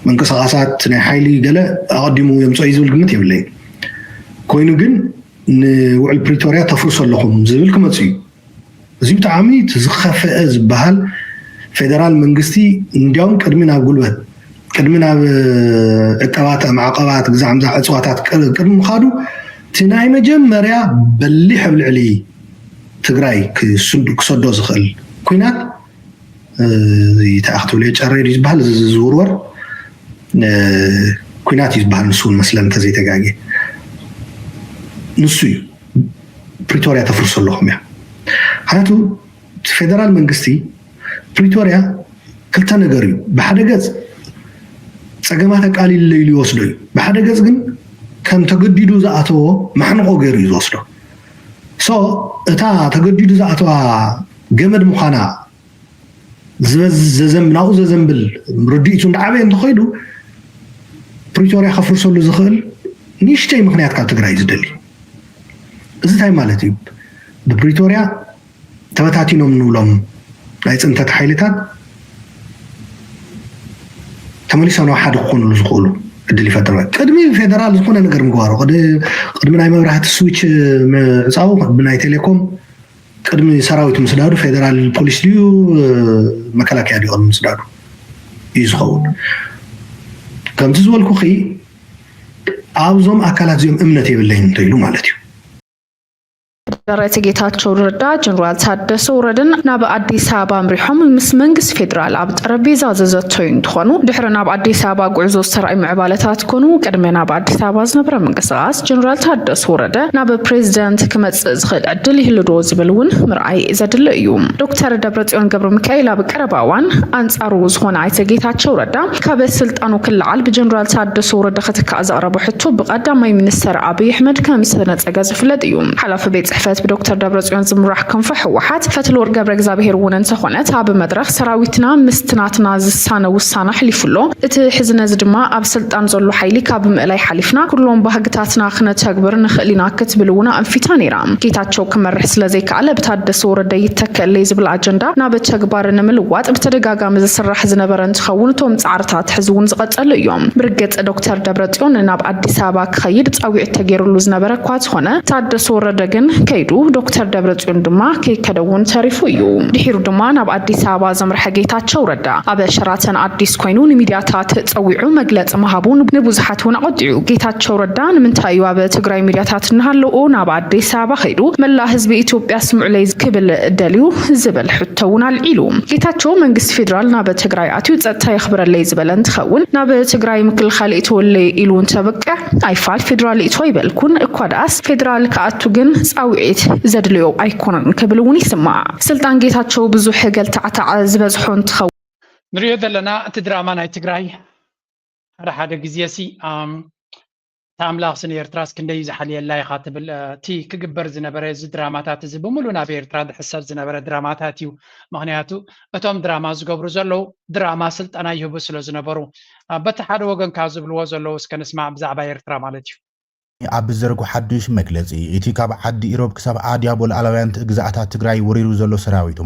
ምንቅስቃሳት ናይ ሓይሊ ገለ ኣቐዲሙ የምፅኦ እዩ ዝብል ግምት የብለይን። ኮይኑ ግን ንውዕል ፕሪቶርያ ተፍርሶ ኣለኹም ዝብል ክመፅእ እዩ። እዚ ብጣዕሚ እቲ ዝኸፍአ ዝበሃል ፌደራል መንግስቲ እንዲያውም ቅድሚ ናብ ጉልበት፣ ቅድሚ ናብ ዕቀባት፣ ማዕቐባት፣ ግዛዕ ምዛዕ እፅዋታት ቅድሚ ምኻዱ እቲ ናይ መጀመርያ በሊሕ ኣብ ልዕሊ ትግራይ ክሰዶ ዝኽእል ኩናት እንታይ ክትብልዮ ጨረይ ድዩ ዝበሃል ዝዝውርወር ኩናት እዩ ዝበሃል። ንሱ እውን መስለን እንተዘይተጋግየ ንሱ እዩ። ፕሪቶርያ ተፍርሶ ኣለኹም እያ። ምክንያቱ እቲ ፌደራል መንግስቲ ፕሪቶርያ ክልተ ነገር እዩ። ብሓደ ገፅ ፀገማት ኣቃሊለ ኢሉ ይወስዶ እዩ። ብሓደ ገፅ ግን ከም ተገዲዱ ዝኣተዎ ማሕንቆ ገይሩ እዩ ዝወስዶ። ሶ እታ ተገዲዱ ዝኣተዋ ገመድ ምዃና ዝበዝ- ዘዘም- ናብኡ ዘዘንብል ርድኢቱ እንዳዓበየ እንተኸይዱ ፕሪቶርያ ከፍርሰሉ ዝኽእል ንእሽተይ ምኽንያት ካብ ትግራይ ዝደሊ። እዚ እንታይ ማለት እዩ? ብፕሪቶርያ ተበታቲኖም ንብሎም ናይ ፅንተት ሓይልታት ተመሊሶም ናብ ሓደ ክኾኑሉ ዝኽእሉ ዕድል ይፈጥር። ቅድሚ ፌደራል ዝኾነ ነገር ምግባሩ፣ ቅድ- ቅድሚ ናይ መብራህቲ ስዊች ምዕፃው፣ ቅድሚ ናይ ቴሌኮም፣ ቅድሚ ሰራዊት ምስዳዱ ፌደራል ፖሊስ ድዩ መከላከያ ድዩ ቅድሚ ምስዳዱ እዩ ዝኸውን። ከምቲ ዝበልኩኺ ኣብዞም ኣካላት እዚኦም እምነት የብለይን እንተኢሉ ማለት እዩ። ጀነራል ጌታቸው ረዳ ጀነራል ታደሰ ወረደን ናብ ኣዲስ ኣበባ ኣምሪሖም ምስ መንግስቲ ፌዴራል ኣብ ጠረጴዛ ዘዘተዩ እንትኾኑ፣ ድሕሪ ናብ ኣዲስ ኣበባ ጉዕዞ ዝተራእዩ ምዕባለታት ኮኑ ቅድሚ ናብ ኣዲስ ኣበባ ዝነበረ ምንቅስቃስ ጀነራል ታደሰ ወረደ ናብ ፕሬዚደንት ክመፅእ ዝኽእል ዕድል ይህሉ ዶ ዝብል እውን ምርኣይ ዘድሊ እዩ። ዶክተር ደብረፅዮን ገብረ ሚካኤል ኣብ ቀረባ እዋን ኣንፃሩ ዝኾነ ኣይተ ጌታቸው ረዳ ካብ ስልጣኑ ክለዓል ብጀነራል ታደሰ ወረደ ክትካእ ዘቕረቦ ሕቶ ብቀዳማይ ሚኒስተር ኣብይ ኣሕመድ ከም ዝተነፀገ ዝፍለጥ እዩ። ሓላፊ ቤት ፅሕፈት ብዶክተር ደብረፅዮን ዝምራሕ ክንፈ ህወሓት ፈትለወርቅ ገብረ እግዚኣብሄር እውን እንተኾነት ኣብ መድረኽ ሰራዊትና ምስቲ ናትና ዝሳነ ውሳነ ኣሕሊፉ ኣሎ። እቲ ሕዚ ነዚ ድማ ኣብ ስልጣን ዘሎ ሓይሊ ካብ ምእላይ ሓሊፍና ኩሎም ባህግታትና ክነተግብር ንኽእል ኢና ክትብል እውን ኣንፊታ ነይራ። ጌታቸው ክመርሕ ስለዘይከኣለ ብታደሰ ወረደ ይተከለይ ዝብል ኣጀንዳ ናብ ተግባር ንምልዋጥ ብተደጋጋሚ ዝስራሕ ዝነበረ እንትኸውን እቶም ፃዕርታት ሕዚ እውን ዝቐፀሉ እዮም። ብርግፅ ዶክተር ደብረፅዮን ናብ ኣዲስ ኣበባ ክኸይድ ፃዊዕት ተገይሩሉ ዝነበረ እኳ ዝኾነ ታደሰ ወረደ ግን ከይዱ። ዶክተር ደብረጽዮን ድማ ከይከደ እውን ተሪፉ እዩ። ድሒሩ ድማ ናብ ኣዲስ ኣበባ ዘምርሐ ጌታቸው ረዳ ኣብ ሸራተን ኣዲስ ኮይኑ ንሚድያታት ጸዊዑ መግለጺ ምሃቡ ንብዙሓት እውን ኣቖጢዑ። ጌታቸው ረዳ ንምንታይ እዩ ኣብ ትግራይ ሚድያታት እናሃለዎ ናብ ኣዲስ ኣበባ ከይዱ መላእ ህዝቢ ኢትዮጵያ ስምዑለይ ክብል ደልዩ ዝብል ሕቶ እውን ኣልዒሉ። ጌታቸው መንግስቲ ፌዴራል ናብ ትግራይ ኣትዩ ጸጥታ የኽብረለይ ዝበለ እንትኸውን ናብ ትግራይ ምክልኻል ይእትወለይ ኢሉ እንተበቅዕ ኣይፋል ፌዴራል ይእትዎ ኣይበልኩን። እኳ ደኣስ ፌዴራል ክኣቱ ግን ጻውዒት ዘድልዮ ኣይኮነን ክብል እውን ይስማዕ። ስልጣን ጌታቸው ብዙሕ ገልታዕታዕ ዝበዝሖ እንትኸውን ንሪኦ ዘለና እቲ ድራማ ናይ ትግራይ ሓደ ሓደ ግዜ ሲ ኣም፣ እታ ኣምላኽ ሲ ንኤርትራስ ክንደይ እዩ ዝሓልየላ ኢኻ ትብል እ፣ እቲ ክግበር ዝነበረ እዚ ድራማታት እዚ ብምሉእ ናብ ኤርትራ ዝሕሰብ ዝነበረ ድራማታት እዩ። ምኽንያቱ እቶም ድራማ ዝገብሩ ዘለዉ ድራማ ስልጠና ይህቡ ስለ ዝነበሩ እ፣ በቲ ሓደ ወገን ካብ ዝብልዎ ዘለዉ እስከ ንስማዕ ብዛዕባ ኤርትራ ማለት እዩ። ኣብ ዝዘርጎ ሓዱሽ መግለጺ እቲ ካብ ዓዲ ኢሮብ ክሳብ ዓዲ ኣቦ ሉዓላውያን ግዝኣታት ትግራይ ወሪሩ ዘሎ ሰራዊቱ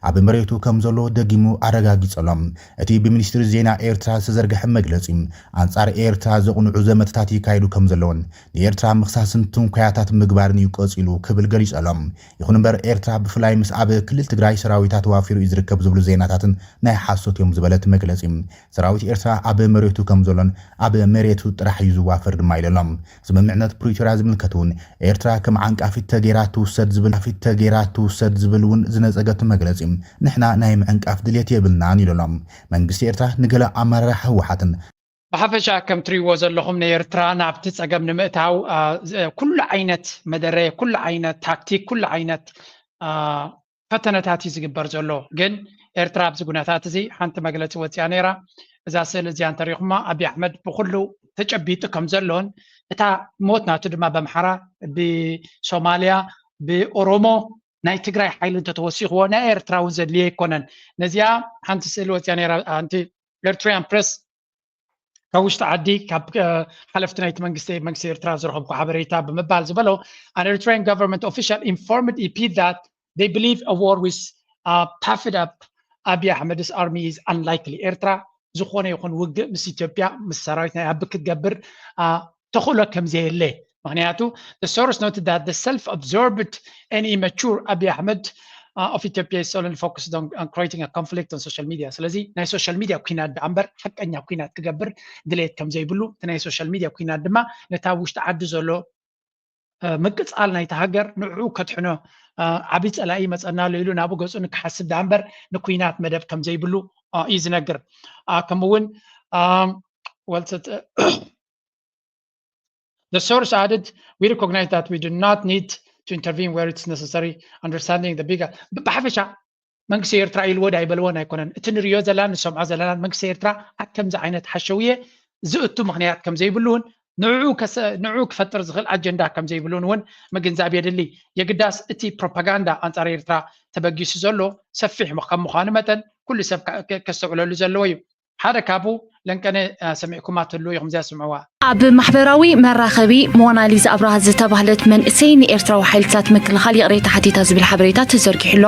ኣብ መሬቱ ከም ዘሎ ደጊሙ ኣረጋጊጸሎም። እቲ ብሚኒስትሪ ዜና ኤርትራ ዝተዘርግሐ መግለጺ ኣንጻር ኤርትራ ዘቕንዑ ዘመትታት ይካየዱ ከም ዘለውን ንኤርትራ ምኽሳስን ትንኮያታት ምግባርን እዩ ቀጺሉ ክብል ገሊጸሎም። ይኹን እምበር ኤርትራ ብፍላይ ምስ ኣብ ክልል ትግራይ ሰራዊታ ተዋፊሩ እዩ ዝርከብ ዝብሉ ዜናታትን ናይ ሓሶት እዮም ዝበለ እቲ መግለጺ ሰራዊት ኤርትራ ኣብ መሬቱ ከም ዘሎን ኣብ መሬቱ ጥራሕ እዩ ዝዋፈር ድማ ኢሉ ኣሎ። ስምምዕነት ፕሪቶርያ ዝምልከት እውን ኤርትራ ከም ዓንቃፊት ተጌራ ትውሰድ ዝብል ፊት ተጌራ ትውሰድ ዝብል እውን ዝነጸገ እቲ መግለጺ ንሕና ናይ ምዕንቃፍ ድሌት የብልናን ኢሉ ኣሎ። መንግስቲ ኤርትራ ንገለ ኣመራርሓ ህወሓትን ብሓፈሻ ከም ትሪእዎ ዘለኹም ንኤርትራ ናብቲ ጸገም ንምእታው አ፣ ዝ- ኩሉ ዓይነት መደረ ኩሉ ዓይነት ታክቲክ ኩሉ ዓይነት አ፣ ፈተነታት እዩ ዝግበር ዘሎ። ግን ኤርትራ ኣብዚ ኩነታት እዚ ሓንቲ መግለፂ ወፂኣ ነይራ። እዛ ስእሊ እዚኣ እንተሪኹማ ኣብይ ኣሕመድ ብኩሉ ተጨቢጡ ከም ዘሎን እታ ሞት ናቱ ድማ በምሓራ ብሶማልያ ብኦሮሞ ናይ ትግራይ ሓይሊ እንተተወሲኽዎ ናይ ኤርትራ እውን ዘድልዮ ኣይኮነን። ነዚኣ ሓንቲ ስእሊ ወፂኣ ነይራ። ሓንቲ ኤርትራያን ፕረስ ካብ ውሽጢ ዓዲ ካብ እ፣ ሓለፍቲ ናይቲ መንግስቲ መንግስቲ ኤርትራ ዝረኸብኩ ሓበሬታ ብምባል ዝበሎ an Eritrean government official informed E P that they believe a war with uh, puffed up Abiy Ahmed's army is unlikely. ኤርትራ ዝኾነ ይኹን ውግእ ምስ ኢትዮጵያ ምስ ሰራዊት ናይ ኣቢ ክትገብር አ፣ ተኽእሎ ከም ዘየለ ምክንያቱ the source noted that the self-absorbed and immature Abiy Ahmed uh, of Ethiopia is solely focused on, on creating a conflict on social media. ስለዚ ናይ ሶሻል ሚድያ ኩናት ደኣ እምበር ሓቀኛ ኩናት ክገብር ድሌት ከም ዘይብሉ እቲ ናይ ሶሻል ሚድያ ኩናት ድማ ነታ ውሽጢ ዓዲ ዘሎ እ፣ ምቅፃል ናይቲ ሃገር ንዕኡ ከድሕኖ እ፣ ዓብዪ ፀላኢ ይመፀና ኣሎ ኢሉ ናብኡ ገፁ ንክሓስብ ደኣ እምበር ንኩናት መደብ ከም ዘይብሉ እ፣ እዩ ዝነግር። እ፣ ከምኡ እውን እ፣ ወልተ- The source added, we recognize that we do not need to intervene where it's necessary, understanding the bigger ብሓፈሻ መንግስቲ ኤርትራ ኢልዎ ዶ ኣይበልዎን ኣይኮነን። እቲ ንሪኦ ዘለና ንሰምዖ ዘለና መንግስቲ ኤርትራ ኣብ ከምዚ ዓይነት ሓሸውየ ዝእቱ ምኽንያት ከም ዘይብሉ እውን ንዕኡ ከሰ- ንዕኡ ክፈጥር ዝኽእል ኣጀንዳ ከም ዘይብሉን እውን ምግንዛብ የድሊ። የግዳስ እቲ ፕሮፓጋንዳ ኣንጻር ኤርትራ ተበጊሱ ዘሎ ሰፊሕ ከም ምዃኑ መጠን ኩሉ ሰብ ከ- ከ- ከስተውዕለሉ ዘለዎ እዩ። ሓደ ካብኡ ለንቀነ እ፣ ሰሚዕኩማ ትህልዉ ኢኹም እዚኣ ስምዕዋ። ኣብ ማሕበራዊ መራኸቢ ሞናሊዛ ኣብርሃ ዝተባህለት መንእሰይ ንኤርትራዊ ሓይልታት ምክልኻል ይቕሬታ ሓቲታ ዝብል ሓበሬታ ተዘርጊሑ ኣሎ።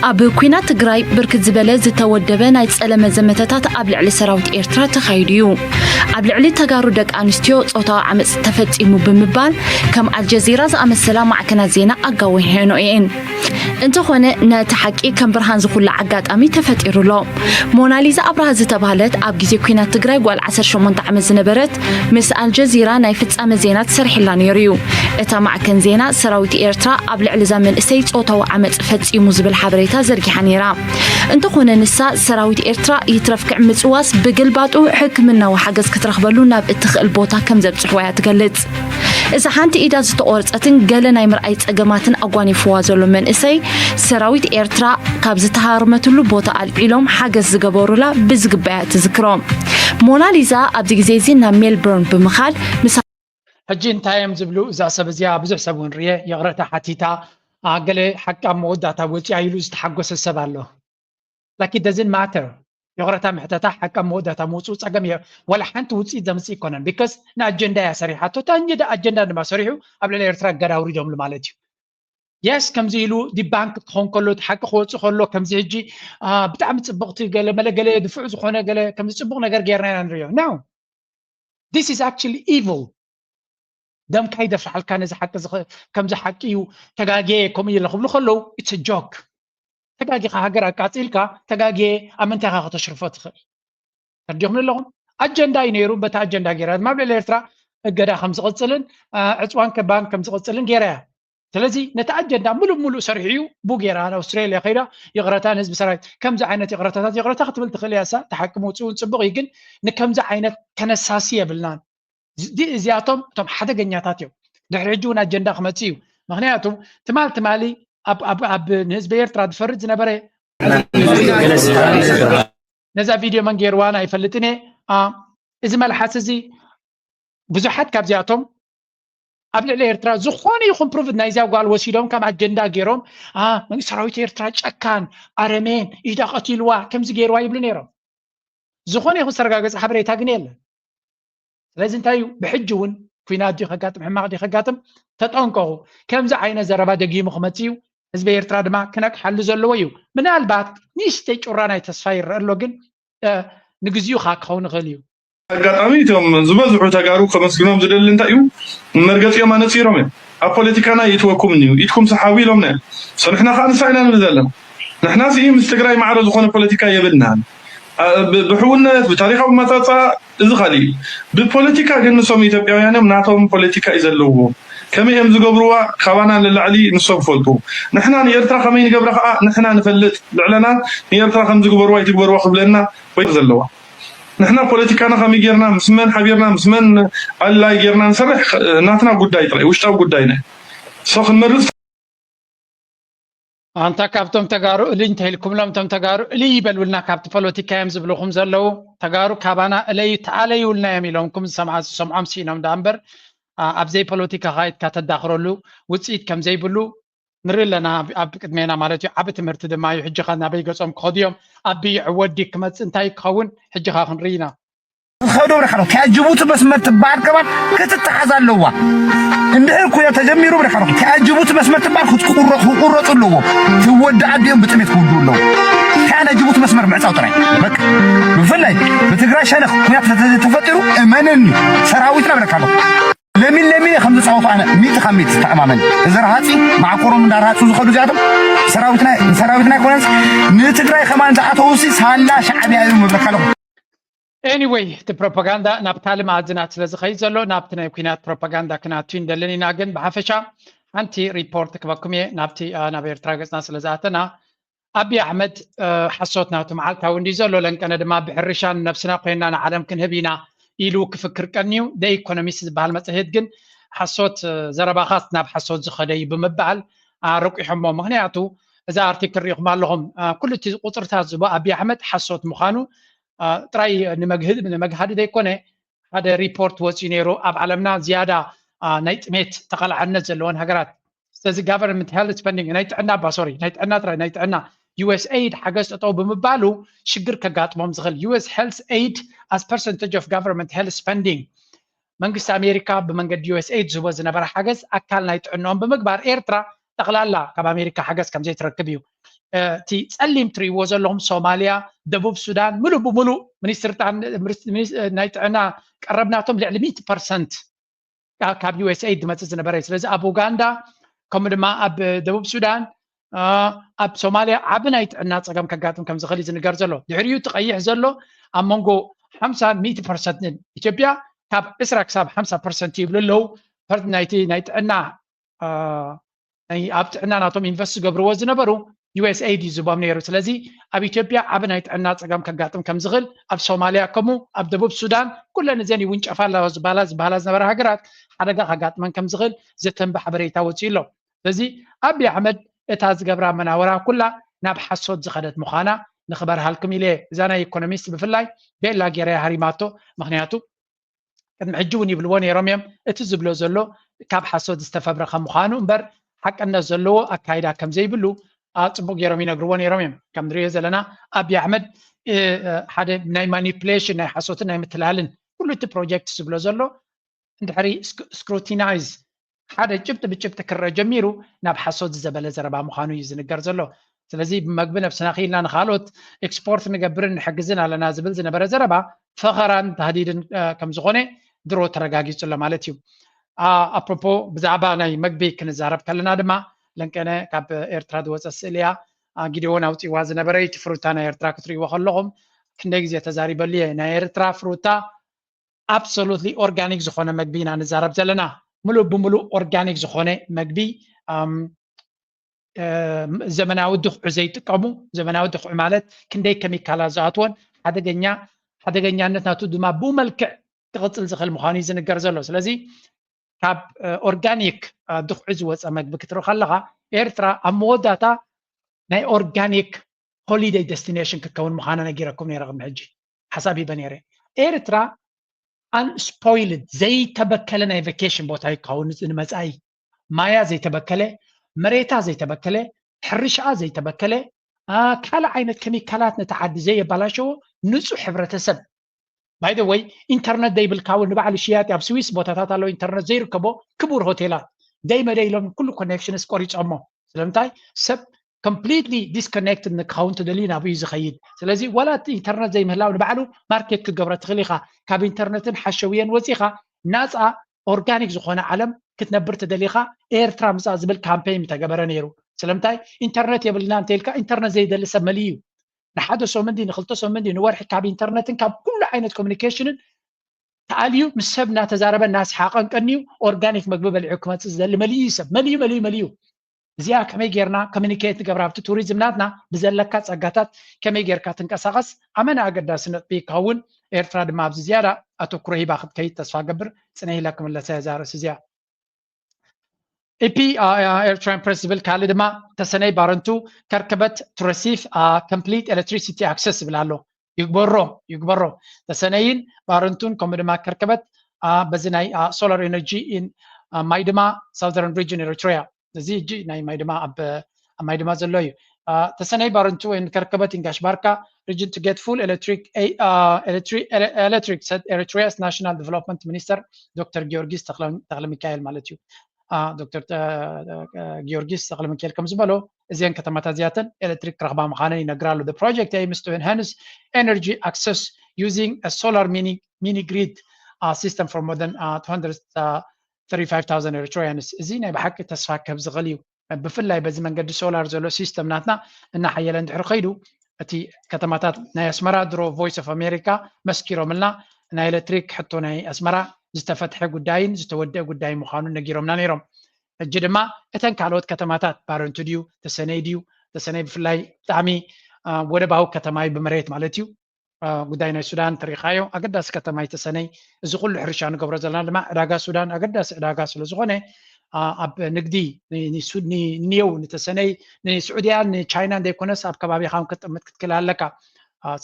ኣብ ኲናት ትግራይ ብርክት ዝበለ ዝተወደበ ናይ ጸለመ ዘመተታት ኣብ ልዕሊ ሰራዊት ኤርትራ ተኻይዱ እዩ። ኣብ ልዕሊ ተጋሩ ደቂ ኣንስትዮ ጾታዊ ዓመጽ ተፈጺሙ ብምባል ከም ኣልጀዚራ ዝኣመሰላ ማዕከናት ዜና ኣጋዊሐንኦ እየን። እንተኾነ ነቲ ሓቂ ከም ብርሃን ዝኹላዕ ኣጋጣሚ ተፈጢሩ ኣሎ። ሞናሊዛ ኣብርሃ ዝተባህለት ኣብ ግዜ ኲናት ትግራይ ጓል ዓሰርተ ሸሞንተ ዓመት ዝነበረት ምስ ኣልጀዚራ ናይ ፍጻመ ዜና ትሰርሕ ኢላ ነይሩ እዩ። እታ ማዕከን ዜና ሰራዊት ኤርትራ ኣብ ልዕሊ እዛ መንእሰይ ጾታዊ ዓመጽ ፈጺሙ ዝብል ሓበሬታ ዘርጊሓ ነይራ። እንተኾነ ንሳ ሰራዊት ኤርትራ ይትረፍ ክዕምጽዋስ ብግልባጡ ሕክምናዊ ሓገዝ ክትረኽበሉ ናብ እትኽእል ቦታ ከም ዘብጽሕዋ እያ ትገልጽ። እዛ ሓንቲ ኢዳ ዝተቖርጸትን ገለ ናይ ምርኣይ ጸገማትን ኣጓኒፍዋ ዘሎ መንእሰይ ሰራዊት ኤርትራ ካብ ዝተሃርመትሉ ቦታ ኣልዒሎም ሓገዝ ዝገበሩላ ብዝግባእ እያ ትዝክሮ። ሞናሊዛ ኣብዚ ግዜ እዚ ናብ ሜልቦርን ብምኻድ ምስ ሕጂ እንታይ እዮም ዝብሉ እዛ ሰብ እዚኣ ብዙሕ ሰብ እውን ርየ ይቕረታ ሓቲታ አ፣ ገለ ሓቂ ኣብ መወዳእታ ወፂኣ ኢሉ ዝተሓጎሰ ሰብ ኣሎ like it doesn't matter ይቕረታ ምሕተታ ሓቂ ኣብ መወዳእታ ምውፅኡ ፀገም እየ ወላ ሓንቲ ውፅኢት ዘምፅእ ይኮነን because ንኣጀንዳ እያ ሰሪሓቶ እታ ኣጀንዳ ድማ ሰሪሑ ኣብ ልዕሊ ኤርትራ ገዳ ኣውሪዶምሉ ማለት እዩ yes ከምዚ ኢሉ ዲባንክ ክኾን ከሎ እቲ ሓቂ ክወፅእ ከሎ ከምዚ ሕጂ አ፣ ብጣዕሚ ፅብቕቲ ገለ መለ ገለ ድፉዕ ዝኾነ ገለ ከምዚ ፅቡቕ ነገር ጌርና ኢና ንሪኦ no this is actually evil ደምካ ይደፍሓልካ ነዚ ሓቂ ከምዚ ሓቂ እዩ፣ ተጋጌ ከምኡ ኢለ ክብሉ ከለዉ it's a joke። ተጋጊኻ ሃገር ኣቃጺልካ ተጋጌ ኣብ ምንታይ ኢኻ ከተሽርፎ ትኽእል? ተርዲኹም ኣለኹም። ኣጀንዳ እዩ ነይሩ። በቲ ኣጀንዳ ገይራ ድማ ኣብ ልዕሊ ኤርትራ እገዳ ከም ዝቕጽልን ዕፅዋን ከባን ከም ዝቕጽልን ገይራ እያ። ስለዚ ነቲ ኣጀንዳ ሙሉእ ሙሉእ ሰሪሑ እዩ ቡ ገይራ ናብ ኣውስትራልያ ከይዳ ይቕረታ ንህዝቢ ሰራዊት ከምዚ ዓይነት ይቕረታታት ይቕረታ ክትብል ትኽእል እያ። እሳ ተሓቂ ምውፅኡ እውን ፅቡቕ እዩ፣ ግን ንከምዚ ዓይነት ከነሳሲ የብልናን። እዚኣቶም እቶም ሓደገኛታት እዮም። ድሕሪ ሕጂ እውን ኣጀንዳ ክመፅእ እዩ። ምክንያቱ ትማል ትማሊ ኣብ ንህዝቢ ኤርትራ ዝፈርድ ዝነበረ ነዛ ቪድዮ መን ገይርዋን ኣይፈልጥን እየ። እዚ መልሓስ እዚ ብዙሓት ካብዚኣቶም ኣብ ልዕሊ ኤርትራ ዝኾነ ይኹን ፕሩቭ ናይዚኣ ጓል ወሲዶም ከም ኣጀንዳ ገይሮም ሰራዊት ኤርትራ ጨካን ኣረሜን ኢዳ ቀቲልዋ ከምዚ ገይርዋ ይብሉ ነይሮም። ዝኾነ ይኹን ዝተረጋገፀ ሓበሬታ ግን የለን። ስለዚ እንታይ እዩ ብሕጂ እውን ኩናት ድዩ ከጋጥም ሕማቕ ድዩ ከጋጥም ተጠንቀቑ። ከምዚ ዓይነት ዘረባ ደጊሙ ክመፅእ እዩ። ህዝቢ ኤርትራ ድማ ክነቅሓሉ ዘለዎ እዩ። ምናልባት ንእሽተይ ጩራ ናይ ተስፋ ይረአ ኣሎ፣ ግን ንግዚኡ ከዓ ክኸውን ይኽእል እዩ። ኣጋጣሚ እቶም ዝበዝሑ ተጋሩ ከመስግኖም ዝደሊ እንታይ እዩ፣ መርገፂኦም ኣነፂሮም እዮም። ኣብ ፖለቲካና ይእትወኩም እዩ፣ ኢድኩም ሰሓቡ ኢሎምና እዮም። ንሕና ከዓ ንሳ ኢና ንብል ዘለና። ንሕና ሲ ምስ ትግራይ ማዕረ ዝኾነ ፖለቲካ የብልናን። ብሕውነት ብታሪካዊ መፃፃ እዚ ካሊእ እዩ። ብፖለቲካ ግን ንሶም ኢትዮጵያውያን እዮም፣ ናቶም ፖለቲካ እዩ ዘለዎ። ከመይ እዮም ዝገብርዋ ካባና ንላዕሊ ንሶም ፈልጡ። ንሕና ንኤርትራ ከመይ ንገብራ ከዓ ንሕና ንፈልጥ። ልዕለና ንኤርትራ ከም ዝግበርዋ ይትግበርዋ ክብለና ወይ ዘለዋ። ንሕና ፖለቲካና ከመይ ጌርና ምስ መን ሓቢርና ምስ መን ኣላይ ጌርና ንሰርሕ ናትና ጉዳይ ጥራይ ውሽጣዊ ጉዳይና ሶ ክንመርፅ ኣንታ ካብቶም ተጋሩ እልይ እንተኢልኩምሎም እቶም ተጋሩ እልይ ይበልውልና ካብቲ ፖለቲካ እዮም ዝብልኹም ዘለዉ። ተጋሩ ካባና እለዩ ተኣለዩልና እዮም ኢሎምኩም ዝሰምዓ ዝሰምዖም ስኢኖም ደኣ እምበር ኣብ ዘይፖለቲካ ካይድካ ተዳኽረሉ ውፅኢት ከም ዘይብሉ ንርኢ ኣለና። ኣብ ቅድሜና ማለት እዩ። ዓቢ ትምህርቲ ድማ እዩ። ሕጂ ኸ ናበይ ገጾም ክኸዱ እዮም? ኣቢ ወዲ ክመጽእ እንታይ ክኸውን? ሕጂ ኸ ክንርኢ ኢና። ዝኸዱ ብርሓኖ እቲኣ ጅቡቲ መስመር ትበሃል ከማን ክትተሓዝ ኣለዋ። እንድሕር ኩነ ተጀሚሩ ብርሓኖ እቲኣ ጅቡቲ መስመር ትበሃል ክትቁረ- ክቁረጹ ኣለዎ። ትወዲ ኣዲኦም ብጥሜት ክውድኡ ኣለዉ። እቲኣ ናይ ጅቡቲ መስመር ምዕጻው ጥራይ በቃ። ብፍላይ ብትግራይ ሸነኽ ኩናት ተተ- ተፈጢሩ እመነኒ ሰራዊትና ብለካ ኣለኹ። ለሚን ለሚን ከም ዝፃወቱ ኣነ ሚእቲ ካብ ሚእቲ ተኣማመን። እዚ ረሃፂ ማዕኮሮም እንዳረሃፁ ዝኸዱ እዚኣቶም ሰራዊትና ሰራዊትና ኣይኮነንስ ንትግራይ ከማን ዝኣተውሲ ሳላ ሻዕብያ እዮም ምብለካ ኣለኹ። Anyway እቲ ፕሮፓጋንዳ ናብ ካልእ መኣዝናት ስለ ዝኸይድ ዘሎ ናብቲ ናይ ኩናት ፕሮፓጋንዳ ክናቱ ይንደልን ኢና። ግን ብሓፈሻ ሓንቲ ሪፖርት ክበኩም እየ ናብቲ ናብ ኤርትራ ገፅና ስለ ዝኣተና። ኣቢ ኣሕመድ ሓሶት ናቱ መዓልታዊ እንዲ ዘሎ ለንቀነ ድማ ብሕርሻ ንነብስና ኮይና ንዓለም ክንህብ ኢና ኢሉ ክፍክር ቀንዩ። The Economist ዝበሃል መፅሄት ግን ሓሶት ዘረባኻስ ናብ ሓሶት ዝኸደ እዩ ብምባል ኣረቂሖሞ። ምክንያቱ እዛ ኣርቲክል ሪኢኹም ኣለኹም። ኩሉ እቲ ቁፅርታት ዝቦ ኣቢ ኣሕመድ ሓሶት ምዃኑ ጥራይ ንመግሃዲ ዘይኮነ ሓደ ሪፖርት ወፂኡ ነይሩ ኣብ ዓለምና ዝያዳ ናይ ጥሜት ተቓላዕነት ዘለወን ሃገራት ስለዚ government health spending ናይ ጥዕና ባ sorry ናይ ጥዕና ጥራይ ናይ ጥዕና USAID ሓገዝ ጠጠው ብምባሉ ሽግር ከጋጥሞም ዝኽእል US health aid as percentage of government health spending መንግስቲ ኣሜሪካ ብመንገዲ USAID ዝህቦ ዝነበረ ሓገዝ ኣካል ናይ ጥዕንኦም ብምግባር ኤርትራ ጠቕላላ ካብ ኣሜሪካ ሓገዝ ከም ዘይትረክብ እዩ። እቲ ጸሊም ትርእይዎ ዘለኹም ሶማልያ፣ ደቡብ ሱዳን ምሉእ ብምሉእ ሚኒስትር ናይ ጥዕና ቀረብናቶም ልዕሊ ሚእቲ ፐርሰንት ካብ USAID ዝመፅእ ዝነበረ እዩ። ስለዚ ኣብ ኡጋንዳ ከምኡ ድማ ኣብ ደቡብ ሱዳን ኣብ ሶማልያ ዓቢ ናይ ጥዕና ፀገም ከጋጥም ከም ዝኽእል እዩ ዝንገር ዘሎ። ድሕሪኡ እቲ ቀይሕ ዘሎ ኣብ መንጎ ሓምሳ ሚእቲ ፐርሰንት ኢትዮጵያ ካብ ዕስራ ክሳብ ሓምሳ ፐርሰንት ይብሉ ኣለዉ። ናይቲ ናይ ጥዕና ኣብ ጥዕና ናቶም ኢንቨስት ዝገብርዎ ዝነበሩ USAID እዩ ዝቦም ነይሩ። ስለዚ ኣብ ኢትዮጵያ ዓቢ ናይ ጥዕና ፀገም ከጋጥም ከም ዝኽእል ኣብ ሶማልያ ከምኡ ኣብ ደቡብ ሱዳን ኩለን እዘን ይውንጨፋ ኣለዋ ዝበሃላ ዝበሃላ ዝነበራ ሃገራት ሓደጋ ከጋጥመን ከም ዝኽእል ዘተንቢ ሓበሬታ ወፂኡ ኣሎ። ስለዚ ኣቢ ኣሕመድ እታ ዝገብራ መናወራ ኩላ ናብ ሓሶት ዝኸደት ምዃና ንኽበርሃልኩም ኢለ እዛ ናይ ኢኮኖሚስት ብፍላይ ቤላ ጌራ ሃሪማቶ። ምክንያቱ ቅድሚ ሕጂ እውን ይብልዎ ነይሮም እዮም። እቲ ዝብሎ ዘሎ ካብ ሓሶት ዝተፈብረኸ ምዃኑ እምበር ሓቅነት ዘለዎ ኣካይዳ ከም ዘይብሉ ኣፅቡቅ ገይሮም ይነግርዎ ነይሮም እዮም። ከም ንሪኦ ዘለና ኣቢ ኣሕመድ ሓደ ናይ ማኒፕሌሽን ናይ ሓሶትን ናይ ምትላልን ኩሉ እቲ ፕሮጀክት ዝብሎ ዘሎ እንድሕሪ scrutinize ሓደ ጭብጢ ብጭብጢ ክረአ ጀሚሩ ናብ ሓሶት ዝዘበለ ዘረባ ምዃኑ እዩ ዝንገር ዘሎ። ስለዚ ብመግቢ ነብስና ክኢልና ንኻልኦት ኤክስፖርት ንገብርን ንሕግዝን ኣለና ዝብል ዝነበረ ዘረባ ፈኸራን ታህዲድን ከም ዝኾነ ድሮ ተረጋጊጹ ኣሎ ማለት እዩ። ኣፕሮፖ ብዛዕባ ናይ መግቢ ክንዛረብ ከለና ድማ ለንቀነ ካብ ኤርትራ ዝወፀ ስእሊ እያ። ጊደዎን ኣውፂዋ ዝነበረ እቲ ፍሩታ ናይ ኤርትራ ክትርእይዎ ከለኹም ክንደይ ግዜ ተዛሪበሉ እየ። ናይ ኤርትራ ፍሩታ absolutely organic ዝኾነ መግቢ ኢና ንዛረብ ዘለና። ሙሉእ ብሙሉእ organic ዝኾነ መግቢ ዘመናዊ ድኽዑ ዘይጥቀሙ። ዘመናዊ ድኽዑ ማለት ክንደይ ኬሚካላት ዝኣትዎን ሓደገኛ ሓደገኛነት ናቱ ድማ ብኡ መልክዕ ክቕፅል ዝኽእል ምዃኑ እዩ ዝንገር ዘሎ። ስለዚ ካብ organic ድኽዑ ዝወፀ መግቢ ክትርኢ ከለኻ ኤርትራ ኣብ መወዳእታ ናይ organic holiday destination ክትከውን ምዃና ነጊረኩም ነይረ። ቅድሚ ሕጂ ሓሳብ ሂበ ነይረ። ኤርትራ unspoiled ዘይተበከለ ናይ vacation ቦታ ይከውን ንመፃኢ። ማያ ዘይተበከለ፣ መሬታ ዘይተበከለ፣ ሕርሻኣ ዘይተበከለ፣ ካልእ ዓይነት ኬሚካላት ነቲ ዓዲ ዘየባላሸዎ ንፁህ ሕብረተሰብ። By the way ኢንተርነት ዘይብልካ እውን ንባዕሉ ሽያጢ ኣብ ስዊስ ቦታታት ኣለዉ ኢንተርነት ዘይርከቦ ክቡር ሆቴላት ደይ መደይ ኢሎም ኩሉ connections ቆሪፆሞ። ስለምንታይ ሰብ completely disconnected ንክኸውን ተደልዩ ናብኡ እዩ ዝኸይድ። ስለዚ ዋላ እቲ ኢንተርነት ዘይምህላው ንባዕሉ ማርኬት ክትገብሮ ትኽእል ኢኻ። ካብ ኢንተርነትን ሓሸውየን ወፂኻ ናፃ organic ዝኾነ ዓለም ክትነብር ተደሊኻ ኤርትራ ምፃእ ዝብል ካምፔን ምተገበረ ነይሩ። ስለምንታይ ኢንተርነት የብልና እንተኢልካ ኢንተርነት ዘይደሊ ሰብ መሊ እዩ። ንሓደ ሰሙን ድዩ ንክልተ ሰሙን ድዩ ንወርሒ ካብ ኢንተርነትን ካብ ኩሉ ዓይነት ኮሚኒኬሽንን ተኣልዩ ምስ ሰብ እናተዛረበ እናስሓቐን ቀንዩ organic መግቢ በሊዑ ክመፅእ ዝደሊ መሊ እዩ ሰብ መሊ እዩ መሊ እዩ መሊ እዩ። እዚኣ ከመይ ጌርና ኮሚኒኬት ንገብራ ኣብቲ ቱሪዝም ናትና ብዘለካ ፀጋታት ከመይ ጌርካ ትንቀሳቐስ ኣመና ኣገዳሲ ነጥቢ ይከውን። ኤርትራ ድማ ኣብዚ ዝያዳ ኣተኩሮ ሂባ ክትከይድ ተስፋ ገብር። ፅነ ኢላ ክምለሳ እዛ ርእሲ እዚኣ። ኢፒ ኤርትራን ፕሬስ ዝብል ካልእ ድማ ተሰነይ ባረንቱ ከርከበት to receive complete electricity access ዝብል ኣሎ። ይግበሮ ይግበሮ። ተሰነይን ባረንቱን ከምኡ ድማ ከርከበት በዚ ናይ solar energy in ማይ ድማ southern region Eritrea እዚ እጂ ናይ ማይ ድማ ኣብ ኣብ ማይ ድማ ዘሎ እዩ። ተሰነይ ባረንቱ ወይም ከርከበት ኢንጋሽ ባርካ region to get full electric electric said Eritrea's national development minister ዶክተር ጊዮርጊስ ተክለ ሚካኤል ማለት እዩ። ዶክተር ጊዮርጊስ ተክለ ሚካኤል ከም ዝበሎ እዚአን ከተማታት እዚኣተን ኤሌክትሪክ ክረኽባ ምዃነን ይነግራ ኣሎ። The project aims to enhance energy access using a solar mini mini grid system for more than two hundred thirty-five thousand Eritreans እዚ ናይ ብሓቂ ተስፋ ክህብ ዝኽእል እዩ። ብፍላይ በዚ መንገዲ ሶላር ዘሎ ሲስተም ናትና እናሓየለ እንድሕር ከይዱ እቲ ከተማታት ናይ ኣስመራ ድሮ ቮይስ ኦፍ ኣሜሪካ መስኪሮምልና ናይ ኤሌክትሪክ ሕቶ ናይ ኣስመራ ዝተፈትሐ ጉዳይን ዝተወደአ ጉዳይ ምዃኑን ነጊሮምና ነይሮም። ሕጂ ድማ እተን ካልኦት ከተማታት ባረንቱ ድዩ ተሰነይ ድዩ ተሰነይ ብፍላይ ብጣዕሚ ወደባዊ ከተማ እዩ ብመሬት ማለት እዩ። ጉዳይ ናይ ሱዳን ተሪኻዮ ኣገዳሲ ከተማ እዩ ተሰነይ። እዚ ኩሉ ሕርሻ ንገብሮ ዘለና ድማ ዕዳጋ ሱዳን ኣገዳሲ ዕዳጋ ስለ ዝኾነ ኣብ ንግዲ ንኒየው ንተሰነይ ንስዑድያን ንቻይናን ዘይኮነስ ኣብ ከባቢኻ ክትጥምት ክትክእል ኣለካ።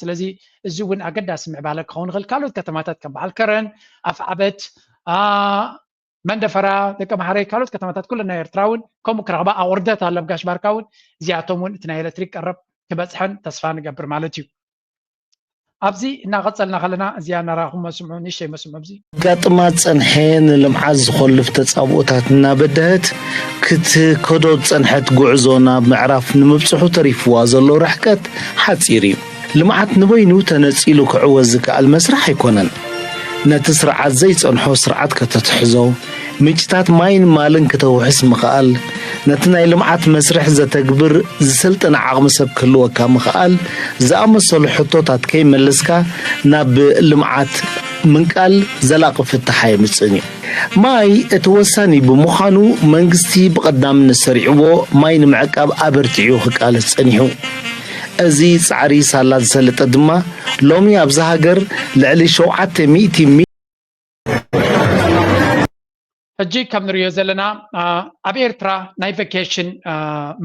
ስለዚ እዚ እውን ኣገዳሲ ምዕባለ ክኸውን ይኽእል። ካልኦት ከተማታት ከም በዓል ከረን፣ ኣፍዓበት፣ መንደፈራ፣ ደቂ መሓረይ ካልኦት ከተማታት ኩለን ናይ ኤርትራ እውን ከምኡ ክረኽባ ኣቑርደት ኣሎ ኣብ ጋሽ ባርካ እውን እዚኣቶም እውን እቲ ናይ ኤሌክትሪክ ቀረብ ክበፅሐን ተስፋ ንገብር ማለት እዩ። ኣብዚ እናቐፀልና ከለና እዚኣ እናረኣኹም መስምዑ ንእሽተይ መስምዑ ኣብዚ ጋጥማ ዝፀንሐ ንልምዓት ዝኾልፍ ተፃብኦታት እናበደሀት ክትከዶ ዝፀንሐት ጉዕዞ ናብ ምዕራፍ ንምብፅሑ ተሪፍዋ ዘሎ ርሕቀት ሓፂር እዩ። ልምዓት ንበይኑ ተነፂሉ ክዕወት ዝከኣል መስርሕ ኣይኮነን። ነቲ ስርዓት ዘይፀንሖ ስርዓት ከተትሕዞ፣ ምንጭታት ማይን ማልን ክተውሕስ ምኽኣል፣ ነቲ ናይ ልምዓት መስርሕ ዘተግብር ዝሰልጠነ ዓቕሚ ሰብ ክህልወካ ምኽኣል ዝኣመሰሉ ሕቶታት ከይመለስካ ናብ ልምዓት ምንቃል ዘላቒ ፍታሕ ኣየምጽእን እዩ። ማይ እቲ ወሳኒ ብምዃኑ መንግስቲ ብቐዳምነት ሰሪዕዎ ማይ ንምዕቃብ ኣበርቲዑ ክቃለስ ጸኒሑ። እዚ ጻዕሪ ሳላ ዝሰለጠ ድማ ሎሚ ኣብዛ ሃገር ልዕሊ ሸውዓተ ሚእቲ ሚልዮን ሕጂ ከም ንሪኦ ዘለና ኣብ ኤርትራ ናይ ቫኬሽን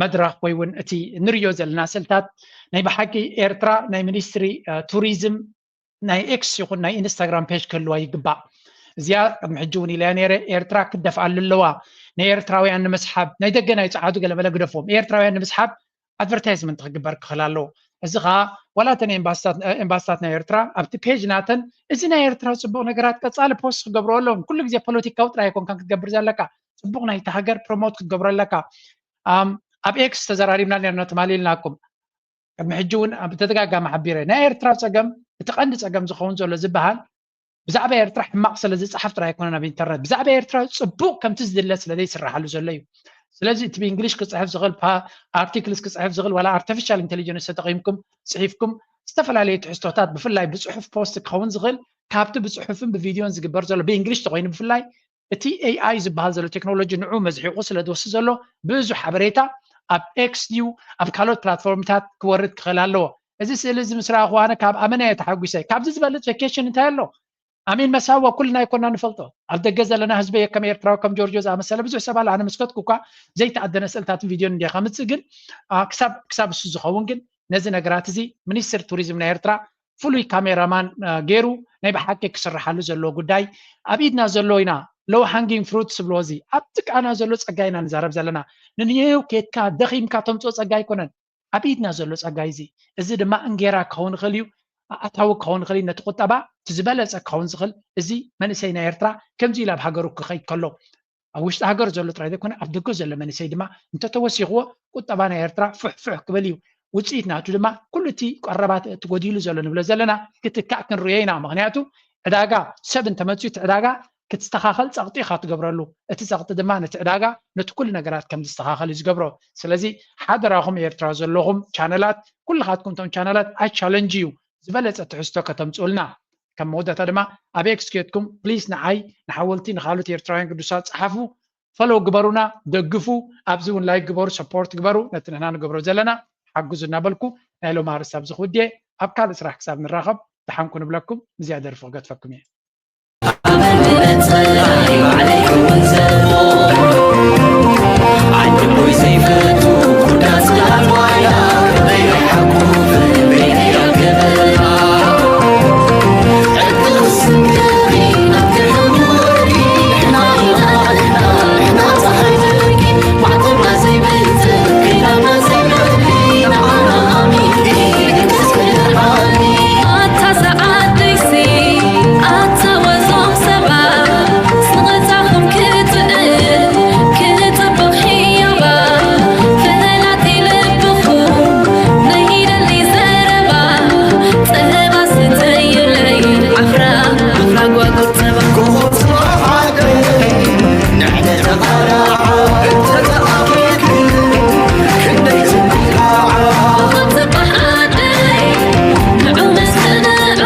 መድረኽ ወይ እውን እቲ ንሪኦ ዘለና ስልታት ናይ ብሓቂ ኤርትራ ናይ ሚኒስትሪ ቱሪዝም ናይ ኤክስ ይኹን ናይ ኢንስታግራም ፔጅ ክህልዋ ይግባእ። እዚኣ ቅድሚ ሕጂ እውን ኢለያ ነይረ። ኤርትራ ክደፍኣሉ ኣለዋ። ናይ ኤርትራውያን ንምስሓብ ናይ ደገ ናይ ጸዓዱ ገለመለ ግደፎም ኤርትራውያን ንምስሓብ ኣድቨርታይዝመንት ክግበር ክኽእል ኣለዎ። እዚ ከዓ ዋላ እተን ኤምባስታት ናይ ኤርትራ ኣብቲ ፔጅ ናተን እዚ ናይ ኤርትራ ፅቡቅ ነገራት ቀፃሊ ፖስት ክገብርዎ ኣለዎም። ኩሉ ግዜ ፖለቲካዊ ጥራይ ኣይኮንካን ክትገብር ዘለካ፣ ፅቡቅ ናይቲ ሃገር ፕሮሞት ክትገብሮ ኣለካ። ኣብ ኤክስ ተዘራሪብና ነርና ትማሊ ኢልናኩም። ቅድሚ ሕጂ እውን ብተደጋጋሚ ሓቢረ ናይ ኤርትራ ፀገም እቲ ቀንዲ ፀገም ዝኸውን ዘሎ ዝበሃል ብዛዕባ ኤርትራ ሕማቕ ስለ ዝፀሓፍ ጥራይ ኣይኮነን ኣብ ኢንተርነት፣ ብዛዕባ ኤርትራ ፅቡቕ ከምቲ ዝድለ ስለ ዘይስራሓሉ ዘሎ እዩ። ስለዚ እቲ ብእንግሊሽ ክፅሕፍ ዝኽእል፣ ኣርቲክልስ ክፅሕፍ ዝኽእል፣ ዋላ ኣርቲፊሻል ኢንቴሊጀንስ ተጠቒምኩም ፅሒፍኩም ዝተፈላለዩ ትሕዝቶታት ብፍላይ ብፅሑፍ ፖስት ክኸውን ዝኽእል ካብቲ ብፅሑፍን ብቪድዮን ዝግበር ዘሎ ብእንግሊሽ ተኮይኑ ብፍላይ እቲ ኤኣይ ዝበሃል ዘሎ ቴክኖሎጂ ንዑ መዝሒቑ ስለ ዝወስድ ዘሎ ብዙሕ ሓበሬታ ኣብ ኤክስ ድዩ ኣብ ካልኦት ፕላትፎርምታት ክወርድ ክኽእል ኣለዎ። እዚ ስእሊ እዚ ምስ ረኣኹ ኣነ ካብ ኣመና እየ ተሓጒሰ። ካብዚ ዝበልፅ ቬኬሽን እንታይ ኣሎ? ኣሚን መሳዋ ኩልና ኣይኮና ንፈልጦ። ኣብ ደገ ዘለና ህዝበይ ከም ኤርትራዊ ከም ጆርጆ ዝኣመሰለ ብዙሕ ሰብ ኣሎ። ኣነ ምስ ከድኩ እኳ ዘይተኣደነ ስእልታትን ቪድዮን እንዲየ ከምፅእ ግን ክሳብ ክሳብ እሱ ዝኸውን ግን ነዚ ነገራት እዚ ሚኒስትር ቱሪዝም ናይ ኤርትራ ፍሉይ ካሜራማን ገይሩ ናይ ብሓቂ ክስርሓሉ ዘለዎ ጉዳይ ኣብ ኢድና ዘሎ ኢና። ሎው ሃንጊንግ ፍሩት ዝብሎ እዚ ኣብ ጥቃና ዘሎ ጸጋ ኢና ንዛረብ ዘለና። ንንየው ኬድካ ደኺምካ ተምፅኦ ጸጋ ኣይኮነን። ኣብ ኢድና ዘሎ ጸጋ እዚ እዚ ድማ እንጌራ ክኸውን ይኽእል እዩ፣ ኣታዊ ክኸውን ይኽእል እዩ። ነቲ ቁጠባ እቲ ዝበለጸ ክኸውን ዝኽእል እዚ መንእሰይ ናይ ኤርትራ ከምዚ ኢሉ ኣብ ሃገሩ ክኸይድ ከሎ ኣብ ውሽጢ ሃገር ዘሎ ጥራይ ዘይኮነ ኣብ ደገ ዘሎ መንእሰይ ድማ እንተተወሲኽዎ ቁጠባ ናይ ኤርትራ ፍሕፍሕ ክብል እዩ። ውፅኢት ናቱ ድማ ኩሉ እቲ ቀረባት እቲ ጎዲሉ ዘሎ ንብሎ ዘለና ክትካእ ክንርእዮ ኢና። ምክንያቱ ዕዳጋ ሰብ እንተመፅኡ እቲ ዕዳጋ ክትስተኻኸል ፀቕጢ ኢኻ ትገብረሉ። እቲ ፀቕጢ ድማ ነቲ ዕዳጋ ነቲ ኩሉ ነገራት ከም ዝስተኻኸል እዩ ዝገብሮ። ስለዚ ሓደራኹም ኤርትራ ዘለኹም ቻነላት ኩልኻትኩም እቶም ቻነላት ኣይ ቻለንጅ እዩ ዝበለፀ ትሕዝቶ ከተምፅኡልና። ከም መወዳእታ ድማ ኣብ ኤክስ ኬድኩም ፕሊስ ንዓይ ንሓወልቲ ንካልኦት ኤርትራውያን ቅዱሳት ፀሓፉ፣ ፈሎው ግበሩና፣ ደግፉ፣ ኣብዚ እውን ላይክ ግበሩ፣ ሰፖርት ግበሩ፣ ነቲ ንሕና ንገብሮ ዘለና ሓግዙ እናበልኩ ናይ ሎም ኣርእስቲ ኣብዚ ክውድየ ኣብ ካልእ ስራሕ ክሳብ ንራኸብ ደሓንኩ ንብለኩም። ብዚኣ ደርፊ ክገድፈኩም እየ።